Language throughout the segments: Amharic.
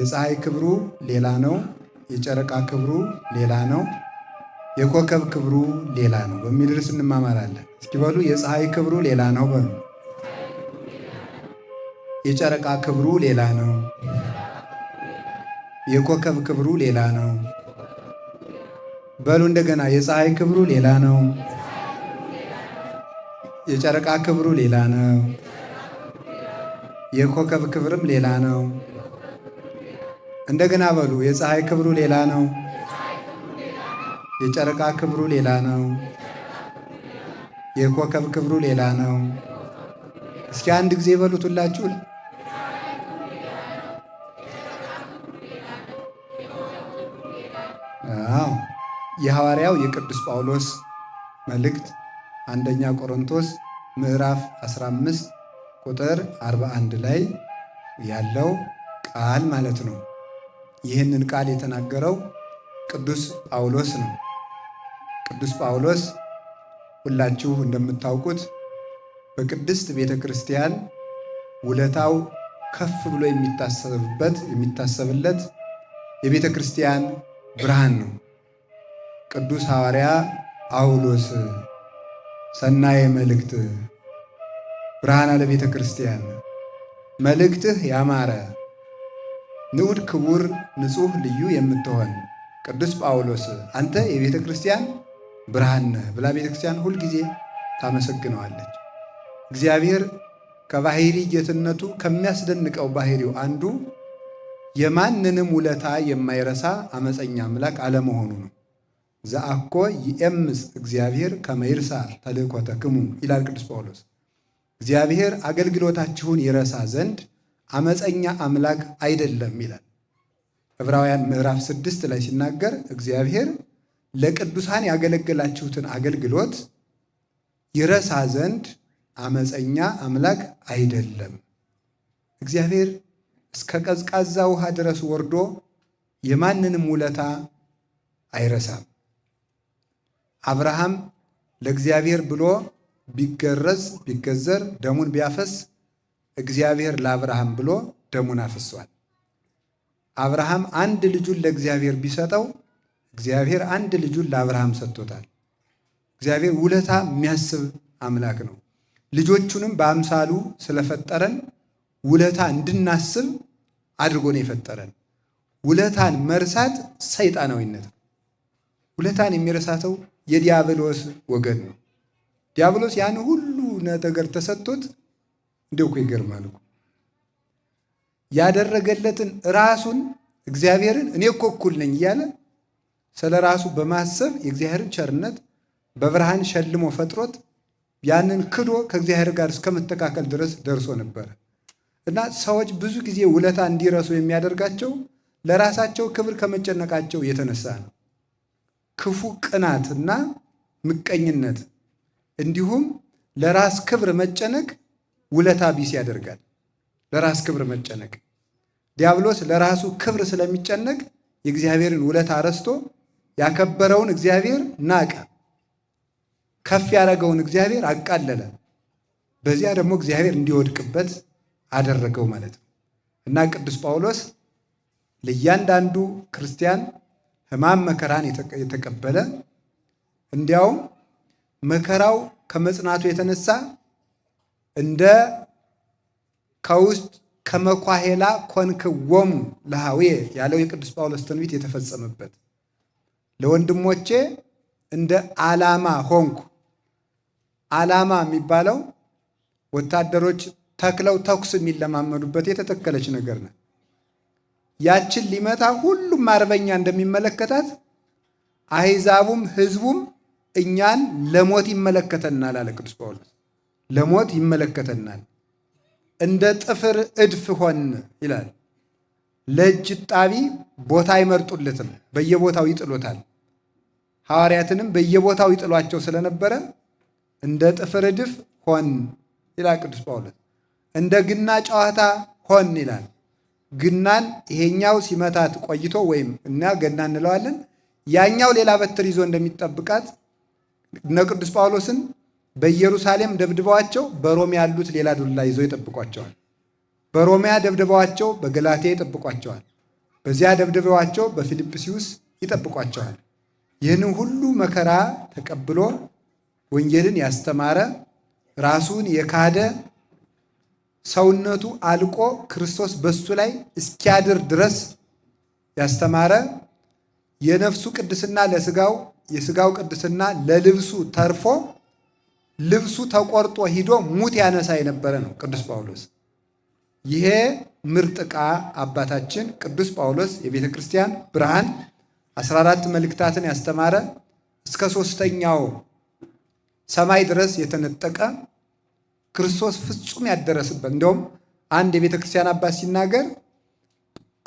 የፀሐይ ክብሩ ሌላ ነው። የጨረቃ ክብሩ ሌላ ነው። የኮከብ ክብሩ ሌላ ነው በሚል ርዕስ እንማማራለን። እስኪ በሉ የፀሐይ ክብሩ ሌላ ነው በሉ። የጨረቃ ክብሩ ሌላ ነው። የኮከብ ክብሩ ሌላ ነው። በሉ እንደገና የፀሐይ ክብሩ ሌላ ነው። የጨረቃ ክብሩ ሌላ ነው። የኮከብ ክብርም ሌላ ነው። እንደገና በሉ የፀሐይ ክብሩ ሌላ ነው። የጨረቃ ክብሩ ሌላ ነው። የኮከብ ክብሩ ሌላ ነው። እስኪ አንድ ጊዜ በሉት ሁላችሁ። አዎ፣ የሐዋርያው የቅዱስ ጳውሎስ መልእክት አንደኛ ቆሮንቶስ ምዕራፍ 15 ቁጥር 41 ላይ ያለው ቃል ማለት ነው። ይህንን ቃል የተናገረው ቅዱስ ጳውሎስ ነው። ቅዱስ ጳውሎስ ሁላችሁ እንደምታውቁት በቅድስት ቤተ ክርስቲያን ውለታው ከፍ ብሎ የሚታሰብበት የሚታሰብለት የቤተ ክርስቲያን ብርሃን ነው። ቅዱስ ሐዋርያ ጳውሎስ ሰናየ መልእክት ብርሃን ለቤተ ክርስቲያን፣ መልእክትህ ያማረ ንዑድ ክቡር ንጹሕ ልዩ የምትሆን ቅዱስ ጳውሎስ አንተ የቤተ ክርስቲያን ብርሃን ነህ ብላ ቤተ ክርስቲያን ሁልጊዜ ታመሰግነዋለች። እግዚአብሔር ከባህሪ ጌትነቱ ከሚያስደንቀው ባህሪው አንዱ የማንንም ውለታ የማይረሳ አመፀኛ አምላክ አለመሆኑ ነው። ዘአኮ ይኤምፅ እግዚአብሔር ከመ ይርሳ ተልእኮተክሙ ይላል ቅዱስ ጳውሎስ። እግዚአብሔር አገልግሎታችሁን ይረሳ ዘንድ አመፀኛ አምላክ አይደለም ይላል። ዕብራውያን ምዕራፍ 6 ላይ ሲናገር እግዚአብሔር ለቅዱሳን ያገለገላችሁትን አገልግሎት ይረሳ ዘንድ አመፀኛ አምላክ አይደለም። እግዚአብሔር እስከ ቀዝቃዛ ውሃ ድረስ ወርዶ የማንንም ውለታ አይረሳም። አብርሃም ለእግዚአብሔር ብሎ ቢገረዝ ቢገዘር ደሙን ቢያፈስ እግዚአብሔር ለአብርሃም ብሎ ደሙን አፍሷል። አብርሃም አንድ ልጁን ለእግዚአብሔር ቢሰጠው እግዚአብሔር አንድ ልጁን ለአብርሃም ሰጥቶታል። እግዚአብሔር ውለታ የሚያስብ አምላክ ነው። ልጆቹንም በአምሳሉ ስለፈጠረን ውለታ እንድናስብ አድርጎ ነው የፈጠረን። ውለታን መርሳት ሰይጣናዊነት ነው። ውለታን የሚረሳተው የዲያብሎስ ወገን ነው። ዲያብሎስ ያን ሁሉ ነገር ተሰጥቶት እንደው እኮ ይገርማል እኮ ያደረገለትን ራሱን እግዚአብሔርን እኔ እኮ እኩል ነኝ እያለ ስለ ራሱ በማሰብ የእግዚአብሔርን ቸርነት በብርሃን ሸልሞ ፈጥሮት ያንን ክዶ ከእግዚአብሔር ጋር እስከመተካከል ድረስ ደርሶ ነበረ። እና ሰዎች ብዙ ጊዜ ውለታ እንዲረሱ የሚያደርጋቸው ለራሳቸው ክብር ከመጨነቃቸው የተነሳ ነው። ክፉ ቅናትና ምቀኝነት እንዲሁም ለራስ ክብር መጨነቅ ውለታ ቢስ ያደርጋል። ለራስ ክብር መጨነቅ ዲያብሎስ ለራሱ ክብር ስለሚጨነቅ የእግዚአብሔርን ውለታ ረስቶ ያከበረውን እግዚአብሔር ናቀ፣ ከፍ ያደረገውን እግዚአብሔር አቃለለ። በዚያ ደግሞ እግዚአብሔር እንዲወድቅበት አደረገው ማለት ነው። እና ቅዱስ ጳውሎስ ለእያንዳንዱ ክርስቲያን ሕማም መከራን የተቀበለ፣ እንዲያውም መከራው ከመጽናቱ የተነሳ እንደ ከውስጥ ከመኳሄላ ኮንክዎሙ ለሃዌ ያለው የቅዱስ ጳውሎስ ትንቢት የተፈጸመበት፣ ለወንድሞቼ እንደ ዓላማ ሆንኩ። ዓላማ የሚባለው ወታደሮች ተክለው ተኩስ የሚለማመዱበት የተተከለች ነገር ነው። ያችን ሊመታ ሁሉም አርበኛ እንደሚመለከታት አሕዛቡም ሕዝቡም እኛን ለሞት ይመለከተናል አለ ቅዱስ ጳውሎስ። ለሞት ይመለከተናል፣ እንደ ጥፍር እድፍ ሆን ይላል። ለእጅ ጣቢ ቦታ አይመርጡለትም፣ በየቦታው ይጥሎታል። ሐዋርያትንም በየቦታው ይጥሏቸው ስለነበረ እንደ ጥፍር እድፍ ሆን ይላል ቅዱስ ጳውሎስ። እንደ ግና ጨዋታ ሆን ይላል። ግናን ይሄኛው ሲመታት ቆይቶ ወይም እና ገና እንለዋለን፣ ያኛው ሌላ በትር ይዞ እንደሚጠብቃት እነ ቅዱስ ጳውሎስን በኢየሩሳሌም ደብድበዋቸው በሮም ያሉት ሌላ ዱላ ይዘው ይጠብቋቸዋል። በሮሚያ ደብድበዋቸው በገላትያ ይጠብቋቸዋል። በዚያ ደብድበዋቸው በፊልጵስዩስ ይጠብቋቸዋል። ይህንን ሁሉ መከራ ተቀብሎ ወንጌልን ያስተማረ፣ ራሱን የካደ፣ ሰውነቱ አልቆ ክርስቶስ በሱ ላይ እስኪያድር ድረስ ያስተማረ፣ የነፍሱ ቅድስና ለስጋው፣ የስጋው ቅድስና ለልብሱ ተርፎ ልብሱ ተቆርጦ ሂዶ ሙት ያነሳ የነበረ ነው ቅዱስ ጳውሎስ። ይሄ ምርጥ ዕቃ አባታችን ቅዱስ ጳውሎስ የቤተ ክርስቲያን ብርሃን፣ 14 መልእክታትን ያስተማረ፣ እስከ ሶስተኛው ሰማይ ድረስ የተነጠቀ፣ ክርስቶስ ፍጹም ያደረስበት። እንዲያውም አንድ የቤተ ክርስቲያን አባት ሲናገር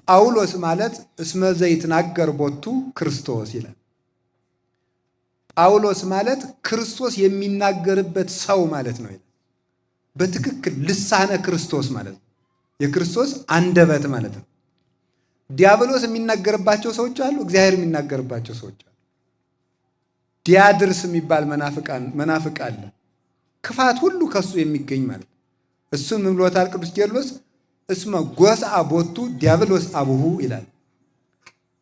ጳውሎስ ማለት እስመ ዘይትናገር ቦቱ ክርስቶስ ይላል። ጳውሎስ ማለት ክርስቶስ የሚናገርበት ሰው ማለት ነው ይላል። በትክክል ልሳነ ክርስቶስ ማለት ነው። የክርስቶስ አንደበት ማለት ነው። ዲያብሎስ የሚናገርባቸው ሰዎች አሉ፣ እግዚአብሔር የሚናገርባቸው ሰዎች አሉ። ዲያድርስ የሚባል መናፍቅ አለ። ክፋት ሁሉ ከሱ የሚገኝ ማለት ነው። እሱም ምን ብሎታል ቅዱስ ቄርሎስ? እስመ ጎስአ ቦቱ ዲያብሎስ አቡሁ ይላል።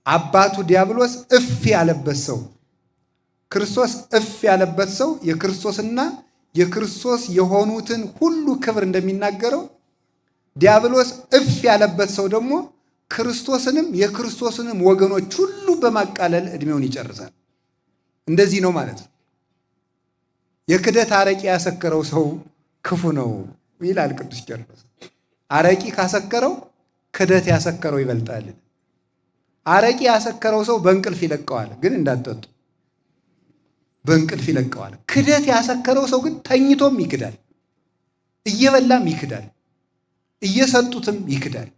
አባቱ ዲያብሎስ እፍ ያለበት ሰው፣ ክርስቶስ እፍ ያለበት ሰው የክርስቶስና የክርስቶስ የሆኑትን ሁሉ ክብር እንደሚናገረው፣ ዲያብሎስ እፍ ያለበት ሰው ደግሞ ክርስቶስንም የክርስቶስንም ወገኖች ሁሉ በማቃለል ዕድሜውን ይጨርሳል። እንደዚህ ነው ማለት ነው። የክደት አረቂ ያሰከረው ሰው ክፉ ነው ይላል ቅዱስ ቄርሎስ። አረቂ ካሰከረው ክደት ያሰከረው ይበልጣል። አረቂ ያሰከረው ሰው በእንቅልፍ ይለቀዋል፣ ግን እንዳትጠጡ፣ በእንቅልፍ ይለቀዋል። ክደት ያሰከረው ሰው ግን ተኝቶም ይክዳል፣ እየበላም ይክዳል፣ እየሰጡትም ይክዳል።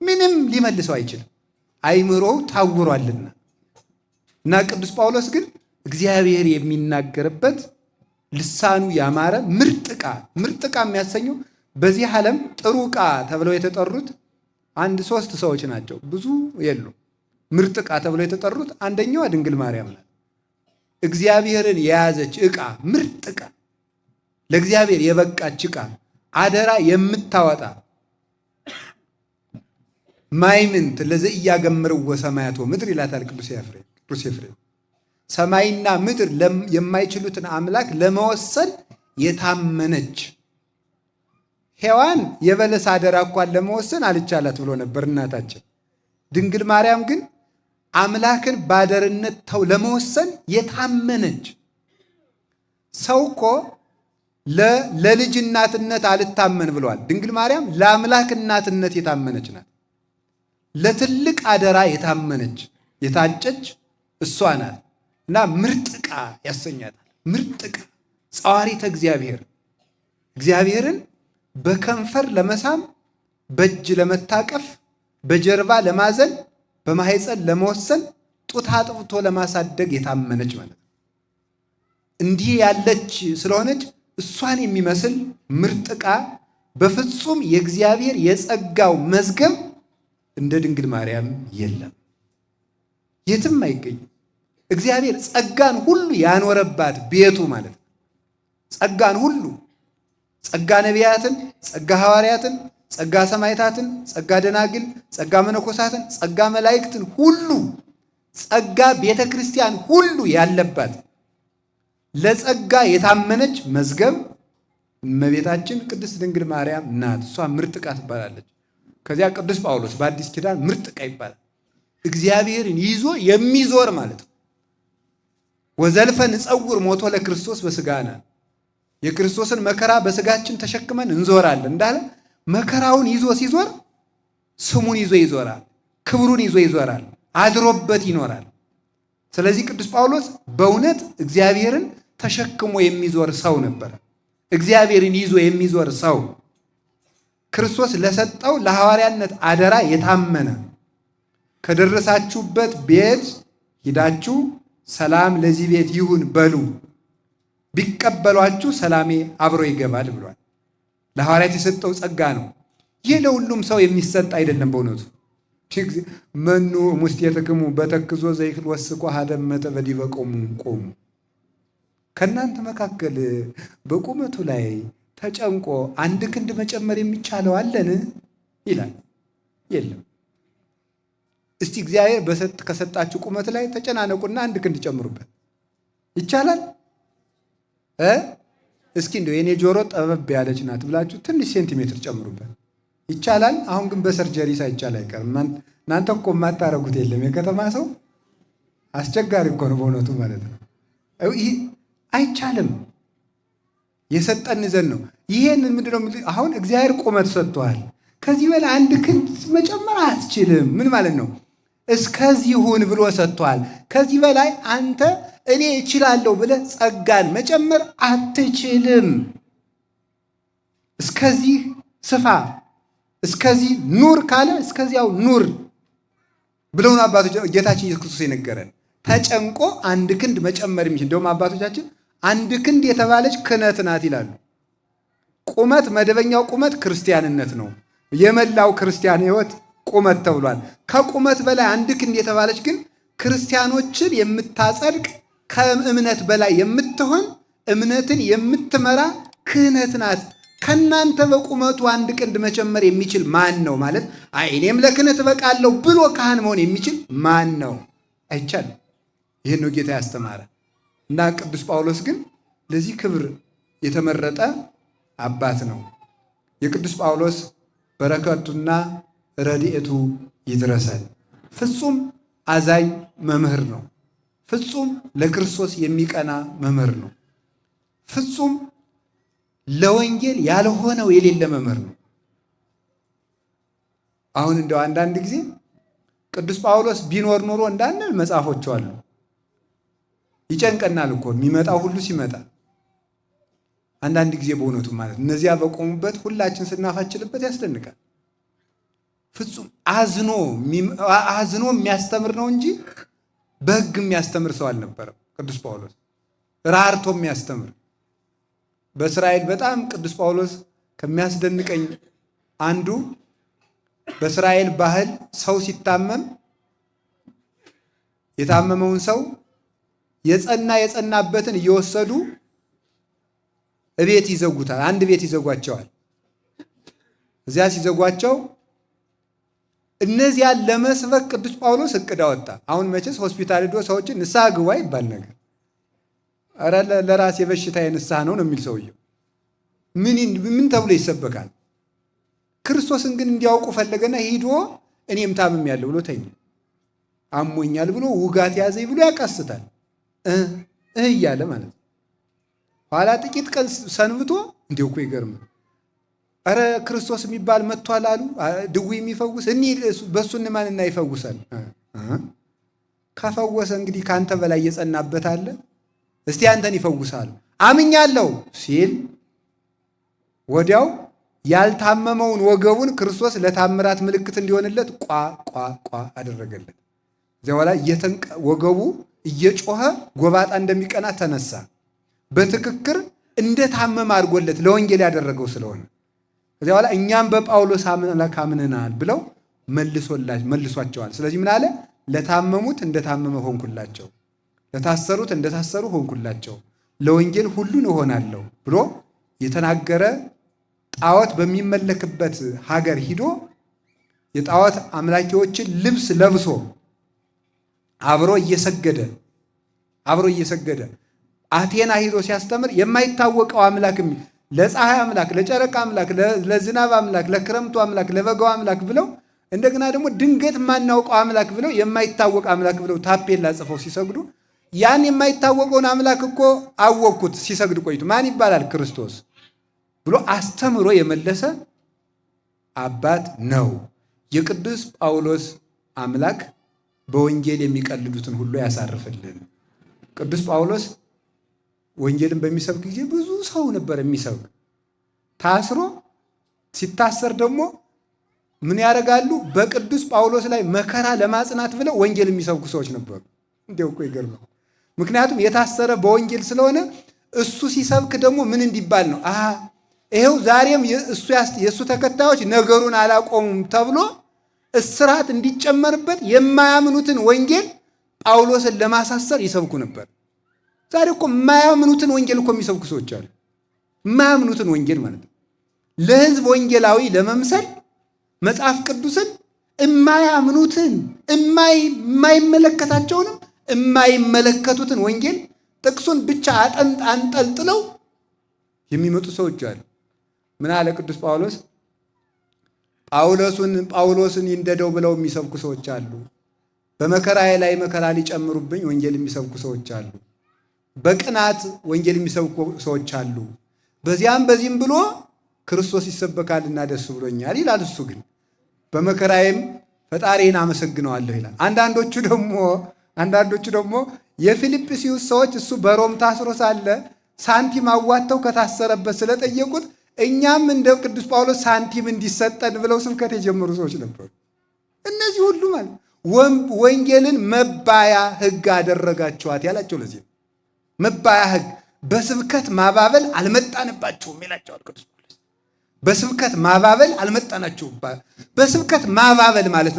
ምንም ሊመልሰው አይችልም፣ አይምሮው ታውሯልና። እና ቅዱስ ጳውሎስ ግን እግዚአብሔር የሚናገርበት፣ ልሳኑ ያማረ ምርጥ ዕቃ። ምርጥ ዕቃ የሚያሰኘው በዚህ ዓለም ጥሩ ዕቃ ተብለው የተጠሩት አንድ ሶስት ሰዎች ናቸው፣ ብዙ የሉም። ምርጥ ዕቃ ተብለው የተጠሩት አንደኛዋ ድንግል ማርያም ናት። እግዚአብሔርን የያዘች ዕቃ፣ ምርጥ ዕቃ፣ ለእግዚአብሔር የበቃች ዕቃ፣ አደራ የምታወጣ። ማይምንት ለዘኢያገምርዎ ሰማያት ወምድር ይላታል ቅዱስ ኤፍሬም። ሰማይና ምድር የማይችሉትን አምላክ ለመወሰን የታመነች። ሔዋን የበለስ አደራ እንኳን ለመወሰን አልቻላት ብሎ ነበር እናታችን። ድንግል ማርያም ግን አምላክን ባደርነት ተው ለመወሰን የታመነች። ሰው እኮ ለልጅ እናትነት አልታመን ብሏል። ድንግል ማርያም ለአምላክ እናትነት የታመነች ናት። ለትልቅ አደራ የታመነች፣ የታጨች እሷ ናት እና ምርጥ ዕቃ ያሰኛታል። ምርጥ ዕቃ፣ ጸዋሪተ እግዚአብሔር፣ እግዚአብሔርን በከንፈር ለመሳም፣ በእጅ ለመታቀፍ፣ በጀርባ ለማዘል፣ በማህፀን ለመወሰን፣ ጡት አጥብቶ ለማሳደግ የታመነች ማለት ነው። እንዲህ ያለች ስለሆነች እሷን የሚመስል ምርጥ ዕቃ በፍጹም የእግዚአብሔር የጸጋው መዝገብ እንደ ድንግል ማርያም የለም፣ የትም አይገኝም። እግዚአብሔር ጸጋን ሁሉ ያኖረባት ቤቱ ማለት ነው። ጸጋን ሁሉ፣ ጸጋ ነቢያትን፣ ጸጋ ሐዋርያትን፣ ጸጋ ሰማዕታትን፣ ጸጋ ደናግል፣ ጸጋ መነኮሳትን፣ ጸጋ መላእክትን ሁሉ፣ ጸጋ ቤተ ክርስቲያን ሁሉ ያለባት፣ ለጸጋ የታመነች መዝገብ እመቤታችን ቅድስት ድንግል ማርያም ናት። እሷ ምርጥ ዕቃ ትባላለች። ከዚያ ቅዱስ ጳውሎስ በአዲስ ኪዳን ምርጥ ዕቃ ይባላል። እግዚአብሔርን ይዞ የሚዞር ማለት ነው። ወዘልፈ ንጸውር ሞቶ ለክርስቶስ በስጋነ፣ የክርስቶስን መከራ በስጋችን ተሸክመን እንዞራለን እንዳለ መከራውን ይዞ ሲዞር ስሙን ይዞ ይዞራል፣ ክብሩን ይዞ ይዞራል፣ አድሮበት ይኖራል። ስለዚህ ቅዱስ ጳውሎስ በእውነት እግዚአብሔርን ተሸክሞ የሚዞር ሰው ነበረ። እግዚአብሔርን ይዞ የሚዞር ሰው፣ ክርስቶስ ለሰጠው ለሐዋርያነት አደራ የታመነ። ከደረሳችሁበት ቤት ሂዳችሁ ሰላም ለዚህ ቤት ይሁን በሉ፣ ቢቀበሏችሁ ሰላሜ አብሮ ይገባል ብሏል። ለሐዋርያት የሰጠው ጸጋ ነው። ይህ ለሁሉም ሰው የሚሰጥ አይደለም። በእውነቱ መኑ እምውስቴትክሙ በተክዞ ዘይክል ወስኮ ሀደመተ በዲበ ቆሙ ቆሙ። ከእናንተ መካከል በቁመቱ ላይ ተጨንቆ አንድ ክንድ መጨመር የሚቻለው አለን ይላል። የለም። እስቲ እግዚአብሔር ከሰጣችሁ ቁመት ላይ ተጨናነቁና አንድ ክንድ ጨምሩበት። ይቻላል እ እስኪ እንደው የኔ ጆሮ ጠበብ ያለች ናት ብላችሁ ትንሽ ሴንቲሜትር ጨምሩበት። ይቻላል። አሁን ግን በ surgery ሳይቻል አይቀርም። እናንተ እኮ የማታረጉት የለም። የከተማ ሰው አስቸጋሪ እኮ ነው በእውነቱ ማለት ነው። ይህ አይቻልም። የሰጠን ዘንድ ነው። ይሄን ምንድነው? አሁን እግዚአብሔር ቁመት ሰጥቷል። ከዚህ በላይ አንድ ክንድ መጨመር አትችልም። ምን ማለት ነው? እስከዚህ ሁን ብሎ ሰጥቷል። ከዚህ በላይ አንተ እኔ እችላለሁ ብለህ ጸጋን መጨመር አትችልም። እስከዚህ ስፋ፣ እስከዚህ ኑር ካለ እስከዚያው ኑር ብለውን አባቶች ጌታችን ኢየሱስ ክርስቶስ የነገረን። ተጨንቆ አንድ ክንድ መጨመር የሚችል፣ እንደውም አባቶቻችን አንድ ክንድ የተባለች ክህነት ናት ይላሉ። ቁመት፣ መደበኛው ቁመት ክርስቲያንነት ነው። የመላው ክርስቲያን ሕይወት ቁመት ተብሏል። ከቁመት በላይ አንድ ክንድ የተባለች ግን ክርስቲያኖችን የምታጸድቅ፣ ከእምነት በላይ የምትሆን፣ እምነትን የምትመራ ክህነት ናት። ከናንተ በቁመቱ አንድ ክንድ መጨመር የሚችል ማን ነው? ማለት አይ እኔም ለክህነት እበቃለሁ ብሎ ካህን መሆን የሚችል ማን ነው? አይቻልም። ይህን ነው ጌታ ያስተማረ። እና ቅዱስ ጳውሎስ ግን ለዚህ ክብር የተመረጠ አባት ነው። የቅዱስ ጳውሎስ በረከቱና ረድኤቱ ይድረሰን። ፍጹም አዛኝ መምህር ነው። ፍጹም ለክርስቶስ የሚቀና መምህር ነው። ፍጹም ለወንጌል ያልሆነው የሌለ መምህር ነው። አሁን እንደው አንዳንድ ጊዜ ቅዱስ ጳውሎስ ቢኖር ኖሮ እንዳንል መጽሐፎች አሉ። ይጨንቀናል እኮ የሚመጣው ሁሉ ሲመጣ አንዳንድ ጊዜ በእውነቱ ማለት እነዚያ በቆሙበት ሁላችን ስናፋችልበት ያስደንቃል። ፍጹም አዝኖ አዝኖ የሚያስተምር ነው እንጂ በሕግ የሚያስተምር ሰው አልነበረም። ቅዱስ ጳውሎስ ራርቶ የሚያስተምር። በእስራኤል በጣም ቅዱስ ጳውሎስ ከሚያስደንቀኝ አንዱ በእስራኤል ባህል ሰው ሲታመም የታመመውን ሰው የጸና የጸናበትን እየወሰዱ እቤት ይዘጉታል። አንድ ቤት ይዘጓቸዋል። እዚያ ሲዘጓቸው እነዚያን ለመስበክ ቅዱስ ጳውሎስ እቅድ አወጣ። አሁን መቼስ ሆስፒታል ሄዶ ሰዎችን ንስሐ ግባ ይባል ነገር፣ ኧረ ለራሴ በሽታ የንስሐ ነው ነው የሚል ሰውየው። ምን ምን ተብሎ ይሰበካል? ክርስቶስን ግን እንዲያውቁ ፈለገና ሂዶ እኔም ታምሜያለሁ ብሎ ተኛ። አሞኛል ብሎ፣ ውጋት ያዘኝ ብሎ ያቃስታል እ እ እያለ ማለት ነው። ኋላ ጥቂት ቀን ሰንብቶ እንዲው እኮ ይገርም፣ ኧረ ክርስቶስ የሚባል መጥቷል አሉ፣ ድዊ የሚፈውስ፣ እኒ በእሱ እንማንና ይፈውሳል። ከፈወሰ እንግዲህ ከአንተ በላይ እየጸናበት አለ፣ እስቲ አንተን ይፈውሳል፣ አምኛለሁ ሲል ወዲያው ያልታመመውን ወገቡን ክርስቶስ ለታምራት ምልክት እንዲሆንለት ቋ ቋ ቋ አደረገለት። እዚያ በኋላ ወገቡ እየጮኸ ጎባጣ እንደሚቀና ተነሳ። በትክክር እንደታመመ አድርጎለት ለወንጌል ያደረገው ስለሆነ ከዚያ በኋላ እኛም በጳውሎስ አምላክ አምነናል ብለው መልሷቸዋል። ስለዚህ ምን አለ? ለታመሙት እንደታመመ ሆንኩላቸው፣ ለታሰሩት እንደታሰሩ ሆንኩላቸው፣ ለወንጌል ሁሉን እሆናለሁ ብሎ የተናገረ፣ ጣዖት በሚመለክበት ሀገር ሂዶ የጣዖት አምላኪዎችን ልብስ ለብሶ አብሮ እየሰገደ አቴና ሂዶ ሲያስተምር የማይታወቀው አምላክ፣ ለፀሐይ አምላክ፣ ለጨረቃ አምላክ፣ ለዝናብ አምላክ፣ ለክረምቱ አምላክ፣ ለበጋው አምላክ ብለው፣ እንደገና ደግሞ ድንገት የማናውቀው አምላክ ብለው፣ የማይታወቅ አምላክ ብለው ታፔላ ጽፈው ሲሰግዱ ያን የማይታወቀውን አምላክ እኮ አወቅኩት፣ ሲሰግድ ቆይቱ ማን ይባላል? ክርስቶስ ብሎ አስተምሮ የመለሰ አባት ነው። የቅዱስ ጳውሎስ አምላክ በወንጌል የሚቀልዱትን ሁሉ ያሳርፍልን። ቅዱስ ጳውሎስ ወንጌልን በሚሰብክ ጊዜ ብዙ ሰው ነበር የሚሰብክ። ታስሮ ሲታሰር ደግሞ ምን ያደርጋሉ? በቅዱስ ጳውሎስ ላይ መከራ ለማጽናት ብለው ወንጌል የሚሰብኩ ሰዎች ነበሩ። እንዲያው እኮ ይገርማል። ምክንያቱም የታሰረ በወንጌል ስለሆነ እሱ ሲሰብክ ደግሞ ምን እንዲባል ነው? አሃ ይኸው ዛሬም የእሱ ተከታዮች ነገሩን አላቆሙም ተብሎ እስራት እንዲጨመርበት የማያምኑትን ወንጌል ጳውሎስን ለማሳሰር ይሰብኩ ነበር። ዛሬ እኮ የማያምኑትን ወንጌል እኮ የሚሰብኩ ሰዎች አሉ። የማያምኑትን ወንጌል ማለት ነው። ለሕዝብ ወንጌላዊ ለመምሰል መጽሐፍ ቅዱስን እማያምኑትን የማይመለከታቸውንም የማይመለከቱትን ወንጌል ጥቅሱን ብቻ አንጠልጥለው የሚመጡ ሰዎች አሉ። ምን አለ ቅዱስ ጳውሎስ? ጳውሎስን ይንደደው ብለው የሚሰብኩ ሰዎች አሉ። በመከራዬ ላይ መከራ ሊጨምሩብኝ ወንጌል የሚሰብኩ ሰዎች አሉ። በቅናት ወንጌል የሚሰብኩ ሰዎች አሉ። በዚያም በዚህም ብሎ ክርስቶስ ይሰበካልና ደስ ብሎኛል ይላል። እሱ ግን በመከራዬም ፈጣሪን አመሰግነዋለሁ ይላል። አንዳንዶቹ ደግሞ የፊልጵስዩስ ሰዎች እሱ በሮም ታስሮ ሳለ ሳንቲም አዋጥተው ከታሰረበት ስለጠየቁት እኛም እንደ ቅዱስ ጳውሎስ ሳንቲም እንዲሰጠን ብለው ስብከት የጀመሩ ሰዎች ነበሩ። እነዚህ ሁሉ ማለት ወንጌልን መባያ ሕግ አደረጋችኋት ያላቸው ለዚህ ነው። መባያ ሕግ፣ በስብከት ማባበል አልመጣንባችሁም ይላቸዋል ቅዱስ ጳውሎስ። በስብከት ማባበል አልመጣናችሁም። በስብከት ማባበል ማለት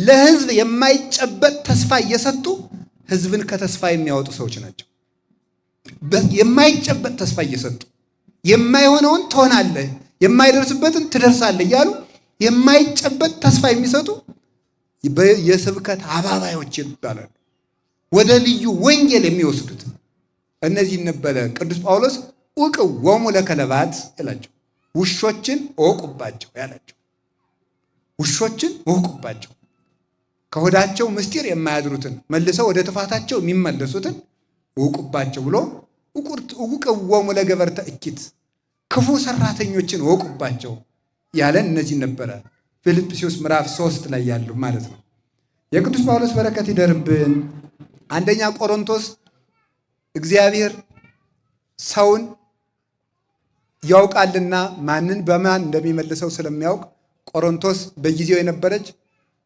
ለሕዝብ የማይጨበጥ ተስፋ እየሰጡ ሕዝብን ከተስፋ የሚያወጡ ሰዎች ናቸው። የማይጨበጥ ተስፋ እየሰጡ የማይሆነውን ትሆናለህ፣ የማይደርስበትን ትደርሳለህ እያሉ የማይጨበጥ ተስፋ የሚሰጡ የስብከት አባባዮች ይባላሉ። ወደ ልዩ ወንጌል የሚወስዱት እነዚህ ነበረ። ቅዱስ ጳውሎስ ዑቅዎሙ ለከለባት ያላቸው፣ ውሾችን እወቁባቸው ያላቸው፣ ውሾችን እወቁባቸው፣ ከሆዳቸው ምስጢር የማያድሩትን፣ መልሰው ወደ ጥፋታቸው የሚመለሱትን እወቁባቸው ብሎ፣ ዑቅዎሙ ለገበርተ እኪት፣ ክፉ ሰራተኞችን እወቁባቸው ያለን እነዚህ ነበረ። ፊልጵስዩስ ምዕራፍ 3 ላይ ያሉ ማለት ነው። የቅዱስ ጳውሎስ በረከት ይደርብን። አንደኛ ቆሮንቶስ እግዚአብሔር ሰውን ያውቃልና ማንን በማን እንደሚመልሰው ስለሚያውቅ፣ ቆሮንቶስ በጊዜው የነበረች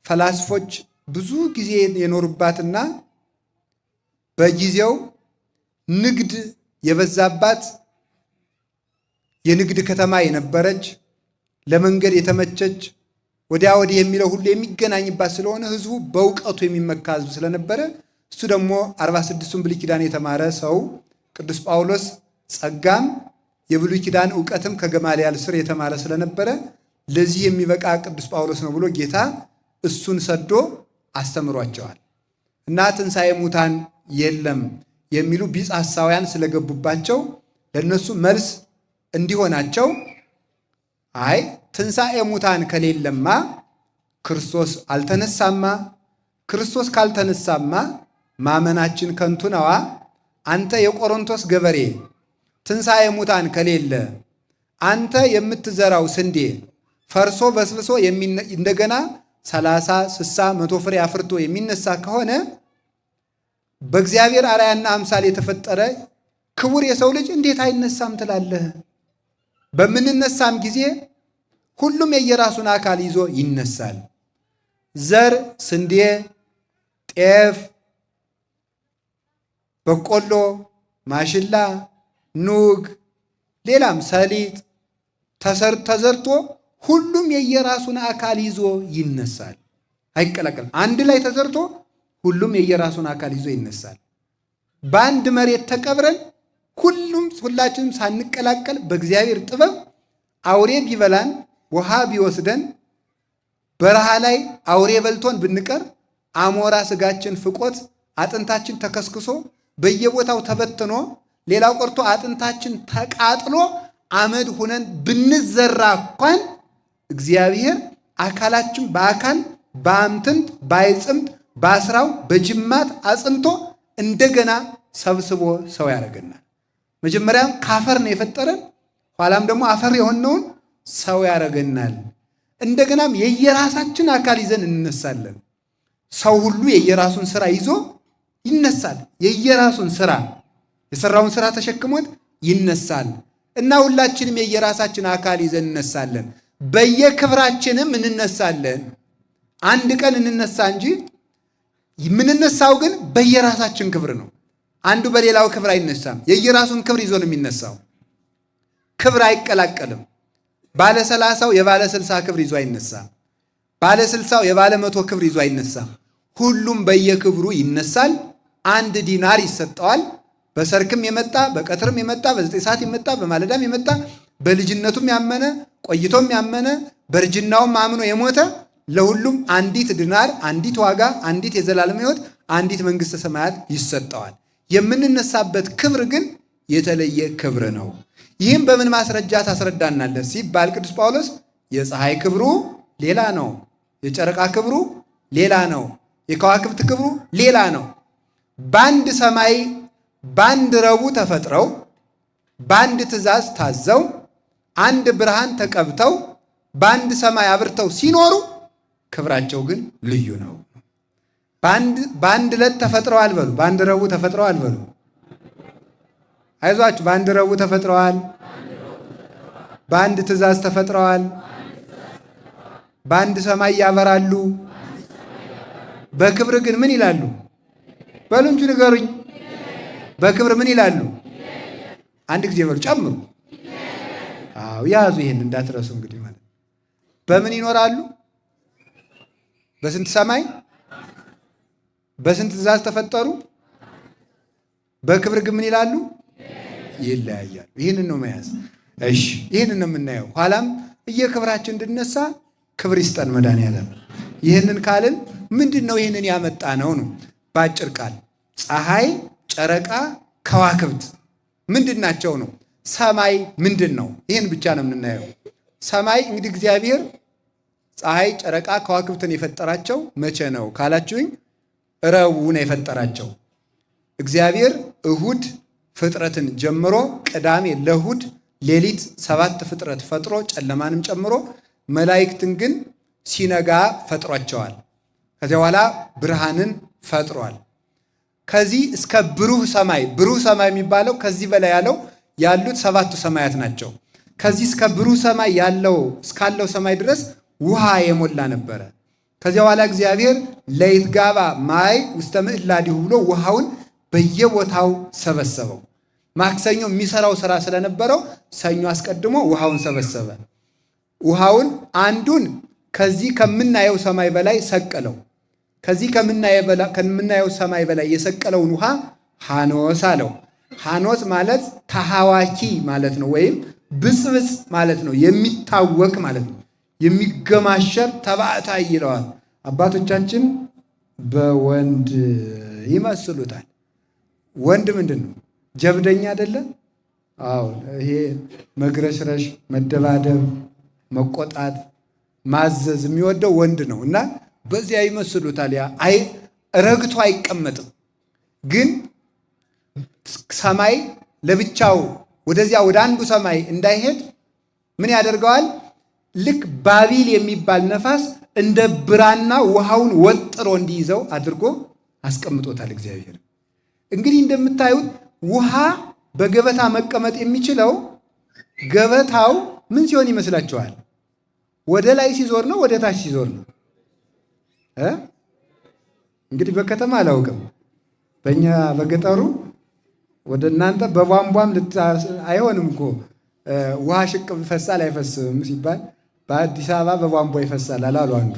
ፈላስፎች ብዙ ጊዜ የኖሩባትና በጊዜው ንግድ የበዛባት የንግድ ከተማ የነበረች፣ ለመንገድ የተመቸች፣ ወዲያ ወዲህ የሚለው ሁሉ የሚገናኝባት ስለሆነ፣ ሕዝቡ በእውቀቱ የሚመካ ሕዝብ ስለነበረ፣ እሱ ደግሞ 46ቱን ብሉይ ኪዳን የተማረ ሰው ቅዱስ ጳውሎስ ጸጋም የብሉይ ኪዳን እውቀትም ከገማልያል ስር የተማረ ስለነበረ፣ ለዚህ የሚበቃ ቅዱስ ጳውሎስ ነው ብሎ ጌታ እሱን ሰዶ አስተምሯቸዋል። እና ትንሣኤ ሙታን የለም የሚሉ ቢጽ ሐሳውያን ስለገቡባቸው ለእነሱ መልስ እንዲሆናቸው፣ አይ ትንሣኤ ሙታን ከሌለማ ክርስቶስ አልተነሳማ፣ ክርስቶስ ካልተነሳማ ማመናችን ከንቱ ነዋ። አንተ የቆሮንቶስ ገበሬ፣ ትንሣኤ ሙታን ከሌለ አንተ የምትዘራው ስንዴ ፈርሶ በስብሶ እንደገና 30፣ 60፣ 100 ፍሬ አፍርቶ የሚነሳ ከሆነ፣ በእግዚአብሔር አርአያና አምሳል የተፈጠረ ክቡር የሰው ልጅ እንዴት አይነሳም ትላለህ? በምንነሳም ጊዜ ሁሉም የየራሱን አካል ይዞ ይነሳል። ዘር ስንዴ፣ ጤፍ፣ በቆሎ፣ ማሽላ፣ ኑግ፣ ሌላም ሰሊጥ ተዘርቶ ሁሉም የየራሱን አካል ይዞ ይነሳል። አይቀላቀልም። አንድ ላይ ተዘርቶ ሁሉም የየራሱን አካል ይዞ ይነሳል። በአንድ መሬት ተቀብረን ሁሉም ሁላችንም ሳንቀላቀል በእግዚአብሔር ጥበብ አውሬ ቢበላን፣ ውሃ ቢወስደን፣ በረሃ ላይ አውሬ በልቶን ብንቀር፣ አሞራ ስጋችን ፍቆት አጥንታችን ተከስክሶ በየቦታው ተበትኖ፣ ሌላው ቀርቶ አጥንታችን ተቃጥሎ አመድ ሁነን ብንዘራ እንኳን፣ እግዚአብሔር አካላችን በአካል በአምትንት በአዕጽምት በአስራው በጅማት አጽንቶ እንደገና ሰብስቦ ሰው ያደርገናል። መጀመሪያም ከአፈር ነው የፈጠረን፣ ኋላም ደግሞ አፈር የሆነውን ሰው ያደርገናል። እንደገናም የየራሳችን አካል ይዘን እንነሳለን። ሰው ሁሉ የየራሱን ስራ ይዞ ይነሳል። የየራሱን ስራ፣ የሰራውን ስራ ተሸክሞት ይነሳል እና ሁላችንም የየራሳችን አካል ይዘን እንነሳለን። በየክብራችንም እንነሳለን። አንድ ቀን እንነሳ እንጂ የምንነሳው ግን በየራሳችን ክብር ነው። አንዱ በሌላው ክብር አይነሳም። የየራሱን ክብር ይዞ ነው የሚነሳው። ክብር አይቀላቀልም። ባለ 30ው የባለ 60 ክብር ይዞ አይነሳም። ባለ 60ው የባለ 100 ክብር ይዞ አይነሳም። ሁሉም በየክብሩ ይነሳል። አንድ ዲናር ይሰጠዋል። በሰርክም የመጣ፣ በቀትርም የመጣ፣ በ9 ሰዓት የመጣ፣ በማለዳም የመጣ፣ በልጅነቱም ያመነ፣ ቆይቶም ያመነ፣ በእርጅናውም አምኖ የሞተ ለሁሉም አንዲት ድናር፣ አንዲት ዋጋ፣ አንዲት የዘላለም ሕይወት፣ አንዲት መንግሥተ ሰማያት ይሰጠዋል። የምንነሳበት ክብር ግን የተለየ ክብር ነው። ይህም በምን ማስረጃ ታስረዳናለህ ሲባል ቅዱስ ጳውሎስ የፀሐይ ክብሩ ሌላ ነው፣ የጨረቃ ክብሩ ሌላ ነው፣ የከዋክብት ክብሩ ሌላ ነው። በአንድ ሰማይ በአንድ ረቡዕ ተፈጥረው በአንድ ትእዛዝ ታዘው አንድ ብርሃን ተቀብተው በአንድ ሰማይ አብርተው ሲኖሩ ክብራቸው ግን ልዩ ነው። በአንድ ዕለት ተፈጥረዋል በሉ፣ በአንድ ረቡዕ ተፈጥረዋል በሉ። አይዟችሁ፣ በአንድ ረቡዕ ተፈጥረዋል፣ በአንድ ትእዛዝ ተፈጥረዋል፣ በአንድ ሰማይ ያበራሉ። በክብር ግን ምን ይላሉ? በሉ እንጂ ንገሩኝ። በክብር ምን ይላሉ? አንድ ጊዜ በሉ፣ ጨምሩ። አዎ ያዙ፣ ይሄን እንዳትረሱ። እንግዲህ ማለት በምን ይኖራሉ? በስንት ሰማይ በስንት ትእዛዝ ተፈጠሩ? በክብር ግን ምን ይላሉ? ይለያያሉ። ይህንን ነው መያዝ። እሺ ይህንን ነው የምናየው። ኋላም እየክብራችን እንድነሳ ክብር ይስጠን መድኃኒዓለም። ይህንን ካልን ምንድን ነው ይህንን ያመጣ ነው ነው በአጭር ቃል ፀሐይ፣ ጨረቃ፣ ከዋክብት ምንድን ናቸው ነው። ሰማይ ምንድን ነው? ይህን ብቻ ነው የምናየው። ሰማይ እንግዲህ እግዚአብሔር ፀሐይ፣ ጨረቃ፣ ከዋክብትን የፈጠራቸው መቼ ነው ካላችሁኝ፣ ረቡዕ ነው የፈጠራቸው። እግዚአብሔር እሁድ ፍጥረትን ጀምሮ ቅዳሜ ለእሁድ ሌሊት 7 ፍጥረት ፈጥሮ ጨለማንም ጨምሮ መላእክትን ግን ሲነጋ ፈጥሯቸዋል። ከዚያ በኋላ ብርሃንን ፈጥሯል። ከዚህ እስከ ብሩህ ሰማይ፣ ብሩህ ሰማይ የሚባለው ከዚህ በላይ ያለው ያሉት 7ቱ ሰማያት ናቸው። ከዚህ እስከ ብሩህ ሰማይ ያለው እስካለው ሰማይ ድረስ ውሃ የሞላ ነበረ። ከዚያ በኋላ እግዚአብሔር ለይትጋባ ማይ ውስተ ምዕላዲሁ ብሎ ውሃውን በየቦታው ሰበሰበው። ማክሰኞ የሚሰራው ስራ ስለነበረው ሰኞ አስቀድሞ ውሃውን ሰበሰበ። ውሃውን አንዱን ከዚህ ከምናየው ሰማይ በላይ ሰቀለው። ከዚህ ከምናየው ሰማይ በላይ የሰቀለውን ውሃ ሐኖስ አለው። ሐኖስ ማለት ተሐዋኪ ማለት ነው፣ ወይም ብጽብጽ ማለት ነው፣ የሚታወቅ ማለት ነው፣ የሚገማሸር ተባዕታይ ይለዋል። አባቶቻችን በወንድ ይመስሉታል። ወንድ ምንድን ነው? ጀብደኛ አይደለ? አዎ፣ ይሄ መግረሽረሽ፣ መደባደብ፣ መቆጣት፣ ማዘዝ የሚወደው ወንድ ነው እና በዚያ ይመስሉታል። ያ አይ ረግቶ አይቀመጥም። ግን ሰማይ ለብቻው ወደዚያ ወደ አንዱ ሰማይ እንዳይሄድ ምን ያደርገዋል? ልክ ባቢል የሚባል ነፋስ እንደ ብራና ውሃውን ወጥሮ እንዲይዘው አድርጎ አስቀምጦታል እግዚአብሔር። እንግዲህ እንደምታዩት ውሃ በገበታ መቀመጥ የሚችለው ገበታው ምን ሲሆን ይመስላችኋል? ወደ ላይ ሲዞር ነው? ወደ ታች ሲዞር ነው? እንግዲህ በከተማ አላውቅም። በእኛ በገጠሩ ወደ እናንተ በቧንቧም አይሆንም እኮ ውሃ ሽቅብ ይፈሳል አይፈስም ሲባል በአዲስ አበባ በቧንቧ ይፈሳል አላሉ አንዱ።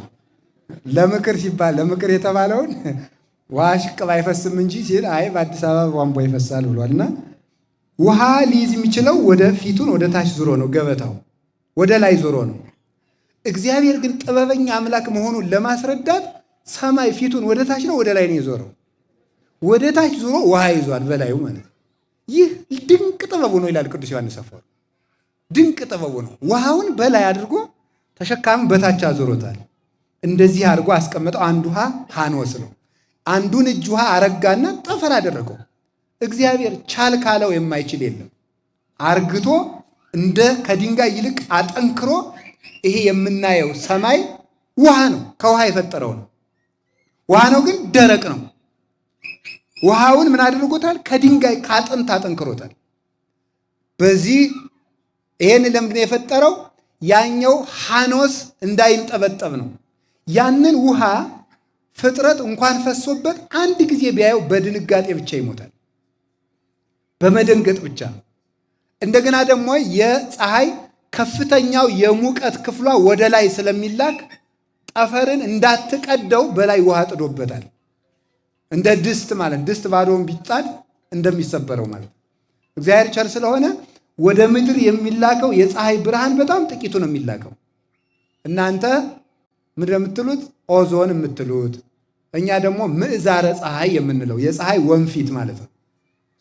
ለምክር ሲባል ለምክር የተባለውን ውሃ ሽቅብ አይፈስም እንጂ ሲል አይ በአዲስ አበባ በቧንቧ ይፈሳል ብሏል። እና ውሃ ሊይዝ የሚችለው ወደ ፊቱን ወደ ታች ዞሮ ነው፣ ገበታው ወደ ላይ ዞሮ ነው። እግዚአብሔር ግን ጥበበኛ አምላክ መሆኑን ለማስረዳት ሰማይ ፊቱን ወደ ታች ነው ወደ ላይ ነው የዞረው። ወደ ታች ዞሮ ውሃ ይዟል በላዩ ማለት ነው። ይህ ድንቅ ጥበቡ ነው ይላል ቅዱስ ዮሐንስ አፈወርቅ። ድንቅ ጥበቡ ነው። ውሃውን በላይ አድርጎ ተሸካሚ በታች አዞሮታል። እንደዚህ አድርጎ አስቀምጠው። አንዱ ውሃ ሐኖስ ነው። አንዱን እጅ ውሃ አረጋና ጠፈር አደረገው። እግዚአብሔር ቻል ካለው የማይችል የለም። አርግቶ እንደ ከድንጋይ ይልቅ አጠንክሮ ይሄ የምናየው ሰማይ ውሃ ነው። ከውሃ የፈጠረው ነው። ውሃ ነው ግን ደረቅ ነው። ውሃውን ምን አድርጎታል? ከድንጋይ ከአጥንት አጠንክሮታል። በዚህ ይሄን ለምንድን ነው የፈጠረው? ያኛው ሐኖስ እንዳይንጠበጠብ ነው። ያንን ውሃ ፍጥረት እንኳን ፈሶበት አንድ ጊዜ ቢያየው በድንጋጤ ብቻ ይሞታል፣ በመደንገጥ ብቻ። እንደገና ደግሞ የፀሐይ ከፍተኛው የሙቀት ክፍሏ ወደ ላይ ስለሚላክ ጠፈርን እንዳትቀደው በላይ ውሃ ጥዶበታል። እንደ ድስት ማለት ድስት ባዶውን ቢጣድ እንደሚሰበረው ማለት። እግዚአብሔር ቸር ስለሆነ ወደ ምድር የሚላከው የፀሐይ ብርሃን በጣም ጥቂቱ ነው የሚላከው። እናንተ ምንድን ነው የምትሉት? ኦዞን የምትሉት፣ እኛ ደግሞ ምዕዛረ ፀሐይ የምንለው የፀሐይ ወንፊት ማለት ነው።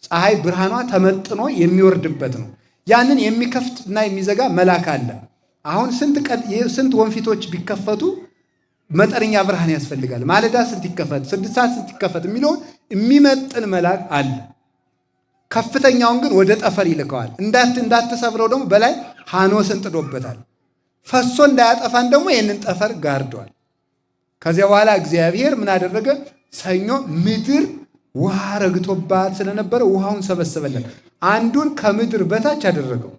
ፀሐይ ብርሃኗ ተመጥኖ የሚወርድበት ነው። ያንን የሚከፍት እና የሚዘጋ መልአክ አለ። አሁን ስንት ወንፊቶች ቢከፈቱ መጠነኛ ብርሃን ያስፈልጋል። ማለዳ ስንት ይከፈት፣ 6 ሰዓት ስንት ይከፈት የሚለውን የሚመጥን መልአክ አለ። ከፍተኛውን ግን ወደ ጠፈር ይልከዋል። እንዳትሰብረው ደግሞ በላይ ሐኖስን ጥዶበታል። ፈሶ እንዳያጠፋን ደግሞ ይህንን ጠፈር ጋርዷል። ከዚያ በኋላ እግዚአብሔር ምን አደረገ? ሰኞ ምድር ውሃ ረግቶባት ስለነበረ ውሃውን ሰበሰበለን። አንዱን ከምድር በታች አደረገው።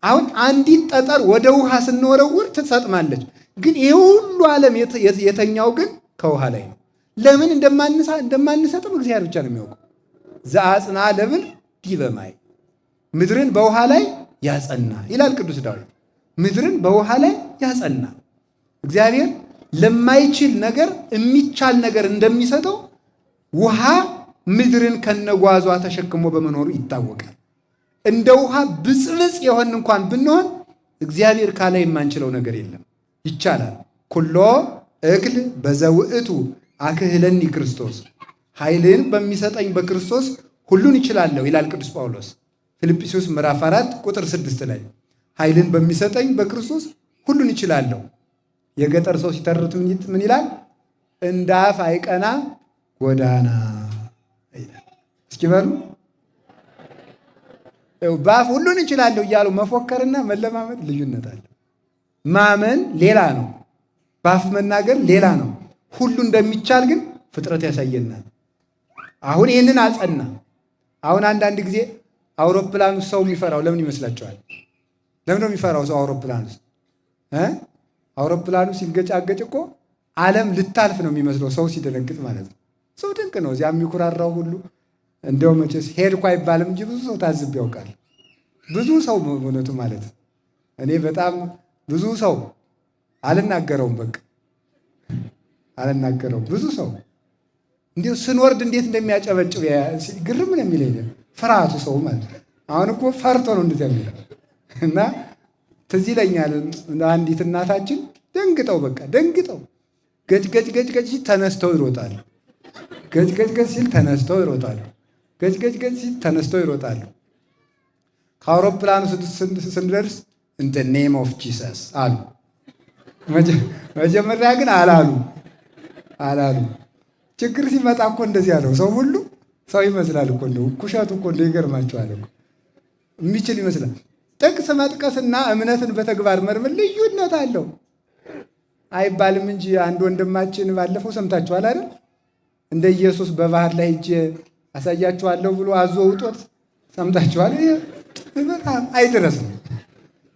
አሁን አንዲት ጠጠር ወደ ውሃ ስንወረውር ትሰጥማለች። ግን ይህ ሁሉ ዓለም የተኛው ግን ከውሃ ላይ ነው። ለምን እንደማንሰጥም እግዚአብሔር ብቻ ነው የሚያውቀው። ዘአጽንዐ ለምድር ዲበ ማይ፣ ምድርን በውሃ ላይ ያጸና ይላል ቅዱስ ዳዊት። ምድርን በውሃ ላይ ያጸና። እግዚአብሔር ለማይችል ነገር የሚቻል ነገር እንደሚሰጠው ውሃ ምድርን ከነጓዟ ተሸክሞ በመኖሩ ይታወቃል። እንደ ውሃ ብጽብጽ የሆን እንኳን ብንሆን እግዚአብሔር ካለ የማንችለው ነገር የለም፣ ይቻላል። ኩሎ እክል በዘውእቱ አክህለኒ ክርስቶስ፣ ኃይልን በሚሰጠኝ በክርስቶስ ሁሉን ይችላለሁ ይላል ቅዱስ ጳውሎስ ፊልጵስዩስ ምዕራፍ 4 ቁጥር 6 ላይ፣ ኃይልን በሚሰጠኝ በክርስቶስ ሁሉን ይችላለሁ። የገጠር ሰው ሲተርት ምን ይላል? እንደ አፍ አይቀና ጎዳና ይላል። እስኪ በሉ፣ በአፍ ሁሉን እችላለሁ እያሉ መፎከርና መለማመድ ልዩነት አለ። ማመን ሌላ ነው፣ በአፍ መናገር ሌላ ነው። ሁሉ እንደሚቻል ግን ፍጥረት ያሳየናል። አሁን ይህንን አጸና። አሁን አንዳንድ ጊዜ አውሮፕላን ውስጥ ሰው የሚፈራው ለምን ይመስላችኋል? ለምን ነው የሚፈራው ሰው አውሮፕላን ውስጥ? አውሮፕላኑ ሲንገጫገጭ እኮ ዓለም ልታልፍ ነው የሚመስለው ሰው ሲደነግጥ ማለት ነው። ሰው ድንቅ ነው። እዚያ የሚኩራራው ሁሉ እንደው መቼስ ሄድኩ አይባልም እንጂ ብዙ ሰው ታዝብ ያውቃል። ብዙ ሰው እውነቱ ማለት ነው። እኔ በጣም ብዙ ሰው አልናገረውም፣ በቃ አልናገረውም። ብዙ ሰው እንዲሁ ስንወርድ እንዴት እንደሚያጨበጭብ ግርም ነው የሚለኝ ፍርሃቱ ሰው ማለት ነው። አሁን እኮ ፈርቶ ነው እንደዚያ የሚለው። እና ትዝ ይለኛል አንዲት እናታችን ደንግጠው፣ በቃ ደንግጠው ገጭ ገጭ ገጭ ገጭ ተነስተው ይሮጣሉ። ገጭ ገጭ ገጭ ሲል ተነስተው ይሮጣሉ። ገጭ ገጭ ገጭ ሲል ተነስተው ይሮጣሉ። ከአውሮፕላኑ ስንደርስ "In the name of Jesus" አሉ። መጀመሪያ ግን አላሉ። ችግር ሲመጣ እኮ እንደዚያ ነው። ሰው ሁሉ ሰው ይመስላል እኮ፣ እንደው ኩሸቱ እኮ እንደው ይገርማቸዋል እኮ፣ የሚችል ይመስላል። ጥቅስ መጥቀስና እምነትን በተግባር መርመር ልዩነት አለው አይባልም እንጂ አንድ ወንድማችን ባለፈው ሰምታችኋል አይደል? እንደ ኢየሱስ በባህር ላይ ሄጄ አሳያችኋለሁ ብሎ አዞ ውጦት ሰምታችኋል። ይሄ በጣም አይደረስ ነው።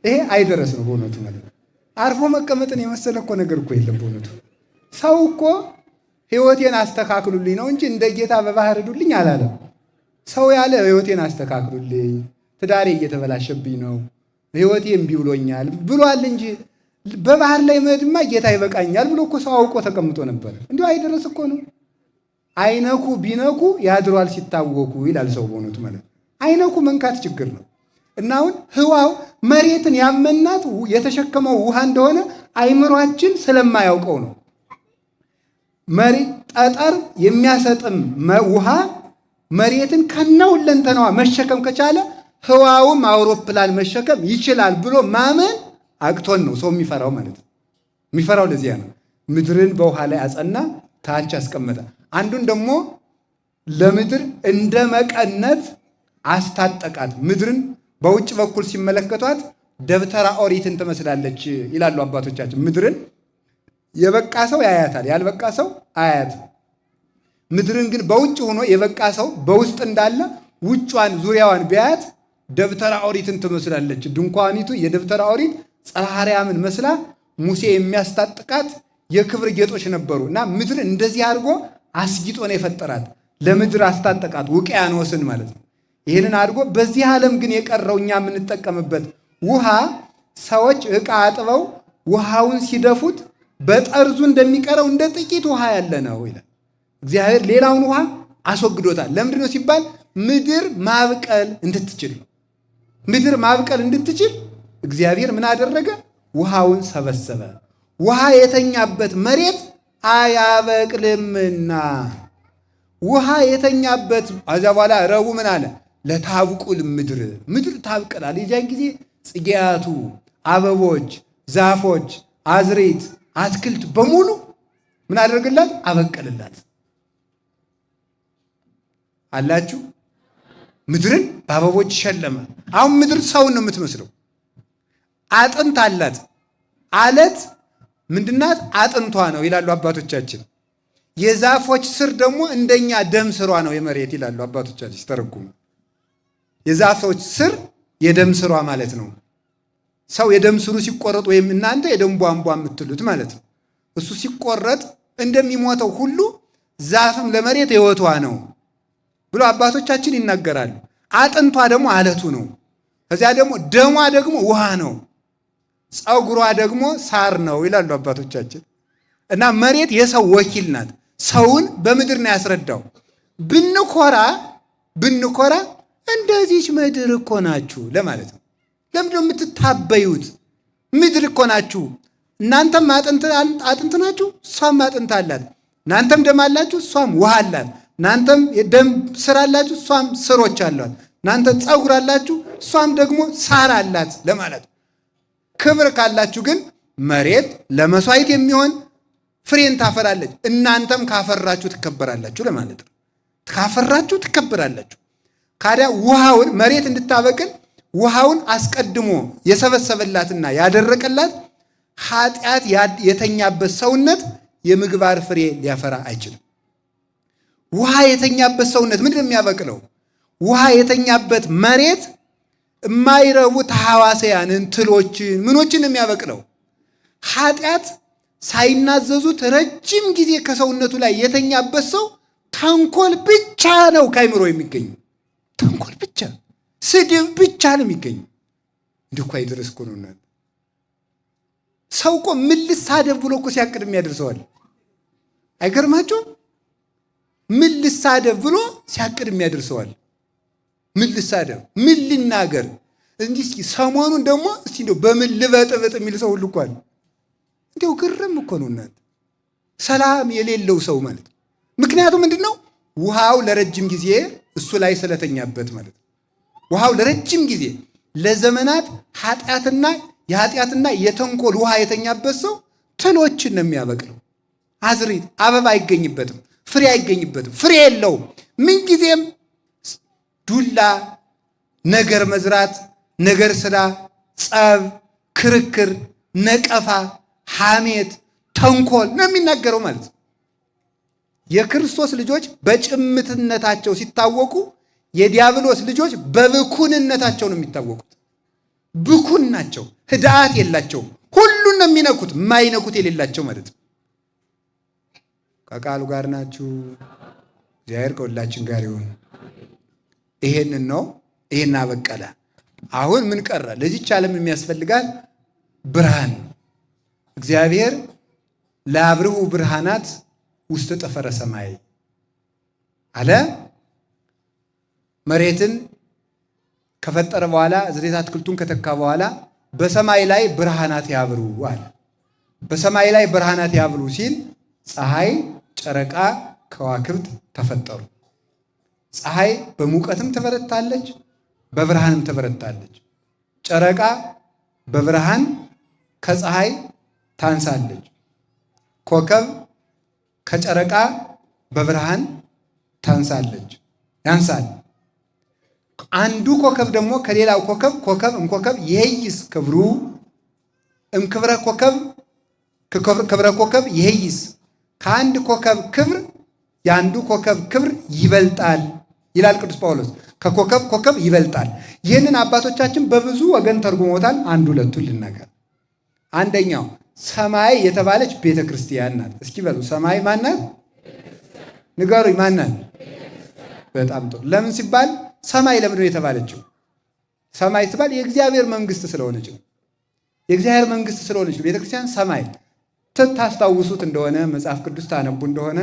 ይሄ አይደረስ ነው በእውነቱ ማለት ነው። አርፎ መቀመጥን የመሰለ እኮ ነገር እኮ የለም በእውነቱ። ሰው እኮ ሕይወቴን አስተካክሉልኝ ነው እንጂ እንደ ጌታ በባህር ሂዱልኝ አላለም። ሰው ያለ ሕይወቴን አስተካክሉልኝ፣ ትዳሬ እየተበላሸብኝ ነው፣ ሕይወቴ እምቢ ብሎኛል ብሏል እንጂ በባህር ላይ መሄድማ ጌታ ይበቃኛል ብሎ እኮ ሰው አውቆ ተቀምጦ ነበር። እንዲሁ አይደረስ እኮ ነው። አይነኩ ቢነኩ ያድሯል ሲታወኩ ይላል ሰው በእውነቱ ማለት አይነኩ መንካት ችግር ነው። እና አሁን ህዋው መሬትን ያመናት የተሸከመው ውሃ እንደሆነ አይምሯችን ስለማያውቀው ነው። መሬት ጠጠር የሚያሰጥም ውሃ መሬትን ከነሁለንተናዋ መሸከም ከቻለ ህዋውም አውሮፕላን መሸከም ይችላል ብሎ ማመን አቅቶን ነው ሰው የሚፈራው ማለት ነው። የሚፈራው ለዚያ ነው። ምድርን በውሃ ላይ አጸና፣ ታች አስቀመጠ። አንዱን ደግሞ ለምድር እንደ መቀነት አስታጠቃት። ምድርን በውጭ በኩል ሲመለከቷት ደብተራ ኦሪትን ትመስላለች ይላሉ አባቶቻችን። ምድርን የበቃ ሰው ያያታል፣ ያልበቃ ሰው አያያትም። ምድርን ግን በውጭ ሆኖ የበቃ ሰው በውስጥ እንዳለ ውጯን ዙሪያዋን ቢያያት ደብተራ ኦሪትን ትመስላለች። ድንኳኒቱ የደብተራ ኦሪት ጽርሐ አርያምን መስላ ሙሴ የሚያስታጥቃት የክብር ጌጦች ነበሩ እና ምድር እንደዚህ አድርጎ አስጊጦ ነው የፈጠራት። ለምድር አስታጠቃት፣ ውቅያኖስን ማለት ነው። ይህንን አድርጎ በዚህ ዓለም ግን የቀረው እኛ የምንጠቀምበት ውሃ ሰዎች ዕቃ አጥበው ውሃውን ሲደፉት በጠርዙ እንደሚቀረው እንደ ጥቂት ውሃ ያለ ነው ይላል። እግዚአብሔር ሌላውን ውሃ አስወግዶታል። ለምንድን ነው ሲባል ምድር ማብቀል እንድትችል ነው። ምድር ማብቀል እንድትችል እግዚአብሔር ምን አደረገ? ውሃውን ሰበሰበ። ውሃ የተኛበት መሬት አያበቅልምና። ውሃ የተኛበት ከዚያ በኋላ ረቡዕ ምን አለ? ለታብቁል ምድር፣ ምድር ታብቅላል። የዚያን ጊዜ ጽጌያቱ፣ አበቦች፣ ዛፎች፣ አዝሬት፣ አትክልት በሙሉ ምን አደርግላት? አበቅልላት አላችሁ። ምድርን በአበቦች ሸለመ። አሁን ምድር ሰውን ነው የምትመስለው። አጥንት አላት። አለት ምንድናት? አጥንቷ ነው ይላሉ አባቶቻችን። የዛፎች ስር ደግሞ እንደኛ ደም ስሯ ነው የመሬት ይላሉ አባቶቻችን ሲተረጉሙ። የዛፎች ስር የደም ስሯ ማለት ነው። ሰው የደም ስሩ ሲቆረጥ ወይም እናንተ የደም ቧንቧ የምትሉት ማለት ነው። እሱ ሲቆረጥ እንደሚሞተው ሁሉ ዛፍም ለመሬት ሕይወቷ ነው ብሎ አባቶቻችን ይናገራሉ። አጥንቷ ደግሞ አለቱ ነው። ከዚያ ደግሞ ደሟ ደግሞ ውሃ ነው። ፀጉሯ ደግሞ ሳር ነው ይላሉ አባቶቻችን። እና መሬት የሰው ወኪል ናት። ሰውን በምድር ነው ያስረዳው። ብንኮራ ብንኮራ እንደዚች ምድር እኮ ናችሁ ለማለት ነው። ለምንድነው የምትታበዩት? ምድር እኮ ናችሁ። እናንተም አጥንት ናችሁ፣ እሷም አጥንት አላት። እናንተም ደም አላችሁ፣ እሷም ውሃ አላት። እናንተም የደም ስር አላችሁ፣ እሷም ስሮች አሏት። እናንተ ፀጉር አላችሁ፣ እሷም ደግሞ ሳር አላት ለማለት ነው። ክብር ካላችሁ ግን መሬት ለመስዋዕት የሚሆን ፍሬን ታፈራለች። እናንተም ካፈራችሁ ትከበራላችሁ ለማለት ነው። ካፈራችሁ ትከበራላችሁ። ካዲያ ውሃውን መሬት እንድታበቅል ውሃውን አስቀድሞ የሰበሰበላትና ያደረቀላት ኃጢአት የተኛበት ሰውነት የምግባር ፍሬ ሊያፈራ አይችልም። ውሃ የተኛበት ሰውነት ምንድን ነው የሚያበቅለው? ውሃ የተኛበት መሬት የማይረቡ ተሐዋስያንን፣ ትሎችን፣ ምኖችን ነው የሚያበቅለው። ኃጢአት ሳይናዘዙት ረጅም ጊዜ ከሰውነቱ ላይ የተኛበት ሰው ተንኮል ብቻ ነው ከአይምሮ የሚገኙ፣ ተንኮል ብቻ፣ ስድብ ብቻ ነው የሚገኙ። እንዲህ እኮ አይድረስ እኮ ነው እናንተ። ሰው እኮ ምን ልሳደብ ብሎ እኮ ሲያቅድ የሚያደርሰዋል። አይገርማችሁም? ምን ልሳደብ ብሎ ሲያቅድ የሚያደርሰዋል። ምን ልሳደብ፣ ምን ልናገር እንጂ እስኪ ሰሞኑን ደግሞ እስኪ እንደው በምን ልበጥብጥ የሚል ሰው ሁሉ እኮ አለ። እንደው ግርም እኮ ነው እናንተ። ሰላም የሌለው ሰው ማለት ነው። ምክንያቱም ምንድን ነው? ውሃው ለረጅም ጊዜ እሱ ላይ ስለተኛበት ማለት ነው። ውሃው ለረጅም ጊዜ ለዘመናት ኃጢአትና የኃጢአትና የተንኮል ውሃ የተኛበት ሰው ትሎችን ነው የሚያበቅለው። አዝሪት አበባ አይገኝበትም፣ ፍሬ አይገኝበትም፣ ፍሬ የለውም። ምንጊዜም ዱላ፣ ነገር መዝራት፣ ነገር ስራ፣ ጸብ፣ ክርክር፣ ነቀፋ፣ ሐሜት፣ ተንኮል ነው የሚናገረው ማለት ነው። የክርስቶስ ልጆች በጭምትነታቸው ሲታወቁ፣ የዲያብሎስ ልጆች በብኩንነታቸው ነው የሚታወቁት። ብኩን ናቸው፣ ህድአት የላቸውም። ሁሉን ነው የሚነኩት፣ የማይነኩት የሌላቸው ማለት ነው። ከቃሉ ጋር ናችሁ። እግዚአብሔር ከሁላችን ጋር ይሁን። ይሄንን ነው፣ ይሄን አበቀለ። አሁን ምን ቀረ? ለዚች ዓለም የሚያስፈልጋት ብርሃን። እግዚአብሔር ለአብርሁ ብርሃናት ውስተ ጠፈረ ሰማይ አለ። መሬትን ከፈጠረ በኋላ ዝሬት አትክልቱን ከተካ በኋላ በሰማይ ላይ ብርሃናት ያብሩ አለ። በሰማይ ላይ ብርሃናት ያብሩ ሲል ፀሐይ፣ ጨረቃ፣ ከዋክብት ተፈጠሩ። ፀሐይ በሙቀትም ትበረታለች፣ በብርሃንም ትበረታለች። ጨረቃ በብርሃን ከፀሐይ ታንሳለች። ኮከብ ከጨረቃ በብርሃን ታንሳለች ያንሳል። አንዱ ኮከብ ደግሞ ከሌላው ኮከብ ኮከብ እምኮከብ ይሄይስ ክብሩ እምክብረ ኮከብ ክብረ ኮከብ ይሄይስ፣ ከአንድ ኮከብ ክብር የአንዱ ኮከብ ክብር ይበልጣል ይላል ቅዱስ ጳውሎስ። ከኮከብ ኮከብ ይበልጣል። ይህንን አባቶቻችን በብዙ ወገን ተርጉሞታል። አንድ ሁለቱን ልናገር። አንደኛው ሰማይ የተባለች ቤተ ክርስቲያን ናት። እስኪ በሉ ሰማይ ማናት? ንገሩኝ፣ ማናት? በጣም ጥሩ። ለምን ሲባል ሰማይ ለምንድን ነው የተባለችው? ሰማይ ሲባል የእግዚአብሔር መንግስት ስለሆነች ነው። የእግዚአብሔር መንግስት ስለሆነች ነው። ቤተክርስቲያን ሰማይ ታስታውሱት እንደሆነ መጽሐፍ ቅዱስ ታነቡ እንደሆነ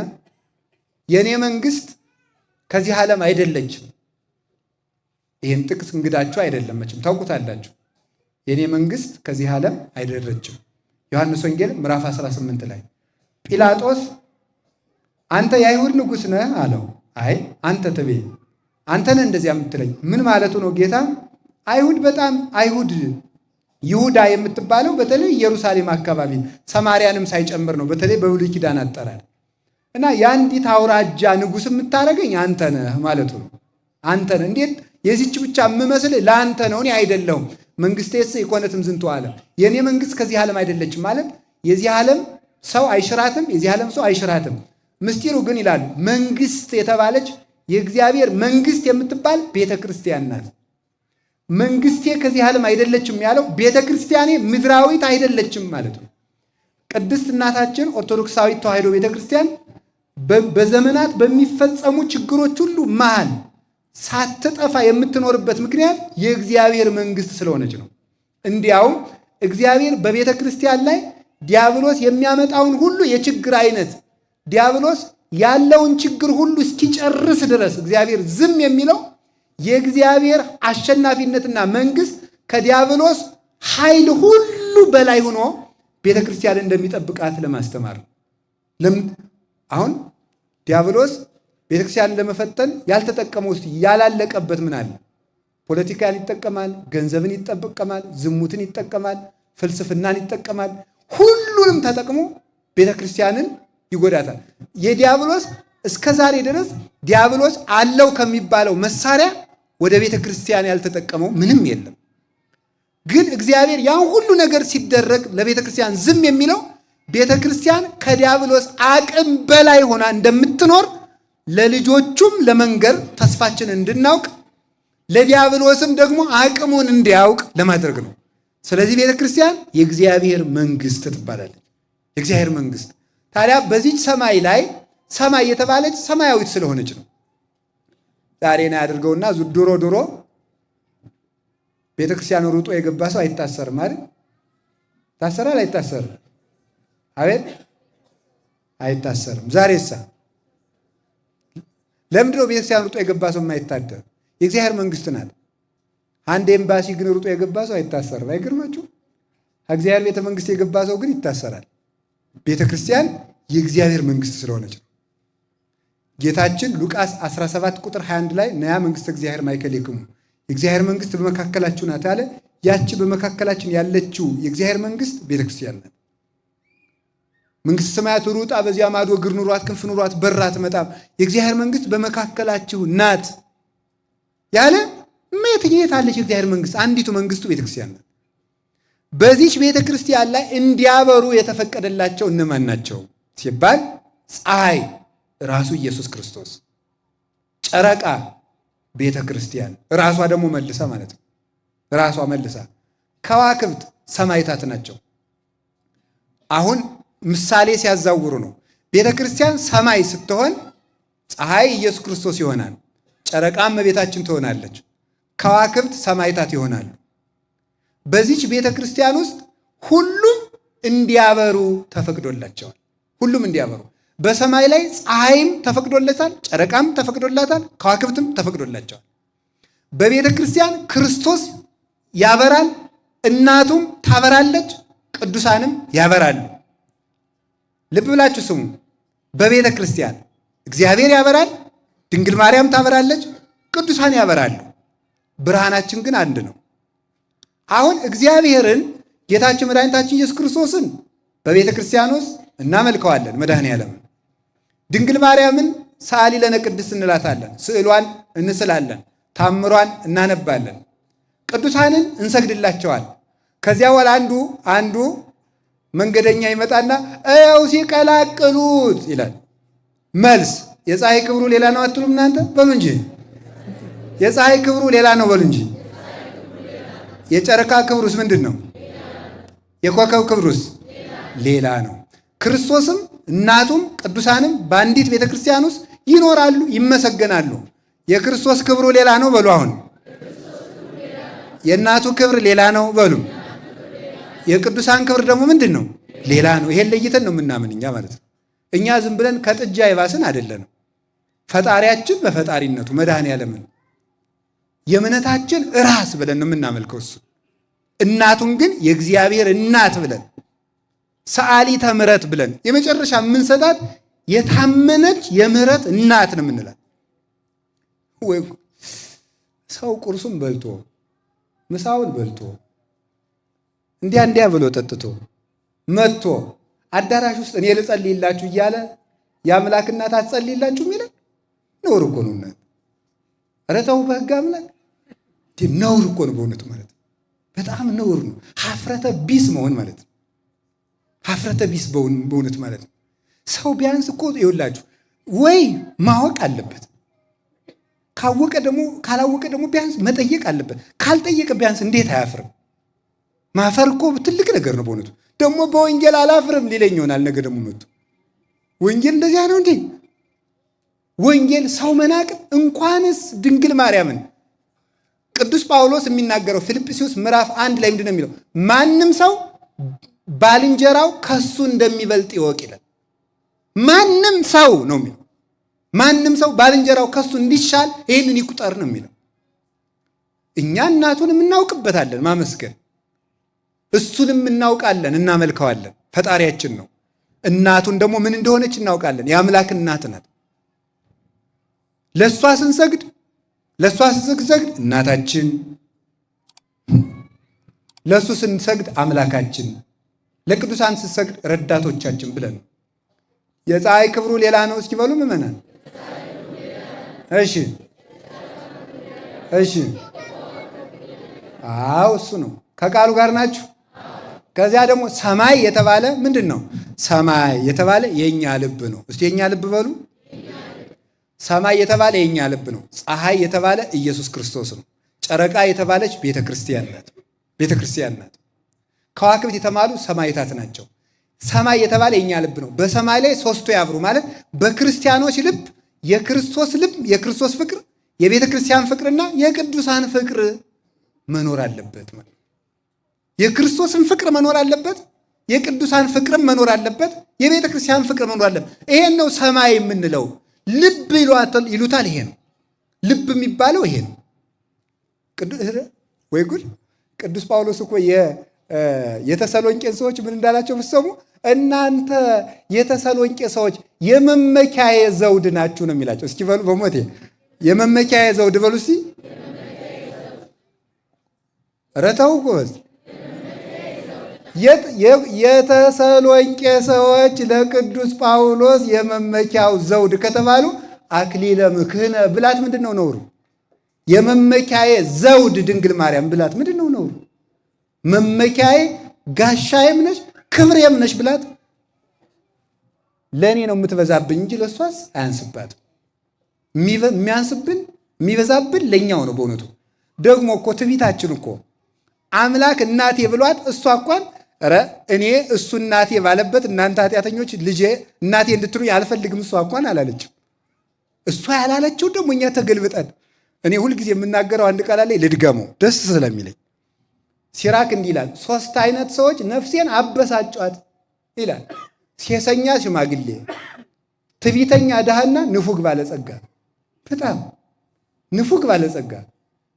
የእኔ መንግስት ከዚህ ዓለም አይደለችም። ይህን ጥቅስ እንግዳችሁ አይደለም መቼም ታውቁታላችሁ። የእኔ መንግስት ከዚህ ዓለም አይደለችም። ዮሐንስ ወንጌል ምዕራፍ 18 ላይ ጲላጦስ አንተ የአይሁድ ንጉሥ ነህ አለው። አይ አንተ ትቤ አንተ ነህ እንደዚያ የምትለኝ ምን ማለቱ ነው ጌታ? አይሁድ በጣም አይሁድ ይሁዳ የምትባለው በተለይ ኢየሩሳሌም አካባቢ ሰማርያንም ሳይጨምር ነው። በተለይ በብሉይ ኪዳን አጠራር እና የአንዲት አውራጃ ንጉሥ የምታደርገኝ አንተ ነህ ማለቱ ነው። አንተ ነህ እንዴት የዚች ብቻ የምመስልህ ለአንተ ነው፣ እኔ አይደለሁም። መንግሥቴስ ኢኮነትም ዝንቱ ዓለም፣ የእኔ መንግሥት ከዚህ ዓለም አይደለችም ማለት የዚህ ዓለም ሰው አይሽራትም፣ የዚህ ዓለም ሰው አይሽራትም። ምስጢሩ ግን ይላሉ መንግስት የተባለች የእግዚአብሔር መንግስት የምትባል ቤተ ክርስቲያን ናት። መንግስቴ ከዚህ ዓለም አይደለችም ያለው ቤተ ክርስቲያኔ ምድራዊት አይደለችም ማለት ነው። ቅድስት እናታችን ኦርቶዶክሳዊት ተዋሕዶ ቤተ ክርስቲያን በዘመናት በሚፈጸሙ ችግሮች ሁሉ መሃል ሳትጠፋ የምትኖርበት ምክንያት የእግዚአብሔር መንግስት ስለሆነች ነው። እንዲያውም እግዚአብሔር በቤተ ክርስቲያን ላይ ዲያብሎስ የሚያመጣውን ሁሉ የችግር አይነት ዲያብሎስ ያለውን ችግር ሁሉ እስኪጨርስ ድረስ እግዚአብሔር ዝም የሚለው የእግዚአብሔር አሸናፊነትና መንግስት ከዲያብሎስ ኃይል ሁሉ በላይ ሆኖ ቤተ ክርስቲያን እንደሚጠብቃት ለማስተማር ነው። አሁን ዲያብሎስ ቤተክርስቲያንን ለመፈተን ያልተጠቀመው ውስጥ ያላለቀበት ምን አለ? ፖለቲካን ይጠቀማል፣ ገንዘብን ይጠቀማል፣ ዝሙትን ይጠቀማል፣ ፍልስፍናን ይጠቀማል። ሁሉንም ተጠቅሞ ቤተክርስቲያንን ይጎዳታል። የዲያብሎስ እስከ ዛሬ ድረስ ዲያብሎስ አለው ከሚባለው መሳሪያ ወደ ቤተ ክርስቲያን ያልተጠቀመው ምንም የለም። ግን እግዚአብሔር ያን ሁሉ ነገር ሲደረግ ለቤተ ክርስቲያን ዝም የሚለው ቤተ ክርስቲያን ከዲያብሎስ አቅም በላይ ሆና እንደምትኖር ለልጆቹም ለመንገር ተስፋችን እንድናውቅ ለዲያብሎስም ደግሞ አቅሙን እንዲያውቅ ለማድረግ ነው። ስለዚህ ቤተ ክርስቲያን የእግዚአብሔር መንግስት ትባላለች። የእግዚአብሔር መንግስት ታዲያ በዚች ሰማይ ላይ ሰማይ የተባለች ሰማያዊት ስለሆነች ነው። ዛሬን አያድርገውና ድሮ ድሮ ቤተ ክርስቲያን ሩጦ የገባ ሰው አይታሰርም አይደል? ታሰራል? አይታሰርም? አቤት አይታሰርም። ዛሬሳ ለምንድን ነው ቤተክርስቲያን ሩጦ የገባ ሰው የማይታደር? የእግዚአብሔር መንግስት ናት። አንድ ኤምባሲ ግን ሩጦ የገባ ሰው አይታሰርም። አይገርማችሁ? ከእግዚአብሔር ቤተ መንግስት የገባ ሰው ግን ይታሰራል። ቤተ ክርስቲያን የእግዚአብሔር መንግስት ስለሆነች ነው። ጌታችን ሉቃስ 17 ቁጥር 21 ላይ ነያ መንግስተ እግዚአብሔር ማእከሌክሙ፣ የእግዚአብሔር መንግስት በመካከላችሁ ናት አለ። ያቺ በመካከላችን ያለችው የእግዚአብሔር መንግስት ቤተክርስቲያን ናት። መንግስተ ሰማያት ሩጣ በዚያ ማዶ እግር ኑሯት ክንፍ ኑሯት በራ አትመጣም። የእግዚአብሔር መንግስት በመካከላችሁ ናት ያለ የት አለች የእግዚአብሔር መንግስት? አንዲቱ መንግስቱ ቤተክርስቲያን ናት። በዚች ቤተክርስቲያን ላይ እንዲያበሩ የተፈቀደላቸው እነማን ናቸው ሲባል ፀሐይ ራሱ ኢየሱስ ክርስቶስ፣ ጨረቃ ቤተ ክርስቲያን ራሷ ደግሞ መልሳ ማለት ነው። ራሷ መልሳ ከዋክብት ሰማዕታት ናቸው። አሁን ምሳሌ ሲያዛውሩ ነው። ቤተ ክርስቲያን ሰማይ ስትሆን ፀሐይ ኢየሱስ ክርስቶስ ይሆናል፣ ጨረቃም እመቤታችን ትሆናለች፣ ከዋክብት ሰማዕታት ይሆናሉ። በዚች ቤተ ክርስቲያን ውስጥ ሁሉም እንዲያበሩ ተፈቅዶላቸዋል። ሁሉም እንዲያበሩ በሰማይ ላይ ፀሐይም ተፈቅዶለታል፣ ጨረቃም ተፈቅዶላታል፣ ከዋክብትም ተፈቅዶላቸዋል። በቤተ ክርስቲያን ክርስቶስ ያበራል፣ እናቱም ታበራለች፣ ቅዱሳንም ያበራሉ። ልብ ብላችሁ ስሙ። በቤተ ክርስቲያን እግዚአብሔር ያበራል፣ ድንግል ማርያም ታበራለች፣ ቅዱሳን ያበራሉ። ብርሃናችን ግን አንድ ነው። አሁን እግዚአብሔርን ጌታችን መድኃኒታችን ኢየሱስ ክርስቶስን በቤተ ክርስቲያን ውስጥ እናመልከዋለን፣ መድኃኔ ዓለምን። ድንግል ማርያምን ሰዓሊ ለነ ቅድስት እንላታለን፣ ስዕሏን እንስላለን፣ ታምሯን እናነባለን፣ ቅዱሳንን እንሰግድላቸዋል። ከዚያ በኋላ አንዱ መንገደኛ ይመጣና እያው ሲቀላቅሉት ይላል። መልስ የፀሐይ ክብሩ ሌላ ነው አትሉም እናንተ? በሉ እንጂ የፀሐይ ክብሩ ሌላ ነው በሉ እንጂ። የጨረቃ ክብሩስ ምንድን ነው? የኮከብ ክብሩስ ሌላ ነው። ክርስቶስም እናቱም ቅዱሳንም በአንዲት ቤተ ክርስቲያን ውስጥ ይኖራሉ፣ ይመሰገናሉ። የክርስቶስ ክብሩ ሌላ ነው በሉ። አሁን የእናቱ ክብር ሌላ ነው በሉ። የቅዱሳን ክብር ደግሞ ምንድን ነው? ሌላ ነው። ይሄን ለይተን ነው የምናምን እኛ ማለት ነው። እኛ ዝም ብለን ከጥጃ የባስን አይደለንም። ፈጣሪያችን በፈጣሪነቱ መድኃኔዓለምን የእምነታችን ራስ ብለን ነው የምናመልከው እሱ። እናቱን ግን የእግዚአብሔር እናት ብለን ሰዓሊተ ምሕረት ብለን የመጨረሻ የምንሰጣት የታመነች የምሕረት እናት ነው የምንላት። ወይ ሰው ቁርሱን በልቶ ምሳውን በልቶ እንዲያ እንዲያ ብሎ ጠጥቶ መጥቶ አዳራሽ ውስጥ እኔ ልጸልይላችሁ እያለ የአምላክ እናት አትጸልይላችሁም ይላል። ነውር እኮ ነው እናት። ኧረ ተው በሕግ አምላክ ነውር እኮ ነው በእውነቱ ማለት ነው። በጣም ነውር ነው። ሀፍረተ ቢስ መሆን ማለት ነው። ሀፍረተ ቢስ በእውነት ማለት ነው። ሰው ቢያንስ እኮ ይኸውላችሁ ወይ ማወቅ አለበት። ካወቀ ደግሞ ካላወቀ ደግሞ ቢያንስ መጠየቅ አለበት። ካልጠየቀ ቢያንስ እንዴት አያፍርም? ማፈር እኮ ትልቅ ነገር ነው በእውነቱ። ደግሞ በወንጌል አላፍርም ሊለኝ ይሆናል ነገ ደግሞ መጥቶ ወንጌል እንደዚያ ነው እንዴ? ወንጌል ሰው መናቅ እንኳንስ ድንግል ማርያምን ቅዱስ ጳውሎስ የሚናገረው ፊልጵስዩስ ምዕራፍ 1 ላይ ምንድን ነው የሚለው? ማንም ሰው ባልንጀራው ከሱ እንደሚበልጥ ይወቅ ይላል። ማንም ሰው ነው የሚለው። ማንም ሰው ባልንጀራው ከሱ እንዲሻል ይህንን ይቁጠር ነው የሚለው። እኛ እናቱንም እናውቅበታለን ማመስገን፣ እሱንም እናውቃለን፣ እናመልከዋለን፣ ፈጣሪያችን ነው። እናቱን ደግሞ ምን እንደሆነች እናውቃለን፣ የአምላክ እናት ናት። ለእሷ ስንሰግድ ለእሷ ስንሰግድ እናታችን፣ ለእሱ ስንሰግድ አምላካችን፣ ለቅዱሳን ስንሰግድ ረዳቶቻችን ብለን ነው። የፀሐይ ክብሩ ሌላ ነው እስኪ በሉ ምዕመናን። እሺ እሺ፣ አዎ እሱ ነው። ከቃሉ ጋር ናችሁ። ከዚያ ደግሞ ሰማይ የተባለ ምንድን ነው? ሰማይ የተባለ የኛ ልብ ነው። እስቲ የኛ ልብ በሉ። ሰማይ የተባለ የኛ ልብ ነው። ፀሐይ የተባለ ኢየሱስ ክርስቶስ ነው። ጨረቃ የተባለች ቤተ ክርስቲያን ናት። ቤተ ክርስቲያን ናት። ከዋክብት የተባሉ ሰማዕታት ናቸው። ሰማይ የተባለ የኛ ልብ ነው። በሰማይ ላይ ሶስቱ ያብሩ ማለት በክርስቲያኖች ልብ የክርስቶስ ልብ፣ የክርስቶስ ፍቅር፣ የቤተ ክርስቲያን ፍቅርና የቅዱሳን ፍቅር መኖር አለበት ማለት የክርስቶስን ፍቅር መኖር አለበት። የቅዱሳን ፍቅርም መኖር አለበት። የቤተ ክርስቲያን ፍቅር መኖር አለበት። ይሄን ነው ሰማይ የምንለው። ልብ ይሉታል። ይሄ ነው ልብ የሚባለው ይሄ ነው። ወይ ጉድ! ቅዱስ ጳውሎስ እኮ የተሰሎንቄን ሰዎች ምን እንዳላቸው ብትሰሙ፣ እናንተ የተሰሎንቄ ሰዎች የመመኪያዬ ዘውድ ናችሁ ነው የሚላቸው። እስኪ በሉ በሞቴ የመመኪያዬ ዘውድ በሉ እስኪ። ኧረ ተው ጎበዝ። የተሰሎንቄ ሰዎች ለቅዱስ ጳውሎስ የመመኪያው ዘውድ ከተባሉ አክሊለ ምክህነ ብላት ምንድን ነው ነውሩ? የመመኪያዬ ዘውድ ድንግል ማርያም ብላት ምንድን ነው ነውሩ? መመኪያዬ ጋሻዬም ነሽ ክብሬም ነሽ ብላት ለእኔ ነው የምትበዛብኝ እንጂ ለእሷስ አያንስባትም። የሚያንስብን የሚበዛብን ለእኛው ነው። በእውነቱ ደግሞ እኮ ትዕቢታችን እኮ አምላክ እናቴ ብሏት እሷ እንኳን ኧረ እኔ እሱ እናቴ ባለበት እናንተ ኃጢአተኞች ልጄ እናቴ እንድትሉኝ አልፈልግም እሷ እንኳን አላለችም። እሷ ያላለችው ደግሞ እኛ ተገልብጠን፣ እኔ ሁልጊዜ የምናገረው አንድ ቃል አለኝ ልድገመው ደስ ስለሚለኝ። ሲራክ እንዲህ ይላል፣ ሶስት አይነት ሰዎች ነፍሴን አበሳጯት ይላል። ሴሰኛ ሽማግሌ፣ ትዕቢተኛ ድሃና ንፉግ ባለጸጋ። በጣም ንፉግ ባለጸጋ፣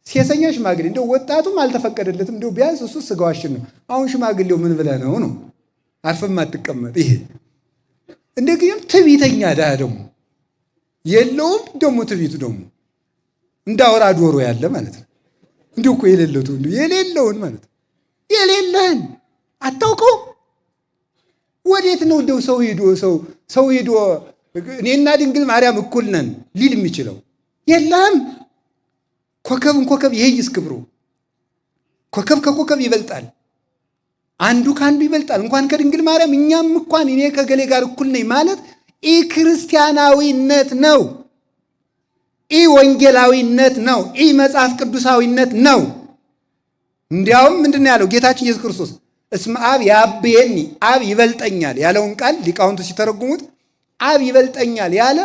ሴሰኛ ሽማግሌ። እንደው ወጣቱም አልተፈቀደለትም። እንደው ቢያንስ እሱ ስጋዋሽን ነው። አሁን ሽማግሌው ምን ብለህ ነው ነው አርፈም አትቀመጥ። ይሄ እንደገናም ትዕቢተኛ ድሃ ደግሞ የለውም። ደግሞ ትዕቢቱ ደግሞ እንዳወራ ዶሮ ያለ ማለት ነው። እንዲሁ እኮ የሌለው የሌለውን ማለት ነው። የሌለህን አታውቀው። ወዴት ነው እንደው ሰው ሄዶ ሰው ሄዶ እኔና ድንግል ማርያም እኩል ነን ሊል የሚችለው? የለም። ኮከብን ኮከብ ይሄይስ ክብሩ፣ ኮከብ ከኮከብ ይበልጣል። አንዱ ከአንዱ ይበልጣል። እንኳን ከድንግል ማርያም እኛም እንኳን እኔ ከገሌ ጋር እኩል ነኝ ማለት ኢ ክርስቲያናዊነት ነው። ኢ ወንጌላዊነት ነው። ኢ መጽሐፍ ቅዱሳዊነት ነው። እንዲያውም ምንድን ነው ያለው ጌታችን ኢየሱስ ክርስቶስ? እስመ አብ ያብየኒ፣ አብ ይበልጠኛል ያለውን ቃል ሊቃውንቱ ሲተረጉሙት አብ ይበልጠኛል ያለ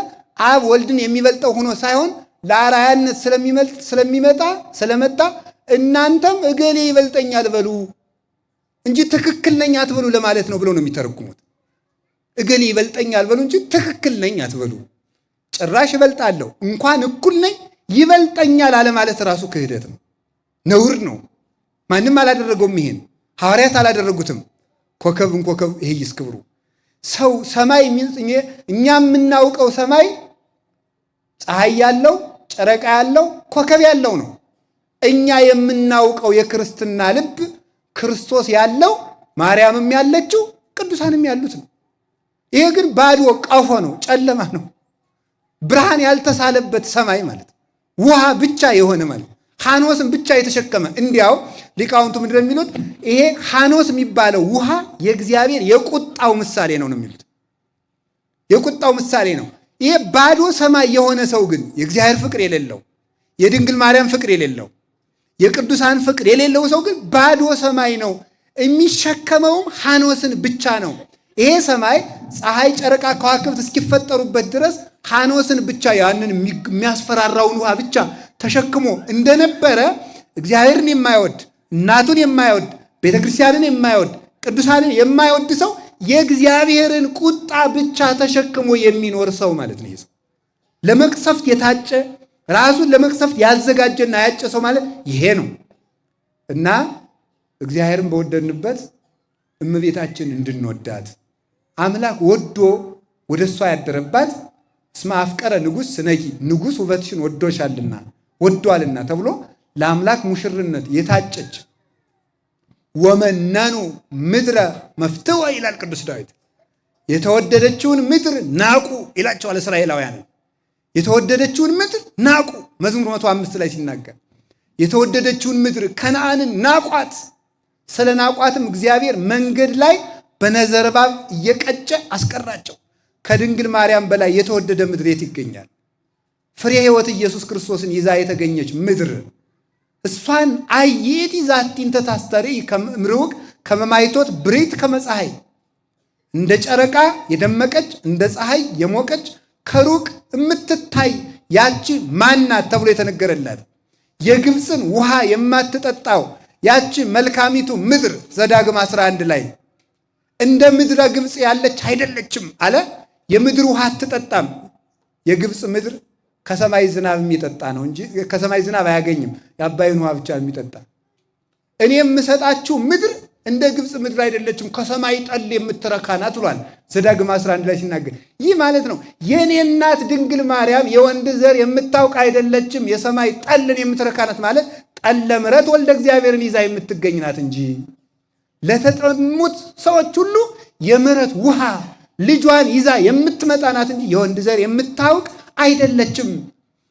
አብ ወልድን የሚበልጠው ሆኖ ሳይሆን ለአርአያነት ስለሚመጣ ስለመጣ እናንተም እገሌ ይበልጠኛል በሉ እንጂ ትክክል ነኝ አትበሉ ለማለት ነው ብለው ነው የሚተረጉሙት። እገሌ ይበልጠኛል በሉ እንጂ ትክክል ነኝ አትበሉ። ጭራሽ እበልጣለሁ እንኳን እኩል ነኝ ይበልጠኛል አለማለት ራሱ ክህደት ነው፣ ነውር ነው። ማንም አላደረገውም። ይሄን ሐዋርያት አላደረጉትም። ኮከብ እንኮከብ ይሄይስ ክብሩ። ሰው ሰማይ እኛ የምናውቀው ሰማይ ፀሐይ ያለው፣ ጨረቃ ያለው፣ ኮከብ ያለው ነው። እኛ የምናውቀው የክርስትና ልብ ክርስቶስ ያለው፣ ማርያምም ያለችው፣ ቅዱሳንም ያሉት ነው። ይሄ ግን ባዶ ቀፎ ነው፣ ጨለማ ነው። ብርሃን ያልተሳለበት ሰማይ ማለት ውሃ ብቻ የሆነ ማለት ሐኖስን ብቻ የተሸከመ። እንዲያው ሊቃውንቱ ምንድን ነው የሚሉት? ይሄ ሐኖስ የሚባለው ውሃ የእግዚአብሔር የቁጣው ምሳሌ ነው ነው የሚሉት። የቁጣው ምሳሌ ነው። ይሄ ባዶ ሰማይ የሆነ ሰው ግን የእግዚአብሔር ፍቅር የሌለው፣ የድንግል ማርያም ፍቅር የሌለው፣ የቅዱሳን ፍቅር የሌለው ሰው ግን ባዶ ሰማይ ነው። የሚሸከመውም ሐኖስን ብቻ ነው። ይሄ ሰማይ ፀሐይ፣ ጨረቃ፣ ከዋክብት እስኪፈጠሩበት ድረስ ሐኖስን ብቻ፣ ያንን የሚያስፈራራውን ውሃ ብቻ ተሸክሞ እንደነበረ፣ እግዚአብሔርን የማይወድ፣ እናቱን የማይወድ፣ ቤተክርስቲያንን የማይወድ፣ ቅዱሳንን የማይወድ ሰው የእግዚአብሔርን ቁጣ ብቻ ተሸክሞ የሚኖር ሰው ማለት ነው። ይሄ ሰው ለመቅሰፍት የታጨ፣ ራሱን ለመቅሰፍት ያዘጋጀና ያጨ ሰው ማለት ይሄ ነው። እና እግዚአብሔርን በወደድንበት እመቤታችን እንድንወዳት አምላክ ወዶ ወደ እሷ ያደረባት፣ እስመ አፍቀረ ንጉሥ ስነኪ፣ ንጉሥ ውበትሽን ወዶሻልና፣ ወዷልና ተብሎ ለአምላክ ሙሽርነት የታጨች፣ ወመነኑ ምድረ መፍትወ ይላል ቅዱስ ዳዊት። የተወደደችውን ምድር ናቁ ይላቸዋል እስራኤላውያን። የተወደደችውን ምድር ናቁ። መዝሙር 105 ላይ ሲናገር የተወደደችውን ምድር ከነአንን ናቋት። ስለ ናቋትም እግዚአብሔር መንገድ ላይ በነዘር እባብ እየቀጨ አስቀራቸው። ከድንግል ማርያም በላይ የተወደደ ምድር የት ይገኛል? ፍሬ ሕይወት ኢየሱስ ክርስቶስን ይዛ የተገኘች ምድር እሷን አየት ዛቲ እንተ ታስተርኢ እምርሑቅ ከመ ማይቶት ብርህት ከመ ፀሐይ፣ እንደ ጨረቃ የደመቀች፣ እንደ ፀሐይ የሞቀች፣ ከሩቅ የምትታይ ያቺ ማናት ተብሎ የተነገረላት፣ የግብፅን ውሃ የማትጠጣው ያቺ መልካሚቱ ምድር ዘዳግም 11 ላይ እንደ ምድረ ግብፅ ያለች አይደለችም አለ። የምድር ውሃ አትጠጣም። የግብፅ ምድር ከሰማይ ዝናብ የሚጠጣ ነው እንጂ ከሰማይ ዝናብ አያገኝም። የአባይን ውሃ ብቻ የሚጠጣ። እኔ የምሰጣችሁ ምድር እንደ ግብፅ ምድር አይደለችም፣ ከሰማይ ጠል የምትረካ ናት ብሏል ዘዳግም 11 ላይ ሲናገር። ይህ ማለት ነው የእኔ እናት ድንግል ማርያም የወንድ ዘር የምታውቅ አይደለችም፣ የሰማይ ጠልን የምትረካ ናት ማለት ጠለ ምሕረት ወልደ እግዚአብሔርን ይዛ የምትገኝ ናት እንጂ፣ ለተጠሙት ሰዎች ሁሉ የምሕረት ውሃ ልጇን ይዛ የምትመጣ ናት እንጂ የወንድ ዘር የምታውቅ አይደለችም።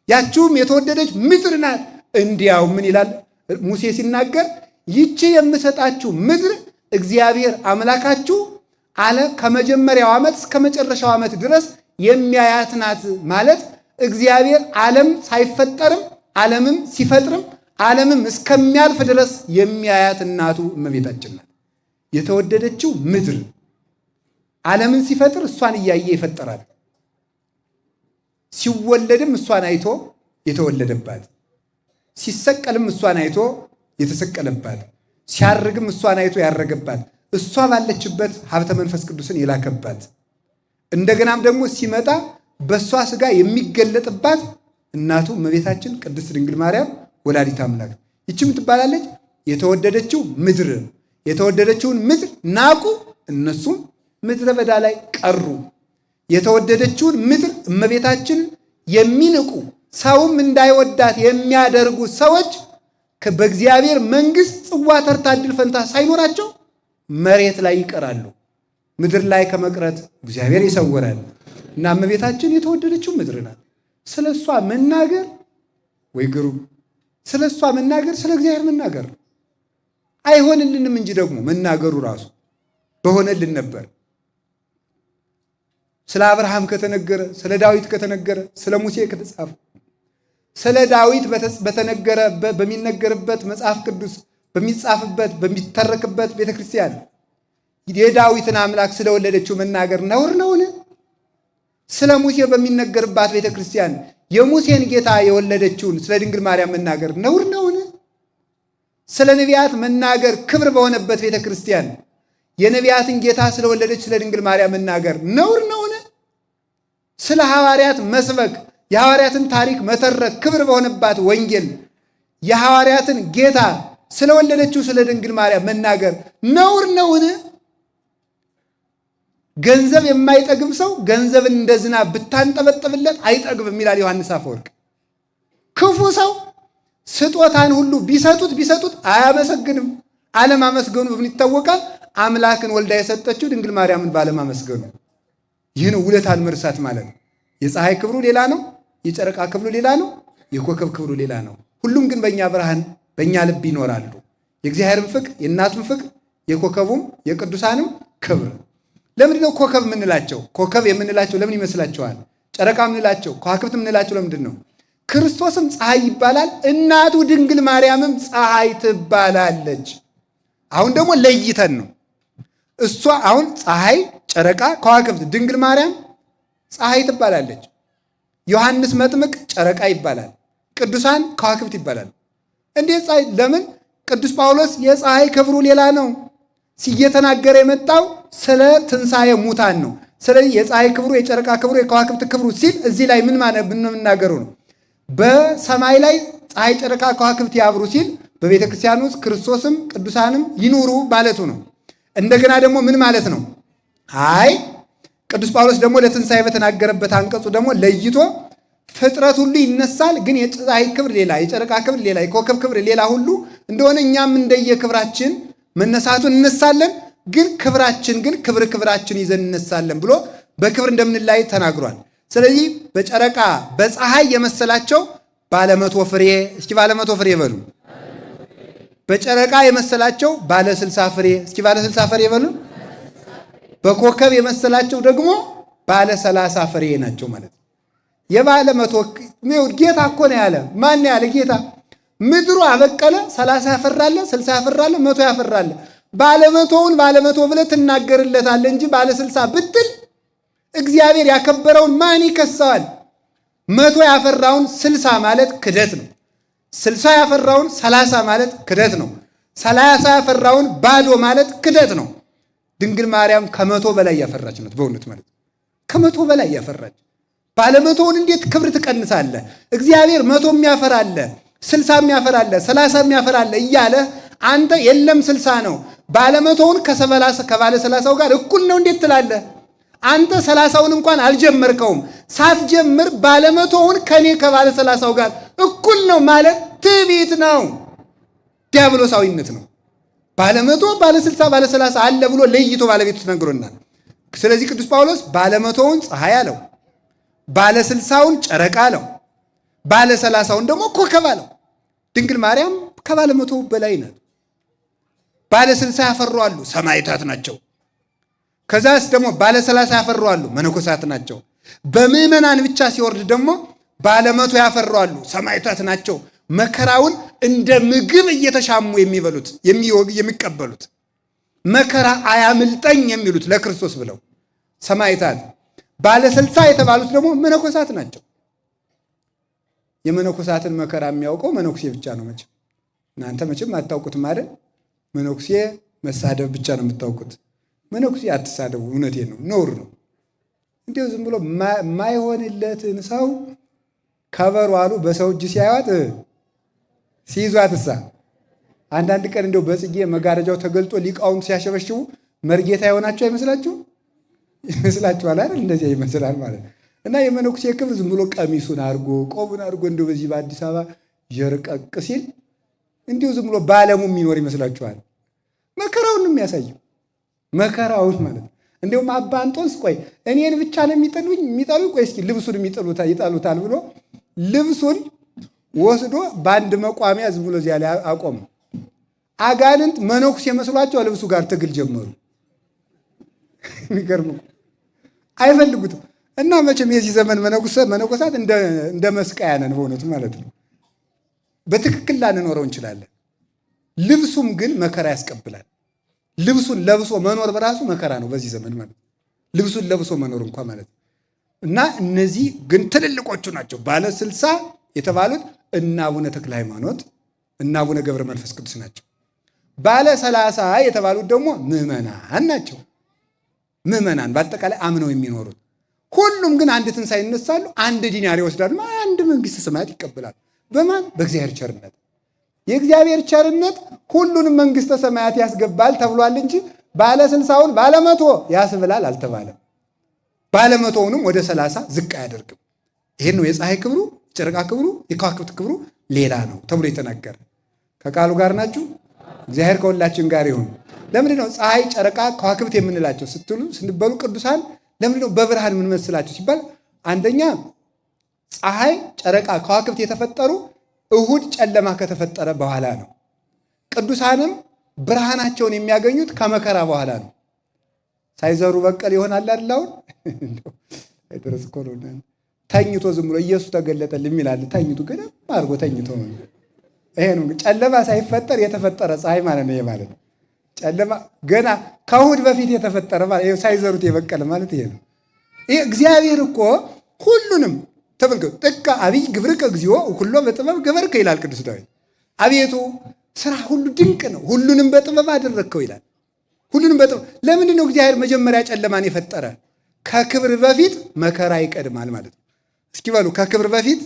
ያችውም የተወደደች ምድር ናት። እንዲያው ምን ይላል ሙሴ ሲናገር? ይቺ የምሰጣችሁ ምድር እግዚአብሔር አምላካችሁ አለ ከመጀመሪያው ዓመት እስከ መጨረሻው ዓመት ድረስ የሚያያት ናት ማለት እግዚአብሔር ዓለም ሳይፈጠርም፣ ዓለምም ሲፈጥርም፣ ዓለምም እስከሚያልፍ ድረስ የሚያያት እናቱ እመቤታችን ናት። የተወደደችው ምድር ዓለምን ሲፈጥር እሷን እያየ ይፈጠራል። ሲወለድም እሷን አይቶ የተወለደባት፣ ሲሰቀልም እሷን አይቶ የተሰቀለባት፣ ሲያርግም እሷን አይቶ ያረገባት፣ እሷ ባለችበት ሀብተ መንፈስ ቅዱስን የላከባት፣ እንደገናም ደግሞ ሲመጣ በእሷ ስጋ የሚገለጥባት እናቱ እመቤታችን ቅድስት ድንግል ማርያም ወላዲት አምላክ ይችም ትባላለች። የተወደደችው ምድር፣ የተወደደችውን ምድር ናቁ፣ እነሱም ምድረ በዳ ላይ ቀሩ። የተወደደችውን ምድር እመቤታችን የሚንቁ፣ ሰውም እንዳይወዳት የሚያደርጉ ሰዎች በእግዚአብሔር መንግሥት ጽዋ ተርታ ዕድል ፈንታ ሳይኖራቸው መሬት ላይ ይቀራሉ። ምድር ላይ ከመቅረት እግዚአብሔር ይሰውራል። እና እመቤታችን የተወደደችው ምድር ናት። ስለ እሷ መናገር ወይ ግሩም! ስለ እሷ መናገር ስለ እግዚአብሔር መናገር ነው። አይሆንልንም እንጂ ደግሞ መናገሩ ራሱ በሆነልን ነበር። ስለ አብርሃም ከተነገረ፣ ስለ ዳዊት ከተነገረ፣ ስለ ሙሴ ከተጻፈ፣ ስለ ዳዊት በተነገረ፣ በሚነገርበት መጽሐፍ ቅዱስ በሚጻፍበት፣ በሚተረክበት ቤተ ክርስቲያን የዳዊትን አምላክ ስለወለደችው መናገር ነውር ነውን? ስለ ሙሴ በሚነገርባት ቤተ ክርስቲያን የሙሴን ጌታ የወለደችውን ስለ ድንግል ማርያም መናገር ነውር ነውን? ስለ ነቢያት መናገር ክብር በሆነበት ቤተ ክርስቲያን የነቢያትን ጌታ ስለወለደች ስለ ድንግል ማርያም መናገር ነውር ነውን? ስለ ሐዋርያት መስበክ፣ የሐዋርያትን ታሪክ መተረክ ክብር በሆነባት ወንጌል የሐዋርያትን ጌታ ስለወለደችው ስለ ድንግል ማርያም መናገር ነውር ነውን? ገንዘብ የማይጠግብ ሰው ገንዘብን እንደ ዝናብ ብታንጠበጥብለት አይጠግብም ይላል ዮሐንስ አፈወርቅ። ክፉ ሰው ስጦታን ሁሉ ቢሰጡት ቢሰጡት አያመሰግንም። አለማመስገኑ በምን ይታወቃል? አምላክን ወልዳ የሰጠችው ድንግል ማርያምን ባለማመስገኑ። ይህን ውለታን መርሳት ማለት ነው። የፀሐይ ክብሩ ሌላ ነው፣ የጨረቃ ክብሩ ሌላ ነው፣ የኮከብ ክብሩ ሌላ ነው። ሁሉም ግን በእኛ ብርሃን በእኛ ልብ ይኖራሉ። የእግዚአብሔርም ፍቅር፣ የእናቱም ፍቅር፣ የኮከቡም የቅዱሳንም ክብር። ለምንድን ነው ኮከብ የምንላቸው? ኮከብ የምንላቸው ለምን ይመስላችኋል? ጨረቃ የምንላቸው፣ ከዋክብት የምንላቸው ለምንድን ነው? ክርስቶስም ፀሐይ ይባላል። እናቱ ድንግል ማርያምም ፀሐይ ትባላለች። አሁን ደግሞ ለይተን ነው። እሷ አሁን ፀሐይ፣ ጨረቃ፣ ከዋክብት፣ ድንግል ማርያም ፀሐይ ትባላለች። ዮሐንስ መጥምቅ ጨረቃ ይባላል። ቅዱሳን ከዋክብት ይባላል። እንዴት ፀሐይ? ለምን? ቅዱስ ጳውሎስ የፀሐይ ክብሩ ሌላ ነው ሲየተናገረ የመጣው ስለ ትንሣኤ ሙታን ነው። ስለዚህ የፀሐይ ክብሩ፣ የጨረቃ ክብሩ፣ የከዋክብት ክብሩ ሲል እዚህ ላይ ምን መናገሩ ነው? በሰማይ ላይ ፀሐይ፣ ጨረቃ፣ ከዋክብት ያብሩ ሲል በቤተ ክርስቲያን ውስጥ ክርስቶስም ቅዱሳንም ይኑሩ ማለቱ ነው። እንደገና ደግሞ ምን ማለት ነው? አይ ቅዱስ ጳውሎስ ደግሞ ለትንሣኤ በተናገረበት አንቀጹ ደግሞ ለይቶ ፍጥረት ሁሉ ይነሳል፣ ግን የፀሐይ ክብር ሌላ፣ የጨረቃ ክብር ሌላ፣ የኮከብ ክብር ሌላ ሁሉ እንደሆነ እኛም እንደየ ክብራችን መነሳቱን እነሳለን፣ ግን ክብራችን ግን ክብር ክብራችን ይዘን እነሳለን ብሎ በክብር እንደምንላይ ተናግሯል። ስለዚህ በጨረቃ በፀሐይ የመሰላቸው ባለመቶ ፍሬ፣ እስኪ ባለመቶ ፍሬ በሉ። በጨረቃ የመሰላቸው ባለ 60 ፍሬ፣ እስኪ ባለ 60 ፍሬ በሉ። በኮከብ የመሰላቸው ደግሞ ባለ 30 ፍሬ ናቸው ማለት ነው። የባለ መቶ ጌታ እኮ ነው ያለ። ማን ያለ ጌታ? ምድሩ አበቀለ፣ 30 ያፈራለ፣ 60 ያፈራለ፣ 100 ያፈራለ። ባለ መቶውን ባለ መቶ ብለህ ትናገርለታለህ እንጂ ባለ 60 ብትል እግዚአብሔር ያከበረውን ማን ይከሰዋል? 100 ያፈራውን 60 ማለት ክደት ነው። 60 ያፈራውን 30 ማለት ክደት ነው። 30 ያፈራውን ባዶ ማለት ክደት ነው። ድንግል ማርያም ከመቶ በላይ ያፈራች ናት። በእውነት ማለት ከመቶ በላይ ያፈራች። ባለመቶውን እንዴት ክብር ትቀንሳለህ? እግዚአብሔር 100 የሚያፈራለ፣ 60 የሚያፈራለ፣ 30 የሚያፈራለ እያለ አንተ የለም 60 ነው ባለመቶውን ከባለ 30ው ጋር እኩል ነው እንዴት ትላለህ? አንተ 30ውን እንኳን አልጀመርከውም። ሳትጀምር ባለመቶውን ከኔ ከባለ 30ው ጋር እኩል ነው ማለት ትዕቢት ነው፣ ዲያብሎሳዊነት ነው። ባለመቶ ባለ 60 ባለ 30 አለ ብሎ ለይቶ ባለቤቱ ተነግሮናል። ስለዚህ ቅዱስ ጳውሎስ ባለመቶውን ፀሐይ አለው፣ ባለ 60ውን ጨረቃ አለው፣ ባለ 30ውን ደግሞ ኮከብ አለው። ድንግል ማርያም ከባለ መቶ በላይ ናት። ባለ 60 ያፈሩ አሉ፣ ሰማዕታት ናቸው። ከዛስ ደግሞ ባለ 30 ያፈሩ አሉ፣ መነኮሳት ናቸው። በምዕመናን ብቻ ሲወርድ ደግሞ ባለ 100 ያፈሩ አሉ፣ ሰማዕታት ናቸው። መከራውን እንደ ምግብ እየተሻሙ የሚበሉት የሚቀበሉት፣ መከራ አያምልጠኝ የሚሉት ለክርስቶስ ብለው ሰማዕታት። ባለ 60 የተባሉት ደግሞ መነኮሳት ናቸው። የመነኮሳትን መከራ የሚያውቀው መነኩሴ ብቻ ነው። መቼም እናንተ መቼም አታውቁትም አይደል? መነኩሴ መሳደብ ብቻ ነው የምታውቁት። መነኩሴ አትሳደቡ፣ እውነቴን ነው፣ ነውር ነው። እንዲሁ ዝም ብሎ የማይሆንለትን ሰው ከበሩ አሉ በሰው እጅ ሲያዩት ሲይዟት እሳ አንዳንድ ቀን እንደው በጽጌ መጋረጃው ተገልጦ ሊቃውንት ሲያሸበሽቡ መርጌታ የሆናቸው አይመስላችሁ? ይመስላችኋል አይደል? እንደዚያ ይመስላል ማለት ነው። እና የመነኩሴ ክብር ዝም ብሎ ቀሚሱን አድርጎ ቆቡን አድርጎ እንደው በዚህ በአዲስ አበባ ዠርቀቅ ሲል እንዲሁ ዝም ብሎ በዓለሙ የሚኖር ይመስላችኋል? መከራውን ነው የሚያሳየው፣ መከራውን ማለት ነው። እንዲሁም አባ እንጦንስ ቆይ እኔን ብቻ ነው የሚጠሉኝ የሚጠሉኝ፣ ቆይ እስኪ ልብሱን ይጠሉታል ብሎ ልብሱን ወስዶ በአንድ መቋሚያ ዝም ብሎ እዚያ ላይ አቆመው። አጋንንት መነኩሴ መስሏቸው ልብሱ ጋር ትግል ጀመሩ። የሚገርም አይፈልጉትም። እና መቼም የዚህ ዘመን መነኮሳት እንደ መስቀያ ነን በእውነቱ ማለት ነው። በትክክል ላንኖረው እንችላለን። ልብሱም ግን መከራ ያስቀብላል። ልብሱን ለብሶ መኖር በራሱ መከራ ነው በዚህ ዘመን ማለት ነው። ልብሱን ለብሶ መኖር እንኳ ማለት ነው። እና እነዚህ ግን ትልልቆቹ ናቸው። ባለ 60 የተባሉት እነ አቡነ ተክለ ሃይማኖት እና አቡነ ገብረ መንፈስ ቅዱስ ናቸው። ባለ 30 የተባሉት ደግሞ ምዕመናን ናቸው። ምዕመናን በአጠቃላይ አምነው የሚኖሩት ሁሉም ግን አንድ ትንሣኤ ይነሳሉ፣ አንድ ዲናር ይወስዳሉ፣ አንድ መንግሥተ ሰማያት ይቀበላሉ። በማን? በእግዚአብሔር ቸርነት። የእግዚአብሔር ቸርነት ሁሉንም መንግሥተ ሰማያት ያስገባል ተብሏል እንጂ ባለ 60ውን ባለ 100 ያስብላል አልተባለም። ባለ 100ውንም ወደ 30 ዝቅ አያደርግም። ይሄን ነው የፀሐይ ክብሩ፣ የጨረቃ ክብሩ፣ የከዋክብት ክብሩ ሌላ ነው ተብሎ የተናገረ። ከቃሉ ጋር ናችሁ። እግዚአብሔር ከሁላችን ጋር ይሁን። ለምንድን ነው ፀሐይ፣ ጨረቃ፣ ከዋክብት የምንላቸው ስትሉ ስንበሉ ቅዱሳን ለምንድን ነው በብርሃን የምንመስላቸው ሲባል አንደኛ ፀሐይ፣ ጨረቃ፣ ከዋክብት የተፈጠሩ እሁድ ጨለማ ከተፈጠረ በኋላ ነው። ቅዱሳንም ብርሃናቸውን የሚያገኙት ከመከራ በኋላ ነው። ሳይዘሩ በቀል ይሆናል አይደል? አሁን ድረስ እኮ ነው። ተኝቶ ዝም ብሎ ኢየሱስ ተገለጠልኝ ይላል። ተኝቶ ገደም አድርጎ ተኝቶ ነው። ይሄ ነው ጨለማ ሳይፈጠር የተፈጠረ ፀሐይ ማለት ነው። ይሄ ማለት ነው ጨለማ ገና ከእሁድ በፊት የተፈጠረ ማለት ይሄ ሳይዘሩት የበቀለ ማለት ይሄ ነው። ይሄ እግዚአብሔር እኮ ሁሉንም ተመልከቱ። ጥቀ አብይ ግብርከ እግዚኦ ሁሎ በጥበብ ገበርከ ይላል ቅዱስ ዳዊት። አቤቱ ስራ ሁሉ ድንቅ ነው፣ ሁሉንም በጥበብ አደረግከው ይላል። ሁሉንም በጥበብ ለምንድን ነው እግዚአብሔር መጀመሪያ ጨለማን የፈጠረ? ከክብር በፊት መከራ ይቀድማል ማለት ነው። እስኪ በሉ ከክብር በፊት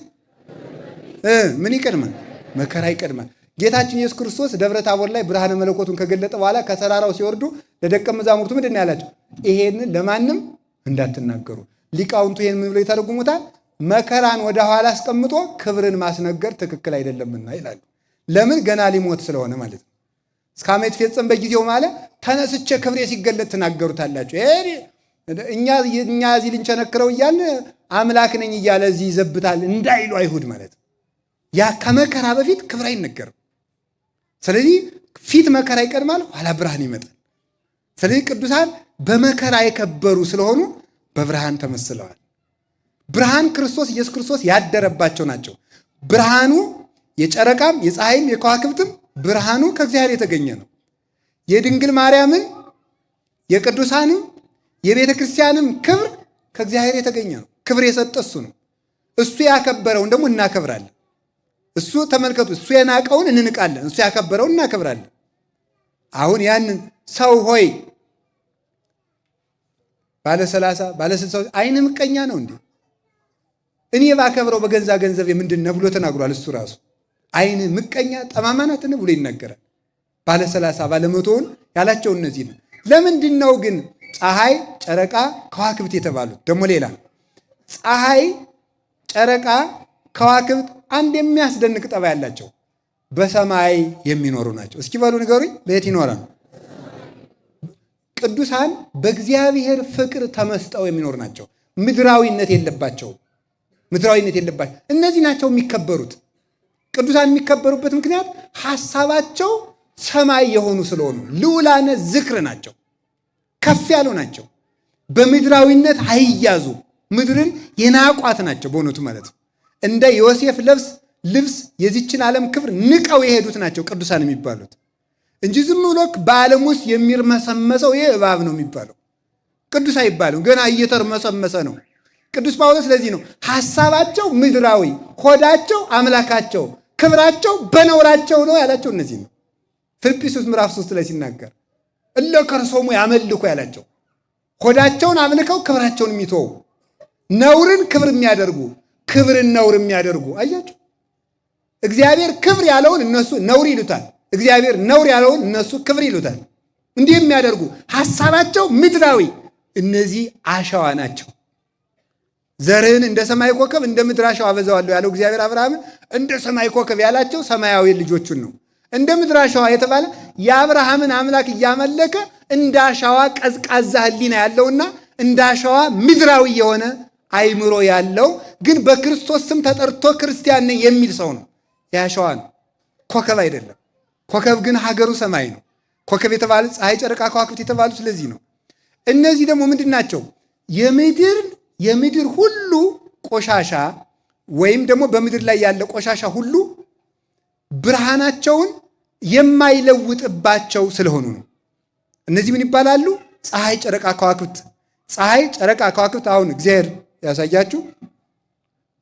ምን ይቀድማል? መከራ ይቀድማል። ጌታችን ኢየሱስ ክርስቶስ ደብረ ታቦር ላይ ብርሃነ መለኮቱን ከገለጠ በኋላ ከተራራው ሲወርዱ ለደቀ መዛሙርቱ ምንድን ነው ያላቸው? ይሄንን ለማንም እንዳትናገሩ። ሊቃውንቱ ይሄን ምን ብለው ይተረጉሙታል? መከራን ወደ ኋላ አስቀምጦ ክብርን ማስነገር ትክክል አይደለምና ይላሉ። ለምን? ገና ሊሞት ስለሆነ ማለት ነው። እስከ ዓመት ይፈጸም በጊዜው ማለት ተነስቼ ክብሬ ሲገለጥ ትናገሩታላችሁ። እኛ እዚህ ልንቸነክረው እያልን አምላክ ነኝ እያለ እዚህ ይዘብታል እንዳይሉ አይሁድ ማለት ነው። ያ ከመከራ በፊት ክብር አይነገርም። ስለዚህ ፊት መከራ ይቀድማል፣ ኋላ ብርሃን ይመጣል። ስለዚህ ቅዱሳን በመከራ የከበሩ ስለሆኑ በብርሃን ተመስለዋል። ብርሃን ክርስቶስ ኢየሱስ ክርስቶስ ያደረባቸው ናቸው። ብርሃኑ የጨረቃም የፀሐይም የከዋክብትም ብርሃኑ ከእግዚአብሔር የተገኘ ነው። የድንግል ማርያምን የቅዱሳንም የቤተ ክርስቲያንም ክብር ከእግዚአብሔር የተገኘ ነው። ክብር የሰጠ እሱ ነው። እሱ ያከበረውን ደግሞ እናከብራለን። እሱ ተመልከቱ፣ እሱ የናቀውን እንንቃለን፣ እሱ ያከበረውን እናከብራለን። አሁን ያንን ሰው ሆይ ባለ 30 ባለ 60 አይን ምቀኛ ነው እንዴ? እኔ ባከብረው በገንዛ ገንዘብ ምንድን ነው ብሎ ተናግሯል። እሱ ራሱ አይን ምቀኛ ጠማማ ናትን ብሎ ይናገራል። ባለ 30 ባለ 100ውን ያላቸው እነዚህ ነው። ለምንድን ነው ግን ፀሐይ፣ ጨረቃ፣ ከዋክብት የተባሉት? ደግሞ ሌላ ፀሐይ፣ ጨረቃ፣ ከዋክብት አንድ የሚያስደንቅ ጠባይ ያላቸው በሰማይ የሚኖሩ ናቸው። እስኪ በሉ ንገሩኝ፣ በየት ይኖራሉ? ቅዱሳን በእግዚአብሔር ፍቅር ተመስጠው የሚኖሩ ናቸው። ምድራዊነት የለባቸውም። ምድራዊነት የለባቸው። እነዚህ ናቸው የሚከበሩት። ቅዱሳን የሚከበሩበት ምክንያት ሐሳባቸው ሰማይ የሆኑ ስለሆኑ ልዑላነ ዝክር ናቸው። ከፍ ያሉ ናቸው። በምድራዊነት አይያዙ። ምድርን የናቋት ናቸው በእውነቱ ማለት ነው። እንደ ዮሴፍ ልብስ የዚችን ዓለም ክብር ንቀው የሄዱት ናቸው ቅዱሳን የሚባሉት እንጂ ዝም ብሎ በዓለም ውስጥ የሚርመሰመሰው ይሄ እባብ ነው የሚባለው ቅዱስ አይባልም። ገና እየተርመሰመሰ ነው። ቅዱስ ጳውሎስ ለዚህ ነው ሐሳባቸው ምድራዊ፣ ሆዳቸው አምላካቸው፣ ክብራቸው በነውራቸው ነው ያላቸው እነዚህ ነው። ፊልጵስዩስ ምዕራፍ 3 ላይ ሲናገር እለ ከርሶሙ ያመልኩ ያላቸው ሆዳቸውን አምልከው ክብራቸውን የሚተዉ ነውርን ክብር የሚያደርጉ ክብርን ነውር የሚያደርጉ አያቸው። እግዚአብሔር ክብር ያለውን እነሱ ነውር ይሉታል። እግዚአብሔር ነውር ያለውን እነሱ ክብር ይሉታል። እንዲህ የሚያደርጉ ሐሳባቸው ምድራዊ፣ እነዚህ አሸዋ ናቸው። ዘርህን እንደ ሰማይ ኮከብ እንደ ምድር አሸዋ አበዛዋለሁ ያለው እግዚአብሔር አብርሃምን እንደ ሰማይ ኮከብ ያላቸው ሰማያዊ ልጆቹን ነው። እንደ ምድር አሸዋ የተባለ የአብርሃምን አምላክ እያመለከ እንደ አሸዋ ቀዝቃዛ ሕሊና ያለውና እንደ አሸዋ ምድራዊ የሆነ አይምሮ ያለው ግን በክርስቶስ ስም ተጠርቶ ክርስቲያን ነኝ የሚል ሰው ነው። የአሸዋ ነው፣ ኮከብ አይደለም። ኮከብ ግን ሀገሩ ሰማይ ነው። ኮከብ የተባለ ፀሐይ፣ ጨረቃ፣ ከዋክብት የተባሉ ስለዚህ ነው። እነዚህ ደግሞ ምንድን ናቸው? የምድር ሁሉ ቆሻሻ ወይም ደግሞ በምድር ላይ ያለ ቆሻሻ ሁሉ ብርሃናቸውን የማይለውጥባቸው ስለሆኑ ነው። እነዚህ ምን ይባላሉ? ፀሐይ፣ ጨረቃ፣ ከዋክብት። ፀሐይ፣ ጨረቃ፣ ከዋክብት። አሁን እግዚአብሔር ያሳያችሁ።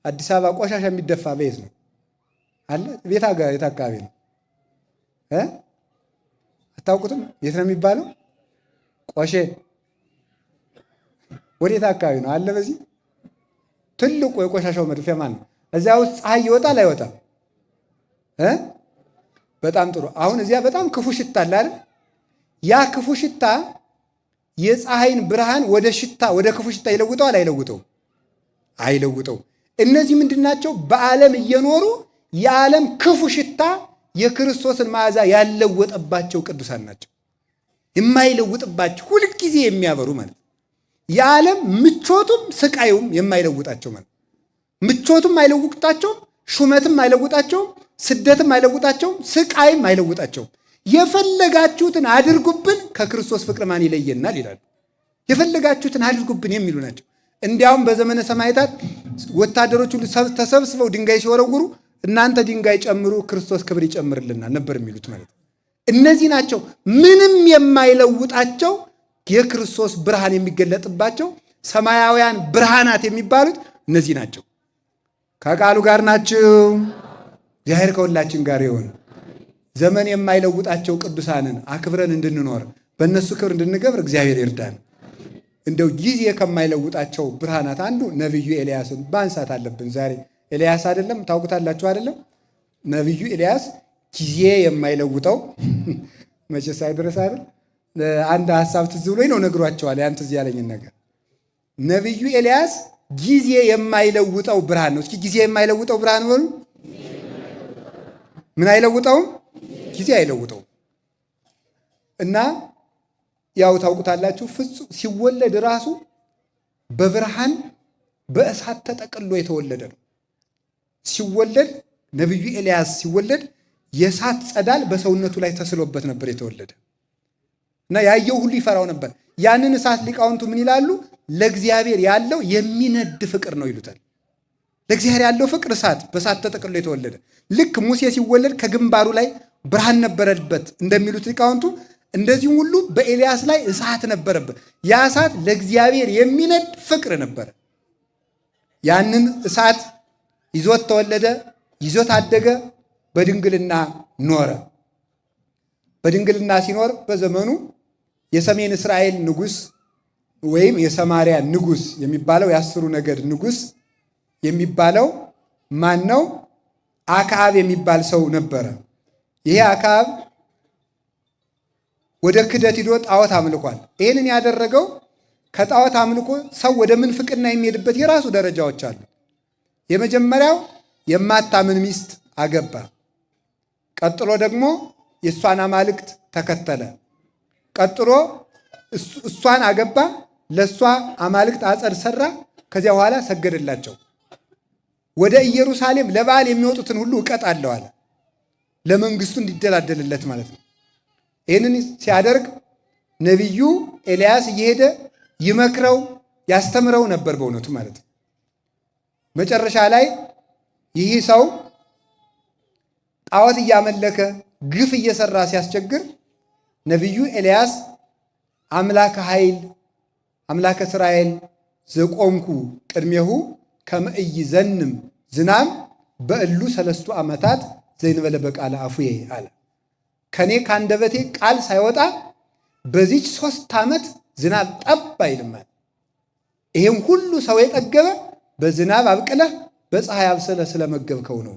አዲስ አበባ ቆሻሻ የሚደፋ በየት ነው አለ? ቤት የት አካባቢ ነው? አታውቁትም? የት ነው የሚባለው? ቆሼ ወዴት አካባቢ ነው አለ? በዚህ ትልቁ የቆሻሻው መድፊያ ማለት ነው። እዚያ ውስጥ ፀሐይ ይወጣል አይወጣም? በጣም ጥሩ። አሁን እዚያ በጣም ክፉ ሽታ አለ አይደል? ያ ክፉ ሽታ የፀሐይን ብርሃን ወደ ሽታ ወደ ክፉ ሽታ ይለውጠዋል? አይለውጠውም? አይለውጠውም። እነዚህ ምንድናቸው? በዓለም እየኖሩ የዓለም ክፉ ሽታ የክርስቶስን መዓዛ ያለወጠባቸው ቅዱሳን ናቸው። የማይለውጥባቸው ሁልጊዜ የሚያበሩ ማለት ነው። የዓለም ምቾቱም ስቃዩም የማይለውጣቸው ማለት ምቾቱም አይለውጣቸውም፣ ሹመትም አይለውጣቸውም፣ ስደትም አይለውጣቸውም፣ ስቃይም አይለውጣቸውም። የፈለጋችሁትን አድርጉብን ከክርስቶስ ፍቅር ማን ይለየናል ይላሉ። የፈለጋችሁትን አድርጉብን የሚሉ ናቸው። እንዲያውም በዘመነ ሰማዕታት ወታደሮች ሁሉ ተሰብስበው ድንጋይ ሲወረውሩ እናንተ ድንጋይ ጨምሩ፣ ክርስቶስ ክብር ይጨምርልናል ነበር የሚሉት ማለት ነው። እነዚህ ናቸው ምንም የማይለውጣቸው የክርስቶስ ብርሃን የሚገለጥባቸው ሰማያውያን ብርሃናት የሚባሉት እነዚህ ናቸው። ከቃሉ ጋር ናችሁ። እግዚአብሔር ከሁላችን ጋር ይሁን። ዘመን የማይለውጣቸው ቅዱሳንን አክብረን እንድንኖር በእነሱ ክብር እንድንገብር እግዚአብሔር ይርዳን። እንደው ጊዜ ከማይለውጣቸው ብርሃናት አንዱ ነቢዩ ኤልያስን ማንሳት አለብን ዛሬ። ኤልያስ አይደለም ታውቁታላችሁ አይደለም? ነቢዩ ኤልያስ ጊዜ የማይለውጠው መቼ ሳይደረስ አይደል? አንድ ሀሳብ ትዝ ብሎኝ ነው ነግሯቸዋል። ያን ትዝ ያለኝን ነገር ነቢዩ ኤልያስ ጊዜ የማይለውጠው ብርሃን ነው። እስኪ ጊዜ የማይለውጠው ብርሃን በሉ። ምን አይለውጠውም? ጊዜ አይለውጠውም። እና ያው ታውቁታላችሁ፣ ፍጹም ሲወለድ ራሱ በብርሃን በእሳት ተጠቅሎ የተወለደ ነው። ሲወለድ ነቢዩ ኤልያስ ሲወለድ የእሳት ጸዳል በሰውነቱ ላይ ተስሎበት ነበር የተወለደ እና ያየው ሁሉ ይፈራው ነበር። ያንን እሳት ሊቃውንቱ ምን ይላሉ? ለእግዚአብሔር ያለው የሚነድ ፍቅር ነው ይሉታል። ለእግዚአብሔር ያለው ፍቅር እሳት በእሳት ተጠቅሎ የተወለደ ልክ ሙሴ ሲወለድ ከግንባሩ ላይ ብርሃን ነበረበት እንደሚሉት ሊቃውንቱ፣ እንደዚሁም ሁሉ በኤልያስ ላይ እሳት ነበረበት። ያ እሳት ለእግዚአብሔር የሚነድ ፍቅር ነበረ። ያንን እሳት ይዞት ተወለደ፣ ይዞት አደገ፣ በድንግልና ኖረ። በድንግልና ሲኖር በዘመኑ የሰሜን እስራኤል ንጉሥ ወይም የሰማሪያ ንጉሥ የሚባለው የአስሩ ነገድ ንጉሥ የሚባለው ማን ነው? አክዓብ የሚባል ሰው ነበረ። ይሄ አክዓብ ወደ ክደት ሂዶ ጣዖት አምልኳል። ይህንን ያደረገው ከጣዖት አምልኮ ሰው ወደ ምንፍቅና የሚሄድበት የራሱ ደረጃዎች አሉ። የመጀመሪያው የማታምን ሚስት አገባ። ቀጥሎ ደግሞ የእሷን አማልክት ተከተለ። ቀጥሎ እሷን አገባ፣ ለእሷ አማልክት አጸድ ሰራ። ከዚያ በኋላ ሰገደላቸው። ወደ ኢየሩሳሌም ለበዓል የሚወጡትን ሁሉ እቀጣለሁ አለ። ለመንግስቱ እንዲደላደልለት ማለት ነው። ይህንን ሲያደርግ ነቢዩ ኤልያስ እየሄደ ይመክረው ያስተምረው ነበር በእውነቱ ማለት ነው። መጨረሻ ላይ ይህ ሰው ጣዖት እያመለከ ግፍ እየሰራ ሲያስቸግር ነቢዩ ኤልያስ አምላከ ኃይል አምላከ እስራኤል ዘቆምኩ ቅድሜሁ ከመ ኢይዘንም ዝናም በእሉ ሰለስቱ ዓመታት ዘይንበለ በቃለ አፉዬ አለ። ከኔ ከአንደበቴ ቃል ሳይወጣ በዚች 3 ዓመት ዝናብ ጠብ አይልም አለ። ይሄም ሁሉ ሰው የጠገበ በዝናብ አብቅለህ በፀሐይ አብስለህ ስለመገብከው ነው።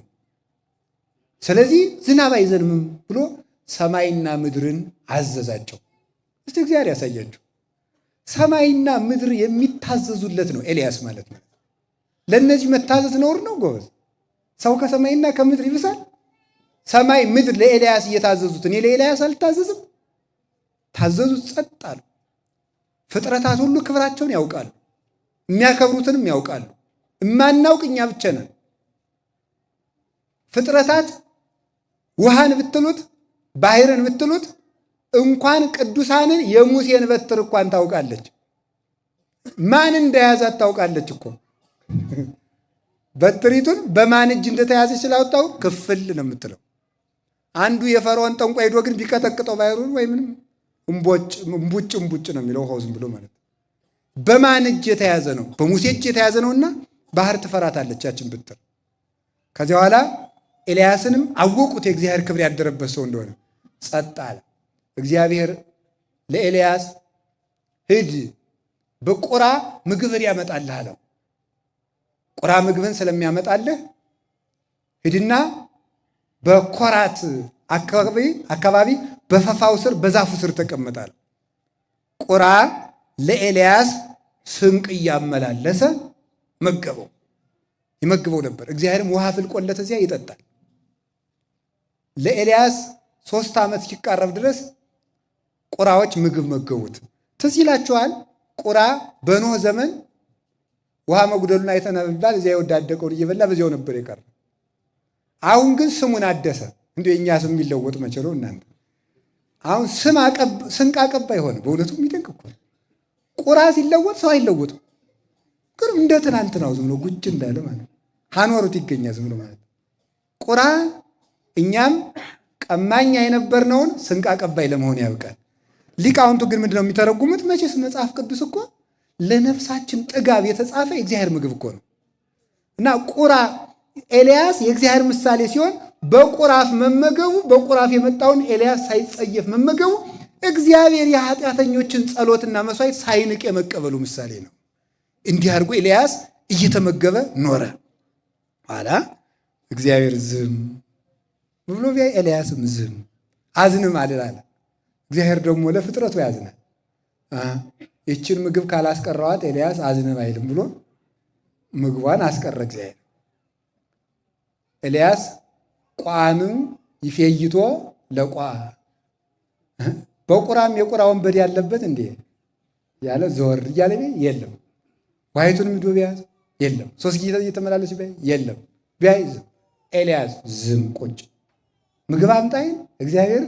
ስለዚህ ዝናብ አይዘንምም ብሎ ሰማይና ምድርን አዘዛቸው። እስቲ እግዚአብሔር ያሳያችሁ። ሰማይና ምድር የሚታዘዙለት ነው ኤልያስ ማለት ነው። ለእነዚህ መታዘዝ ነውር ነው ጎበዝ? ሰው ከሰማይና ከምድር ይብሳል? ሰማይ ምድር ለኤልያስ እየታዘዙት እኔ ለኤልያስ አልታዘዝም? ታዘዙት፣ ጸጥ አሉ። ፍጥረታት ሁሉ ክብራቸውን ያውቃሉ፣ የሚያከብሩትንም ያውቃሉ። እማናውቅ እኛ ብቻ ነን። ፍጥረታት ውሃን ብትሉት ባህርን ብትሉት እንኳን ቅዱሳንን የሙሴን በትር እንኳን ታውቃለች። ማን እንደያዛት ታውቃለች እኮ። በትሪቱን በማን እጅ እንደተያዘች ስላወጣው ክፍል ነው የምትለው። አንዱ የፈርዖን ጠንቋይ ሄዶ ግን ቢቀጠቅጠው ባህሩን ወይ ምንም እምቦጭ እምቡጭ እምቡጭ ነው የሚለው ውሃው ዝም ብሎ ማለት ነው። በማን እጅ የተያዘ ነው? በሙሴ እጅ የተያዘ ነውና ባህር ትፈራታለች ያችን ብትር። ከዚያ በኋላ ኤልያስንም አወቁት የእግዚአብሔር ክብር ያደረበት ሰው እንደሆነ። ጸጥ አለ። እግዚአብሔር ለኤልያስ ሂድ በቁራ ምግብን ያመጣልህ አለው። ቁራ ምግብን ስለሚያመጣልህ ሂድና በኮራት አካባቢ በፈፋው ስር በዛፉ ስር ተቀመጣል። ቁራ ለኤልያስ ስንቅ እያመላለሰ መገበው ይመግበው ነበር። እግዚአብሔርም ውሃ ፍልቆለት እዚያ ይጠጣል። ለኤልያስ 3 ዓመት ሲቃረብ ድረስ ቁራዎች ምግብ መገቡት። ትዝ ይላችኋል። ቁራ በኖህ ዘመን ውሃ መጉደሉን አይተና ቢባል እዚያ የወዳደቀውን እየበላ በዚያው ነበር የቀረ። አሁን ግን ስሙን አደሰ። እንዲ የእኛ ስም የሚለወጥ መቼ ነው እናንተ? አሁን ስም ስንቅ አቀባይ ሆነ። በእውነቱ የሚደንቅ እኮ ቁራ ሲለወጥ ሰው አይለወጥም። ግን እንደ ትናንትናው ዝም ብሎ ጉጭ እንዳለ ማለት ሀኖሩት ይገኛል ዝም ብሎ ማለት ቁራ። እኛም ቀማኛ የነበርነውን ስንቅ አቀባይ ለመሆን ያብቃል። ሊቃውንቱ ግን ምንድነው የሚተረጉሙት? መቼስ መጽሐፍ ቅዱስ እኮ ለነፍሳችን ጥጋብ የተጻፈ የእግዚአብሔር ምግብ እኮ ነው። እና ቁራ ኤልያስ የእግዚአብሔር ምሳሌ ሲሆን በቁራፍ መመገቡ፣ በቁራፍ የመጣውን ኤልያስ ሳይጸየፍ መመገቡ እግዚአብሔር የኃጢአተኞችን ጸሎትና መስዋዕት ሳይንቅ የመቀበሉ ምሳሌ ነው። እንዲህ አድርጎ ኤልያስ እየተመገበ ኖረ። ኋላ እግዚአብሔር ዝም ብሎ ቢያይ ኤልያስም ዝም አዝንም አልል አለ። እግዚአብሔር ደግሞ ለፍጥረቱ ያዝናል። ይችን ምግብ ካላስቀረዋት ኤልያስ አዝንም አይልም ብሎ ምግቧን አስቀረ እግዚአብሔር። ኤልያስ ቋንም ይፌይቶ ለቋ በቁራም የቁራ ወንበዴ ያለበት እንዴ ያለ ዘወር እያለ የለም። ዋይቱን ምዶ ቢያዝ የለም። 3 ጊዜ እየተመላለስ ቢያይ የለም። ቢያይ ዝም። ኤልያስ ዝም ቁጭ ምግብ አምጣይን እግዚአብሔር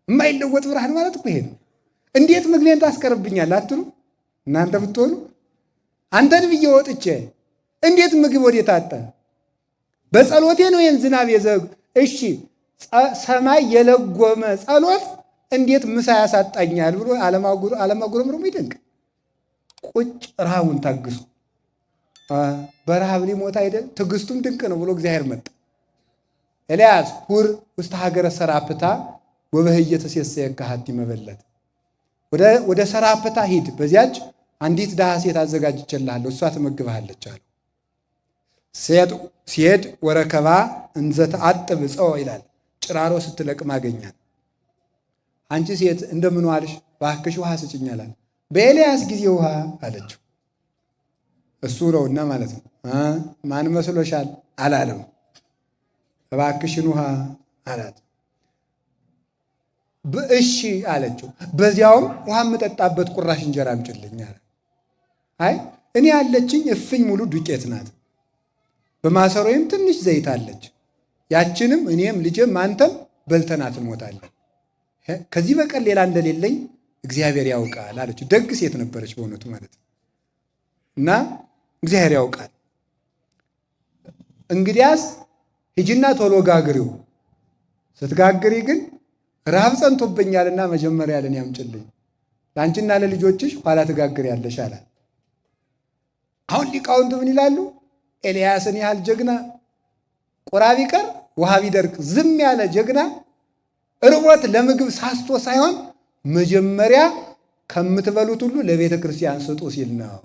የማይለወጥ ብርሃን ማለት እኮ ይሄ ነው። እንዴት ምግቤን ታስቀርብኛል አትሉ እናንተ ብትሆኑ አንተን ብዬ ወጥቼ እንዴት ምግብ ወዴት አጣ? በጸሎቴ ነው ይህን ዝናብ የዘግ እሺ ሰማይ የለጎመ ጸሎት እንዴት ምሳ ያሳጣኛል ብሎ አለማጉረምረሙ ይደንቅ። ቁጭ ረሃቡን ታግሶ በረሃብ ሊሞት አይደል? ትዕግስቱም ድንቅ ነው ብሎ እግዚአብሔር መጣ። ኤልያስ ሁር ውስተ ሀገረ ሰራፕታ ወበህየ ተሴሰየከ ሀቲ መበለት፣ ወደ ሰራፕታ ሂድ፣ በዚያች አንዲት ድሃ ሴት አዘጋጅቼልሃለሁ፣ እሷ ትመግብሃለች አለው። ሲሄድ ወረከባ እንዘ ተአጥብ ዕፀወ ይላል። ጭራሮ ስትለቅም አገኛት። አንቺ ሴት እንደምን ዋልሽ? እባክሽ ውሃ ስጭኝ አላት። በኤልያስ ጊዜ ውሃ አለችው። እሱ ነውና ማለት ነው። ማን መስሎሻል አላለም። እባክሽን ውሃ አላት። እሺ አለችው። በዚያውም ውሃ የምጠጣበት ቁራሽ እንጀራ አምጪልኝ አለ። አይ እኔ ያለችኝ እፍኝ ሙሉ ዱቄት ናት፣ በማሰሮዬም ትንሽ ዘይት አለች። ያችንም እኔም ልጄም አንተም በልተናት እንሞታለን። ከዚህ በቀር ሌላ እንደሌለኝ እግዚአብሔር ያውቃል አለችው። ደግ ሴት ነበረች በእውነቱ ማለት ነው። እና እግዚአብሔር ያውቃል። እንግዲያስ ሂጂና ቶሎ ጋግሪው፣ ስትጋግሪ ግን ረሃብ ጸንቶብኛልና መጀመሪያ ለእኔ አምጪልኝ፣ ለአንቺና ለልጆችሽ ኋላ ትጋግሪያለሽ አላት። አሁን ሊቃውንቱ ምን ይላሉ? ኤልያስን ያህል ጀግና ቁራ ቢቀር ውሃ ቢደርቅ ዝም ያለ ጀግና እርቦት ለምግብ ሳስቶ ሳይሆን መጀመሪያ ከምትበሉት ሁሉ ለቤተ ክርስቲያን ስጡ ሲል ነው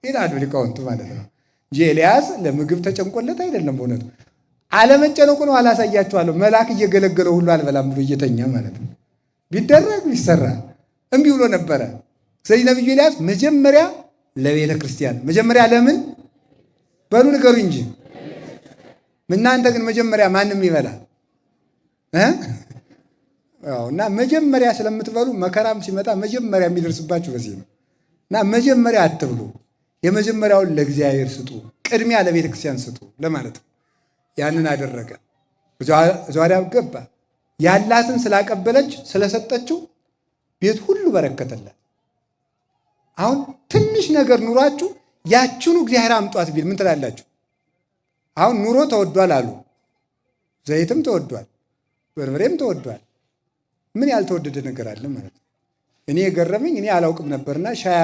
ይላሉ ሊቃውንቱ ማለት ነው እንጂ ኤልያስ ለምግብ ተጨንቆለት አይደለም። በእውነቱ አለመጨነቁ ነው። አላሳያችኋለሁ። መልአክ እየገለገለው ሁሉ አልበላም ብሎ እየተኛ ማለት ነው። ቢደረግ ቢሰራ እምቢ ብሎ ነበረ። ስለዚህ ነቢዩ ኤልያስ መጀመሪያ ለቤተ ክርስቲያን መጀመሪያ ለምን በሉ ንገሩ እንጂ እናንተ ግን መጀመሪያ ማንም ይበላል እና መጀመሪያ ስለምትበሉ መከራም ሲመጣ መጀመሪያ የሚደርስባችሁ በዚህ ነው። እና መጀመሪያ አትብሉ፣ የመጀመሪያውን ለእግዚአብሔር ስጡ፣ ቅድሚያ ለቤተ ክርስቲያን ስጡ ለማለት ነው። ያንን አደረገ። እዚያ ገባ። ያላትን ስላቀበለች ስለሰጠችው ቤት ሁሉ በረከተላት። አሁን ትንሽ ነገር ኑሯችሁ ያችኑ እግዚአብሔር አምጧት ቢል ምን ትላላችሁ? አሁን ኑሮ ተወዷል አሉ። ዘይትም ተወዷል፣ በርበሬም ተወዷል። ምን ያልተወደደ ነገር አለ ማለት ነው። እኔ የገረመኝ እኔ አላውቅም ነበርና ሻይ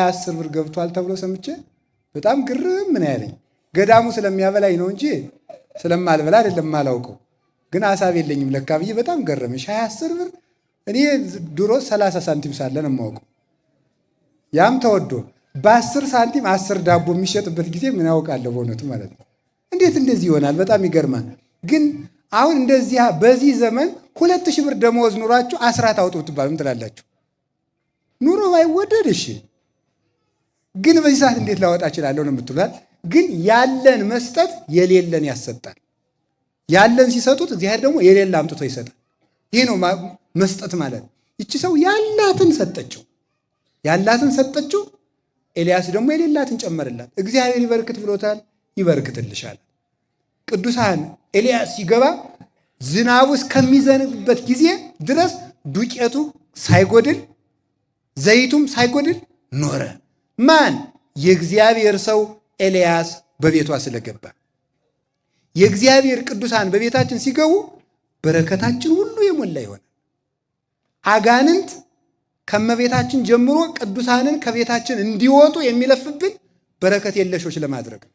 10 ብር ገብቷል ተብሎ ሰምቼ በጣም ግርም ምን ያለኝ ገዳሙ ስለሚያበላኝ ነው እንጂ ስለማልበላ አይደለም አላውቀው። ግን አሳብ የለኝም ለካ ብዬ በጣም ገረመኝ። ሻይ 10 ብር እኔ ድሮ 30 ሳንቲም ሳለ ነው የማውቀው። ያም ተወዶ በ10 ሳንቲም 10 ዳቦ የሚሸጥበት ጊዜ ምን ያውቃለሁ በእውነቱ ማለት ነው። እንዴት እንደዚህ ይሆናል? በጣም ይገርማል። ግን አሁን እንደዚያ በዚህ ዘመን 2000 ብር ደመወዝ ኑሯችሁ አስራት አውጡ ብትባሉ ምን ትላላችሁ? ኑሮ ባይወደድ እሺ፣ ግን በዚህ ሰዓት እንዴት ላወጣ እችላለሁ ነው የምትሉት። ግን ያለን መስጠት የሌለን ያሰጣል። ያለን ሲሰጡት እግዚአብሔር ደግሞ የሌለ አምጥቶ ይሰጣል። ይህ ነው መስጠት ማለት። ይቺ ሰው ያላትን ሰጠችው፣ ያላትን ሰጠችው። ኤልያስ ደግሞ የሌላትን ጨመርላት። እግዚአብሔር ይበርክት ብሎታል፣ ይበርክትልሻል። ቅዱሳን ኤልያስ ሲገባ ዝናቡ እስከሚዘንብበት ጊዜ ድረስ ዱቄቱ ሳይጎድል ዘይቱም ሳይጎድል ኖረ። ማን? የእግዚአብሔር ሰው ኤልያስ በቤቷ ስለገባ። የእግዚአብሔር ቅዱሳን በቤታችን ሲገቡ በረከታችን ሁሉ የሞላ ይሆናል። አጋንንት ከመቤታችን ጀምሮ ቅዱሳንን ከቤታችን እንዲወጡ የሚለፍብን በረከት የለሾች ለማድረግ ነው።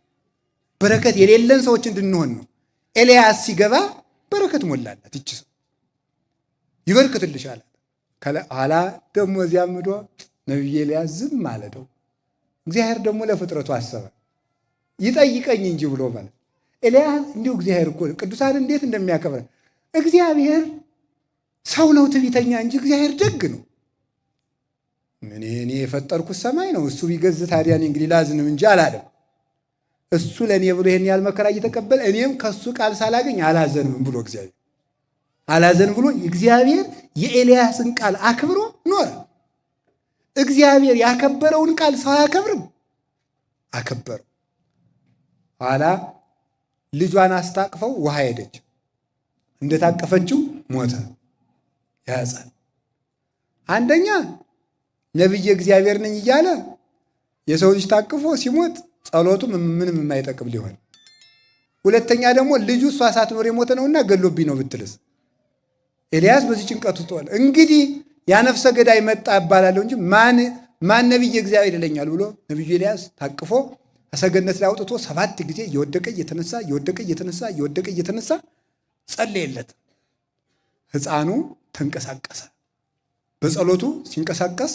በረከት የሌለን ሰዎች እንድንሆን ነው። ኤልያስ ሲገባ በረከት ሞላላት። ይች ሰው ይበርክትልሻል። ኋላ ደግሞ እዚያም ሄዶ ነቢዩ ኤልያስ ዝም አለ። እግዚአብሔር ደግሞ ለፍጥረቱ አሰበ። ይጠይቀኝ እንጂ ብሎ ማለት ኤልያስ እንዲሁ እግዚአብሔር እኮ ቅዱሳን እንዴት እንደሚያከብረ እግዚአብሔር ሰው ነው ትዕቢተኛ እንጂ እግዚአብሔር ደግ ነው። እኔ የፈጠርኩት ሰማይ ነው፣ እሱ ቢገዝ ታዲያ እኔ እንግዲህ ላዝንም እንጂ አላለም። እሱ ለእኔ ብሎ ይሄን ያህል መከራ እየተቀበለ እኔም ከእሱ ቃል ሳላገኝ አላዘንም ብሎ እግዚአብሔር አላዘን ብሎ እግዚአብሔር የኤልያስን ቃል አክብሮ ኖረ። እግዚአብሔር ያከበረውን ቃል ሰው አያከብርም? አከበረው። ኋላ ልጇን አስታቅፈው ውሃ ሄደች። እንደታቀፈችው ሞተ። ያ ሕፃን አንደኛ ነቢየ እግዚአብሔር ነኝ እያለ የሰው ልጅ ታቅፎ ሲሞት ጸሎቱ ምንም የማይጠቅም ሊሆን፣ ሁለተኛ ደግሞ ልጁ እሷ ሳትኖር የሞተ ነውና ገሎብኝ ነው ብትልስ፣ ኤልያስ በዚህ ጭንቀት ውስጥ ሆነ። እንግዲህ ያ ነፍሰ ገዳይ መጣ እባላለሁ እንጂ ማን ማን ነቢየ እግዚአብሔር ይለኛል ብሎ ነቢዩ ኤልያስ ታቅፎ ከሰገነት ላይ አውጥቶ 7 ጊዜ እየወደቀ እየተነሳ፣ እየወደቀ እየተነሳ፣ እየወደቀ እየተነሳ ጸለየለት። ሕፃኑ ተንቀሳቀሰ። በጸሎቱ ሲንቀሳቀስ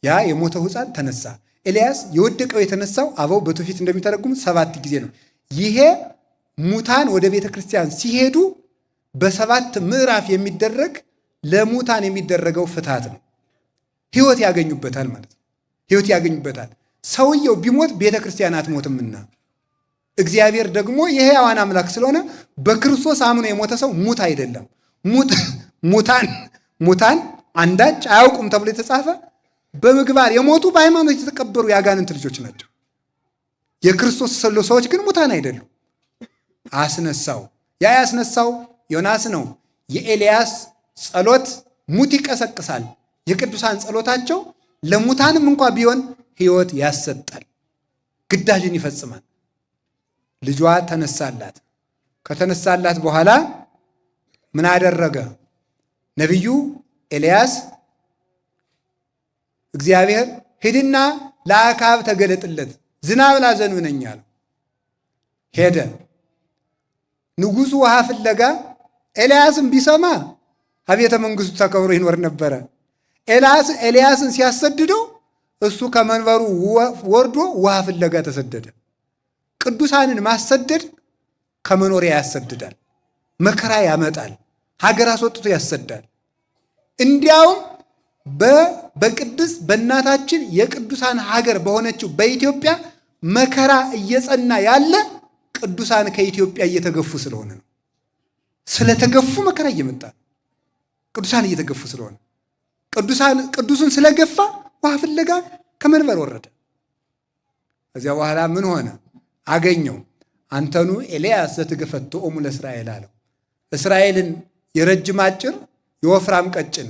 ያ የሞተው ሕፃን ተነሳ። ኤልያስ የወደቀው የተነሳው አበው በትውፊት እንደሚተረጉሙት 7 ጊዜ ነው። ይሄ ሙታን ወደ ቤተ ክርስቲያን ሲሄዱ በ7 ምዕራፍ የሚደረግ ለሙታን የሚደረገው ፍትሐት ነው። ሕይወት ያገኙበታል ማለት ነው። ሕይወት ያገኙበታል። ሰውየው ቢሞት ቤተ ክርስቲያን አትሞትምና እግዚአብሔር ደግሞ የሕያዋን አምላክ ስለሆነ በክርስቶስ አምኖ የሞተ ሰው ሙት አይደለም። ሙታን ሙታን አንዳች አያውቁም ተብሎ የተጻፈ በምግባር የሞቱ በሃይማኖት የተቀበሩ የአጋንንት ልጆች ናቸው። የክርስቶስ ሰዎች ግን ሙታን አይደሉም። አስነሳው። ያ ያስነሳው ዮናስ ነው። የኤልያስ ጸሎት ሙት ይቀሰቅሳል። የቅዱሳን ጸሎታቸው ለሙታንም እንኳ ቢሆን ሕይወት ያሰጣል፣ ግዳጅን ይፈጽማል። ልጇ ተነሳላት። ከተነሳላት በኋላ ምን አደረገ? ነቢዩ ኤልያስ እግዚአብሔር ሂድና ለአክዓብ ተገለጥለት ዝናብ ላዘንብ ነኝ አለው። ሄደ። ንጉሱ ውሃ ፍለጋ ኤልያስን ቢሰማ አቤተ መንግስቱ ተከብሮ ይኖር ነበረ። ኤልያስን ሲያሰድደው እሱ ከመንበሩ ወርዶ ውሃ ፍለጋ ተሰደደ። ቅዱሳንን ማሰደድ ከመኖሪያ ያሰድዳል፣ መከራ ያመጣል፣ ሀገር አስወጥቶ ያሰዳል። እንዲያውም በቅድስት በእናታችን የቅዱሳን ሀገር በሆነችው በኢትዮጵያ መከራ እየጸና ያለ ቅዱሳን ከኢትዮጵያ እየተገፉ ስለሆነ ነው። ስለተገፉ መከራ እየመጣ ነው። ቅዱሳን እየተገፉ ስለሆነ ቅዱሳን ቅዱሱን ስለገፋ ውሃ ፍለጋ ከመንበር ወረደ። ከዚያ በኋላ ምን ሆነ? አገኘው። አንተኑ ኤልያስ ዘትገፈትኦሙ ለእስራኤል አለው። እስራኤልን የረጅም አጭር የወፍራም ቀጭን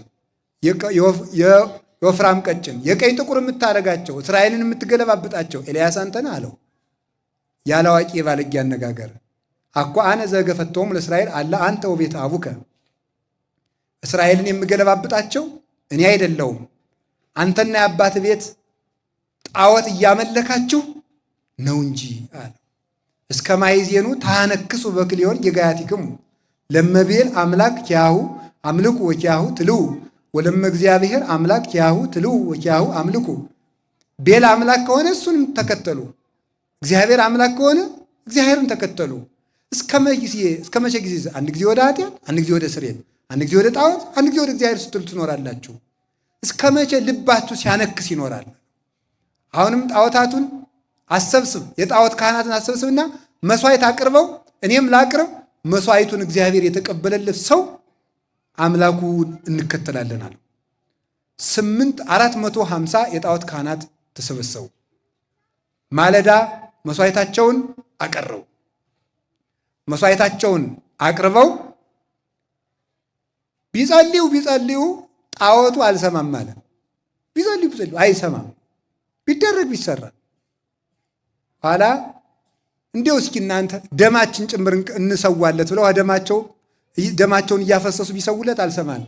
የወፍራም ቀጭን የቀይ ጥቁር የምታደርጋቸው እስራኤልን የምትገለባብጣቸው ኤልያስ አንተነህ አለው። ያላዋቂ የባለጌ አነጋገር አኮ አነ ዘገፈትኦሙ ለእስራኤል አለ አንተ ወቤተ አቡከ። እስራኤልን የምገለባብጣቸው እኔ አይደለሁም፣ አንተና የአባት ቤት ጣዖት እያመለካችሁ ነው እንጂ አለ። እስከ ማይዜኑ ታነክሱ በክልኤሆን ጌጋያቲክሙ ለመቤል አምላክ ኪያሁ አምልኩ ወኪያሁ ትልው ወለመ እግዚአብሔር አምላክ ኪያሁ ትልው ወኪያሁ አምልኩ። ቤል አምላክ ከሆነ እሱንም ተከተሉ፣ እግዚአብሔር አምላክ ከሆነ እግዚአብሔርን ተከተሉ። እስከ መቼ ጊዜ? አንድ ጊዜ ወደ ኃጢአት፣ አንድ ጊዜ ወደ ስርየት፣ አንድ ጊዜ ወደ ጣዖት፣ አንድ ጊዜ ወደ እግዚአብሔር ስትሉ ትኖራላችሁ። እስከ መቼ ልባችሁ ሲያነክስ ይኖራል? አሁንም ጣዖታቱን አሰብስብ፣ የጣዖት ካህናትን አሰብስብና መስዋዕት አቅርበው እኔም ላቅርብ። መስዋዕቱን እግዚአብሔር የተቀበለለት ሰው አምላኩን እንከተላለን አለው። 450 የጣዖት ካህናት ተሰበሰቡ። ማለዳ መስዋዕታቸውን አቀረቡ። መስዋዕታቸውን አቅርበው ቢጸልዩ ቢጸልዩ ጣዖቱ አልሰማም አለ። ቢጸልዩ ቢጸልዩ አይሰማም። ቢደረግ ቢሰራ ኋላ እንዲያው እስኪ እናንተ ደማችን ጭምር እንሰዋለት ብለው ደማቸውን እያፈሰሱ ቢሰውለት አልሰማን።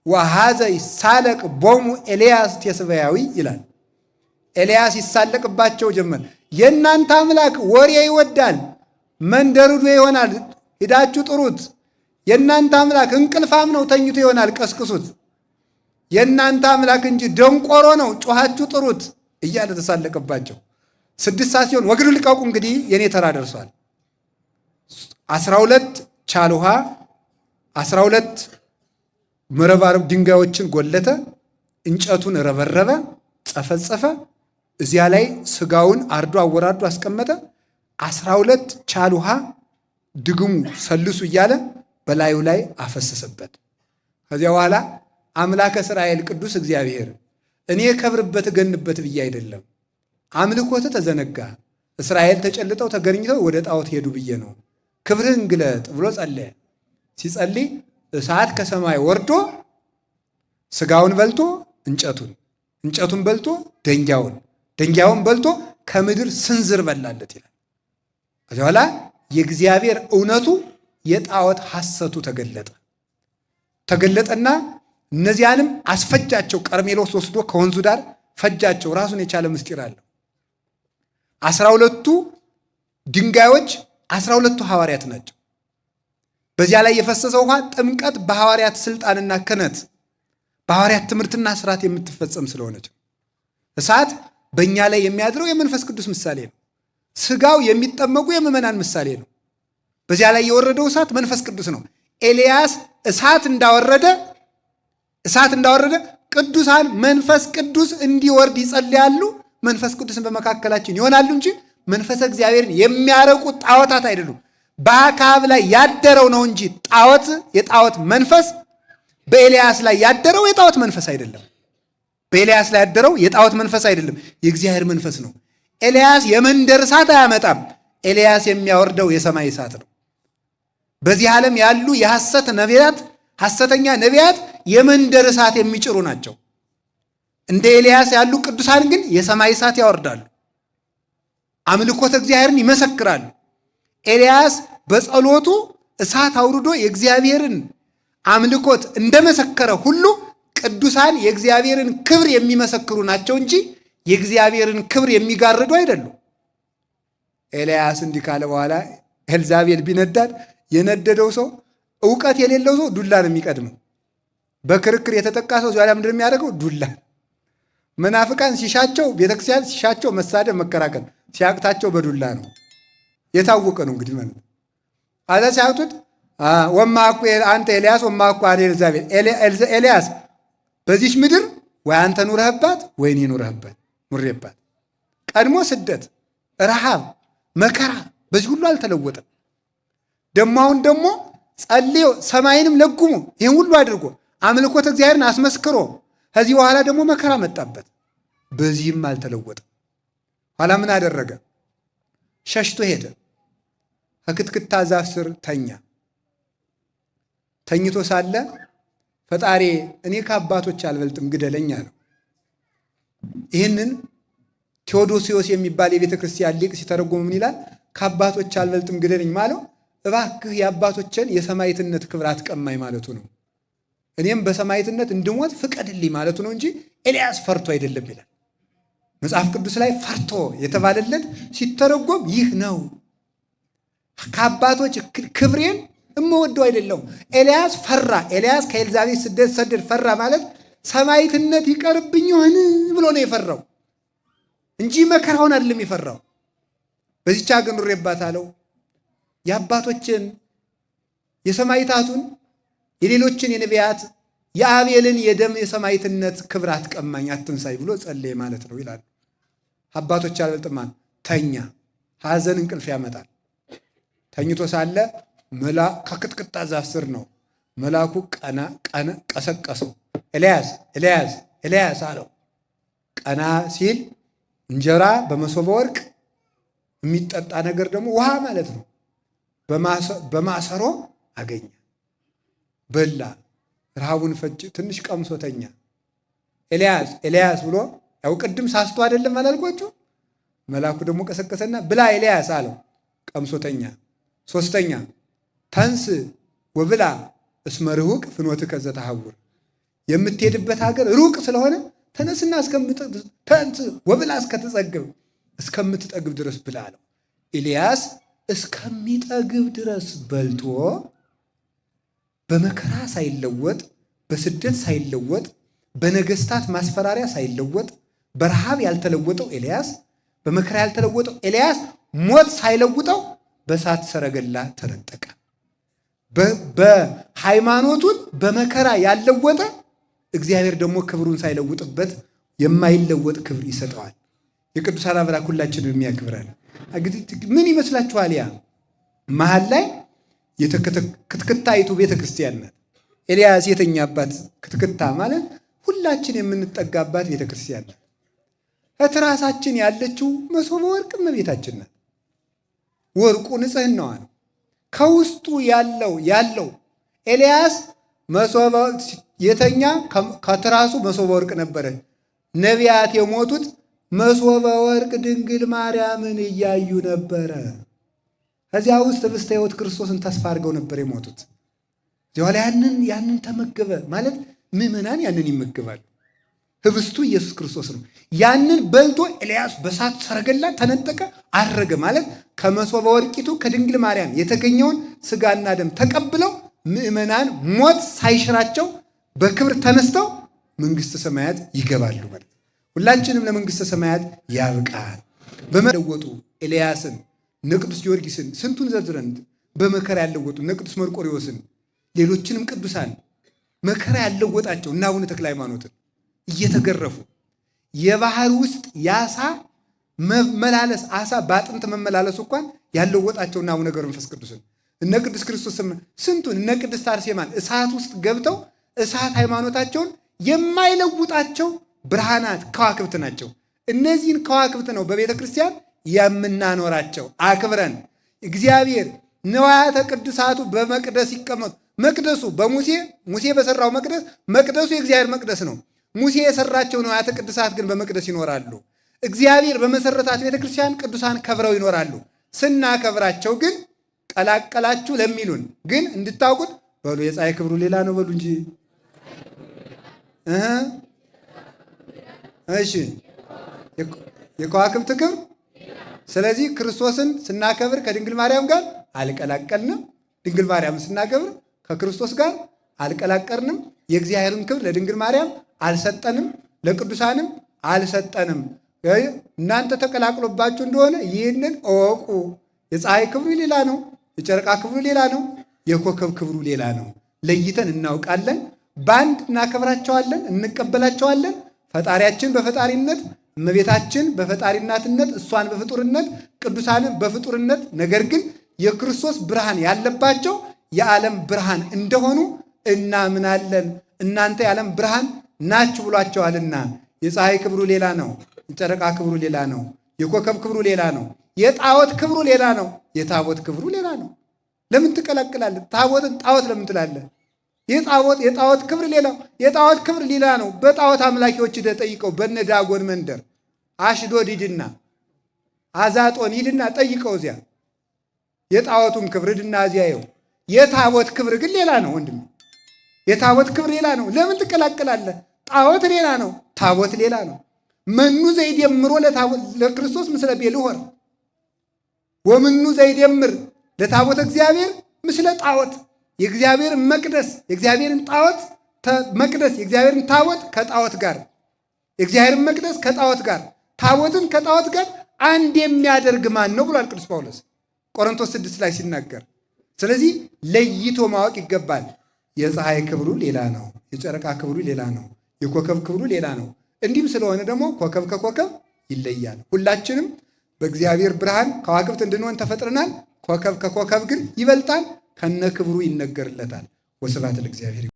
ወኀዘ ይሳለቅ ቦሙ ኤልያስ ቴስብያዊ ይላል። ኤልያስ ይሳለቅባቸው ጀመር። የእናንተ አምላክ ወሬ ይወዳል፣ መንደርዶ ይሆናል፣ ሂዳችሁ ጥሩት። የእናንተ አምላክ እንቅልፋም ነው፣ ተኝቶ ይሆናል፣ ቀስቅሱት። የእናንተ አምላክ እንጂ ደንቆሮ ነው፣ ጮኻችሁ ጥሩት እያለ ተሳለቀባቸው። 6 ሰዓት ሲሆን ወግዱ ልቀቁ፣ እንግዲህ የኔ ተራ ደርሷል። 12 ቻል ውሃ 12 መረባረብ ድንጋዮችን ጎለተ፣ እንጨቱን ረበረበ፣ ጸፈጸፈ። እዚያ ላይ ስጋውን አርዶ አወራርዶ አስቀመጠ። 12 ቻል ውሃ ድግሙ ሰልሱ እያለ በላዩ ላይ አፈሰሰበት። ከዚያ በኋላ አምላከ እስራኤል ቅዱስ እግዚአብሔር እኔ ከብርበት እገንበት ብዬ አይደለም፣ አምልኮት ተዘነጋ፣ እስራኤል ተጨልጠው ተገኝተው ወደ ጣዖት ሄዱ ብዬ ነው፣ ክብርህን ግለጥ ብሎ ጸለየ። ሲጸልይ እሳት ከሰማይ ወርዶ ስጋውን በልቶ እንጨቱን፣ እንጨቱን በልቶ ደንጊያውን፣ ደንጊያውን በልቶ ከምድር ስንዝር በላለት ይላል። ከዚያ በኋላ የእግዚአብሔር እውነቱ የጣዖት ሐሰቱ ተገለጠ። ተገለጠና እነዚያንም አስፈጃቸው። ቀርሜሎስ ወስዶ ከወንዙ ዳር ፈጃቸው። ራሱን የቻለ ምስጢር አለው። 12ቱ ድንጋዮች 12ቱ ሐዋርያት ናቸው። በዚያ ላይ የፈሰሰው ውሃ ጥምቀት በሐዋርያት ስልጣንና ክህነት በሐዋርያት ትምህርትና ስርዓት የምትፈጸም ስለሆነች እሳት በእኛ ላይ የሚያድረው የመንፈስ ቅዱስ ምሳሌ ነው። ስጋው የሚጠመቁ የምዕመናን ምሳሌ ነው። በዚያ ላይ የወረደው እሳት መንፈስ ቅዱስ ነው። ኤልያስ እሳት እንዳወረደ እሳት እንዳወረደ ቅዱሳን መንፈስ ቅዱስ እንዲወርድ ይጸልያሉ። መንፈስ ቅዱስን በመካከላችን ይሆናሉ እንጂ መንፈሰ እግዚአብሔርን የሚያረቁ ጣዖታት አይደሉም። በአክዓብ ላይ ያደረው ነው እንጂ ጣዖት የጣዖት መንፈስ በኤልያስ ላይ ያደረው የጣዖት መንፈስ አይደለም። በኤልያስ ላይ ያደረው የጣዖት መንፈስ አይደለም፣ የእግዚአብሔር መንፈስ ነው። ኤልያስ የመንደር እሳት አያመጣም። ኤልያስ የሚያወርደው የሰማይ እሳት ነው። በዚህ ዓለም ያሉ የሐሰት ነቢያት፣ ሐሰተኛ ነቢያት የመንደር እሳት የሚጭሩ ናቸው። እንደ ኤልያስ ያሉ ቅዱሳን ግን የሰማይ እሳት ያወርዳሉ። አምልኮተ እግዚአብሔርን ይመሰክራሉ። ኤልያስ በጸሎቱ እሳት አውርዶ የእግዚአብሔርን አምልኮት እንደመሰከረ ሁሉ ቅዱሳን የእግዚአብሔርን ክብር የሚመሰክሩ ናቸው እንጂ የእግዚአብሔርን ክብር የሚጋርዱ አይደሉም። ኤልያስ እንዲህ ካለ በኋላ ኤልዛቤል ቢነዳት የነደደው ሰው እውቀት የሌለው ሰው ዱላ ነው የሚቀድመው። በክርክር የተጠቃ ሰው ዚያ ምንድን የሚያደርገው? ዱላ። መናፍቃን ሲሻቸው ቤተክርስቲያን ሲሻቸው መሳደብ፣ መከራከር ሲያቅታቸው በዱላ ነው። የታወቀ ነው እንግዲህ ማለት አዛ ሲያቅቱት ወማኩ አንተ ኤልያስ ወማኩ አነ ኤልዛቤል፣ ኤልያስ በዚች ምድር ወይ አንተ ኑረህባት ወይ እኔ ኑረህባት ኑሬባት። ቀድሞ ስደት፣ ረሃብ፣ መከራ በዚህ ሁሉ አልተለወጠም። ደግሞ አሁን ደግሞ ጸልዮ ሰማይንም ለጉሞ ይህን ሁሉ አድርጎ አምልኮተ እግዚአብሔርን አስመስክሮ ከዚህ በኋላ ደግሞ መከራ መጣበት። በዚህም አልተለወጠም። ኋላ ምን አደረገ? ሸሽቶ ሄደ። ከክትክታ ዛፍ ስር ተኛ። ተኝቶ ሳለ ፈጣሪ እኔ ከአባቶች አልበልጥም ግደለኝ አለው። ይህንን ቴዎዶሲዎስ የሚባል የቤተ ክርስቲያን ሊቅ ሲተረጎም ምን ይላል? ከአባቶች አልበልጥም ግደለኝ ማለው እባክህ የአባቶችን የሰማዕትነት ክብር አትቀማኝ ማለቱ ነው። እኔም በሰማዕትነት እንድሞት ፍቀድልኝ ማለቱ ነው እንጂ ኤልያስ ፈርቶ አይደለም ይላል። መጽሐፍ ቅዱስ ላይ ፈርቶ የተባለለት ሲተረጎም ይህ ነው። ከአባቶች ክብሬን እምወደው አይደለሁም። ኤልያስ ፈራ። ኤልያስ ከኤልዛቤት ስደት ሰደድ ፈራ ማለት ሰማዕትነት ይቀርብኝ ይሆን ብሎ ነው የፈራው እንጂ መከራውን አይደለም የፈራው። በዚች ሀገር ኑሬባታለሁ የአባቶችን የሰማዕታቱን የሌሎችን የነቢያት የአቤልን የደም የሰማዕትነት ክብር አትቀማኝ አትንሳይ ብሎ ጸለየ ማለት ነው ይላሉ አባቶች። አልበልጥማን ተኛ። ሐዘን እንቅልፍ ያመጣል። ተኝቶ ሳለ ከቅጥቅጣ ዛፍ ስር ነው መልአኩ ቀና ቀና ቀሰቀሰው። ኤልያስ ኤልያስ ኤልያስ አለው። ቀና ሲል እንጀራ በመሶበ ወርቅ የሚጠጣ ነገር ደግሞ ውሃ ማለት ነው በማሰሮ አገኘ። በላ፣ ረሃቡን ፈጭ፣ ትንሽ ቀምሶ ተኛ። ኤልያስ ኤልያስ ብሎ ያው ቅድም ሳስቶ አይደለም አላልኳችሁ? መልአኩ ደግሞ ቀሰቀሰና ብላ ኤልያስ አለው። ቀምሶ ተኛ። ሶስተኛ ተንሥእ ወብላዕ እስመ ርሁቅ ፍኖትከ ዘተሐውር፣ የምትሄድበት ሀገር ሩቅ ስለሆነ ተነስና ተንሥእ ወብላዕ እስከትጸግብ እስከምትጠግብ ድረስ ብላ አለው። ኤልያስ እስከሚጠግብ ድረስ በልቶ በመከራ ሳይለወጥ፣ በስደት ሳይለወጥ፣ በነገስታት ማስፈራሪያ ሳይለወጥ፣ በረሃብ ያልተለወጠው ኤልያስ፣ በመከራ ያልተለወጠው ኤልያስ ሞት ሳይለውጠው በእሳት ሰረገላ ተነጠቀ። በሃይማኖቱን በመከራ ያልለወጠ እግዚአብሔር ደግሞ ክብሩን ሳይለውጥበት የማይለወጥ ክብር ይሰጠዋል። የቅዱሳን አምላክ ሁላችንም የሚያክብረን። ምን ይመስላችኋል? ያ መሀል ላይ ክትክታይቱ ቤተ ክርስቲያን ናት። ኤልያስ የተኛባት ክትክታ ማለት ሁላችን የምንጠጋባት ቤተ ክርስቲያን ናት። እትራሳችን ያለችው መሶበ ወርቅ እመቤታችን ናት። ወርቁ ንጽህናዋ ነው። ከውስጡ ያለው ኤልያስ መሶበ የተኛ ከትራሱ መሶበ ወርቅ ነበረ። ነቢያት የሞቱት መሶበ ወርቅ ድንግል ማርያምን እያዩ ነበረ። ከዚያ ውስጥ ህብስተ ሕይወት ክርስቶስን ተስፋ አድርገው ነበር የሞቱት። እዚያ ላይ ያንን ተመገበ ማለት ምዕመናን ያንን ይመገባሉ። ህብስቱ ኢየሱስ ክርስቶስ ነው። ያንን በልቶ ኤልያስ በሳት ሰረገላ ተነጠቀ፣ አረገ ማለት ከመሶበ ወርቂቱ ከድንግል ማርያም የተገኘውን ስጋና ደም ተቀብለው ምዕመናን ሞት ሳይሽራቸው በክብር ተነስተው መንግስተ ሰማያት ይገባሉ ማለት። ሁላችንም ለመንግስተ ሰማያት ያብቃል። በመለወጡ ኤልያስን እነ ቅዱስ ጊዮርጊስን ስንቱን ዘርዝረን በመከራ ያለወጡ እነ ቅዱስ መርቆሪዎስን ሌሎችንም ቅዱሳን መከራ ያለወጣቸው እና አቡነ ተክለ ሃይማኖትን እየተገረፉ የባህር ውስጥ የአሳ መመላለስ አሳ በአጥንት መመላለሱ እንኳን ያለወጣቸው እና አቡነ ገብረ መንፈስ ቅዱስን እነ ቅዱስ ክርስቶስ ስንቱን እነ ቅድስት አርሴማን እሳት ውስጥ ገብተው እሳት ሃይማኖታቸውን የማይለውጣቸው ብርሃናት ከዋክብት ናቸው። እነዚህን ከዋክብት ነው በቤተ ክርስቲያን የምናኖራቸው አክብረን። እግዚአብሔር ንዋያተ ቅዱሳቱ በመቅደስ ይቀመጡ። መቅደሱ በሙሴ ሙሴ በሰራው መቅደስ መቅደሱ የእግዚአብሔር መቅደስ ነው። ሙሴ የሰራቸው ንዋያተ ቅዱሳት ግን በመቅደስ ይኖራሉ። እግዚአብሔር በመሰረታት ቤተ ክርስቲያን ቅዱሳን ከብረው ይኖራሉ። ስናከብራቸው ግን ቀላቀላችሁ ለሚሉን ግን እንድታውቁት በሉ የፀሐይ ክብሩ ሌላ ነው በሉ እንጂ። እሺ የከዋክብት ክብር። ስለዚህ ክርስቶስን ስናከብር ከድንግል ማርያም ጋር አልቀላቀልንም። ድንግል ማርያምን ስናከብር ከክርስቶስ ጋር አልቀላቀልንም። የእግዚአብሔርን ክብር ለድንግል ማርያም አልሰጠንም፣ ለቅዱሳንም አልሰጠንም። እናንተ ተቀላቅሎባችሁ እንደሆነ ይህንን እወቁ። የፀሐይ ክብሩ ሌላ ነው፣ የጨረቃ ክብሩ ሌላ ነው፣ የኮከብ ክብሩ ሌላ ነው። ለይተን እናውቃለን። በአንድ እናከብራቸዋለን፣ እንቀበላቸዋለን። ፈጣሪያችን በፈጣሪነት፣ እመቤታችን በፈጣሪናትነት፣ እሷን በፍጡርነት፣ ቅዱሳንን በፍጡርነት፣ ነገር ግን የክርስቶስ ብርሃን ያለባቸው የዓለም ብርሃን እንደሆኑ እናምናለን። እናንተ የዓለም ብርሃን ናችሁ ብሏቸዋልና። የፀሐይ ክብሩ ሌላ ነው፣ የጨረቃ ክብሩ ሌላ ነው፣ የኮከብ ክብሩ ሌላ ነው፣ የጣዖት ክብሩ ሌላ ነው፣ የታቦት ክብሩ ሌላ ነው። ለምን ትቀላቅላለህ? ታቦትን ጣዖት ለምን ትላለህ? የጣዖት ክብር ሌላ የጣዖት ክብር ሌላ ነው። በጣዖት አምላኪዎች ሂደህ ጠይቀው። በነ ዳጎን መንደር አሽዶድ ሂድና አዛጦን ሂድና ጠይቀው። እዚያ የጣዖቱን ክብር ሂድና እዚያ ይኸው። የታቦት ክብር ግን ሌላ ነው ወንድም፣ የታቦት ክብር ሌላ ነው። ለምን ትቀላቅላለህ? ጣዖት ሌላ ነው፣ ታቦት ሌላ ነው። መኑ ዘይደምሮ ለክርስቶስ ምስለ ቤልሆር ወምኑ ዘይደምር ለታቦተ እግዚአብሔር ምስለ ጣዖት። የእግዚአብሔር መቅደስ የእግዚአብሔርን ጣዖት መቅደስ የእግዚአብሔርን ታቦት ከጣዖት ጋር የእግዚአብሔርን መቅደስ ከጣዖት ጋር ታቦትን ከጣዖት ጋር አንድ የሚያደርግ ማን ነው ብሏል ቅዱስ ጳውሎስ ቆሮንቶስ 6 ላይ ሲናገር። ስለዚህ ለይቶ ማወቅ ይገባል። የፀሐይ ክብሩ ሌላ ነው፣ የጨረቃ ክብሩ ሌላ ነው፣ የኮከብ ክብሩ ሌላ ነው። እንዲህም ስለሆነ ደግሞ ኮከብ ከኮከብ ይለያል። ሁላችንም በእግዚአብሔር ብርሃን ከዋክብት እንድንሆን ተፈጥረናል። ኮከብ ከኮከብ ግን ይበልጣል፣ ከነ ክብሩ ይነገርለታል። ወስብሐት ለእግዚአብሔር።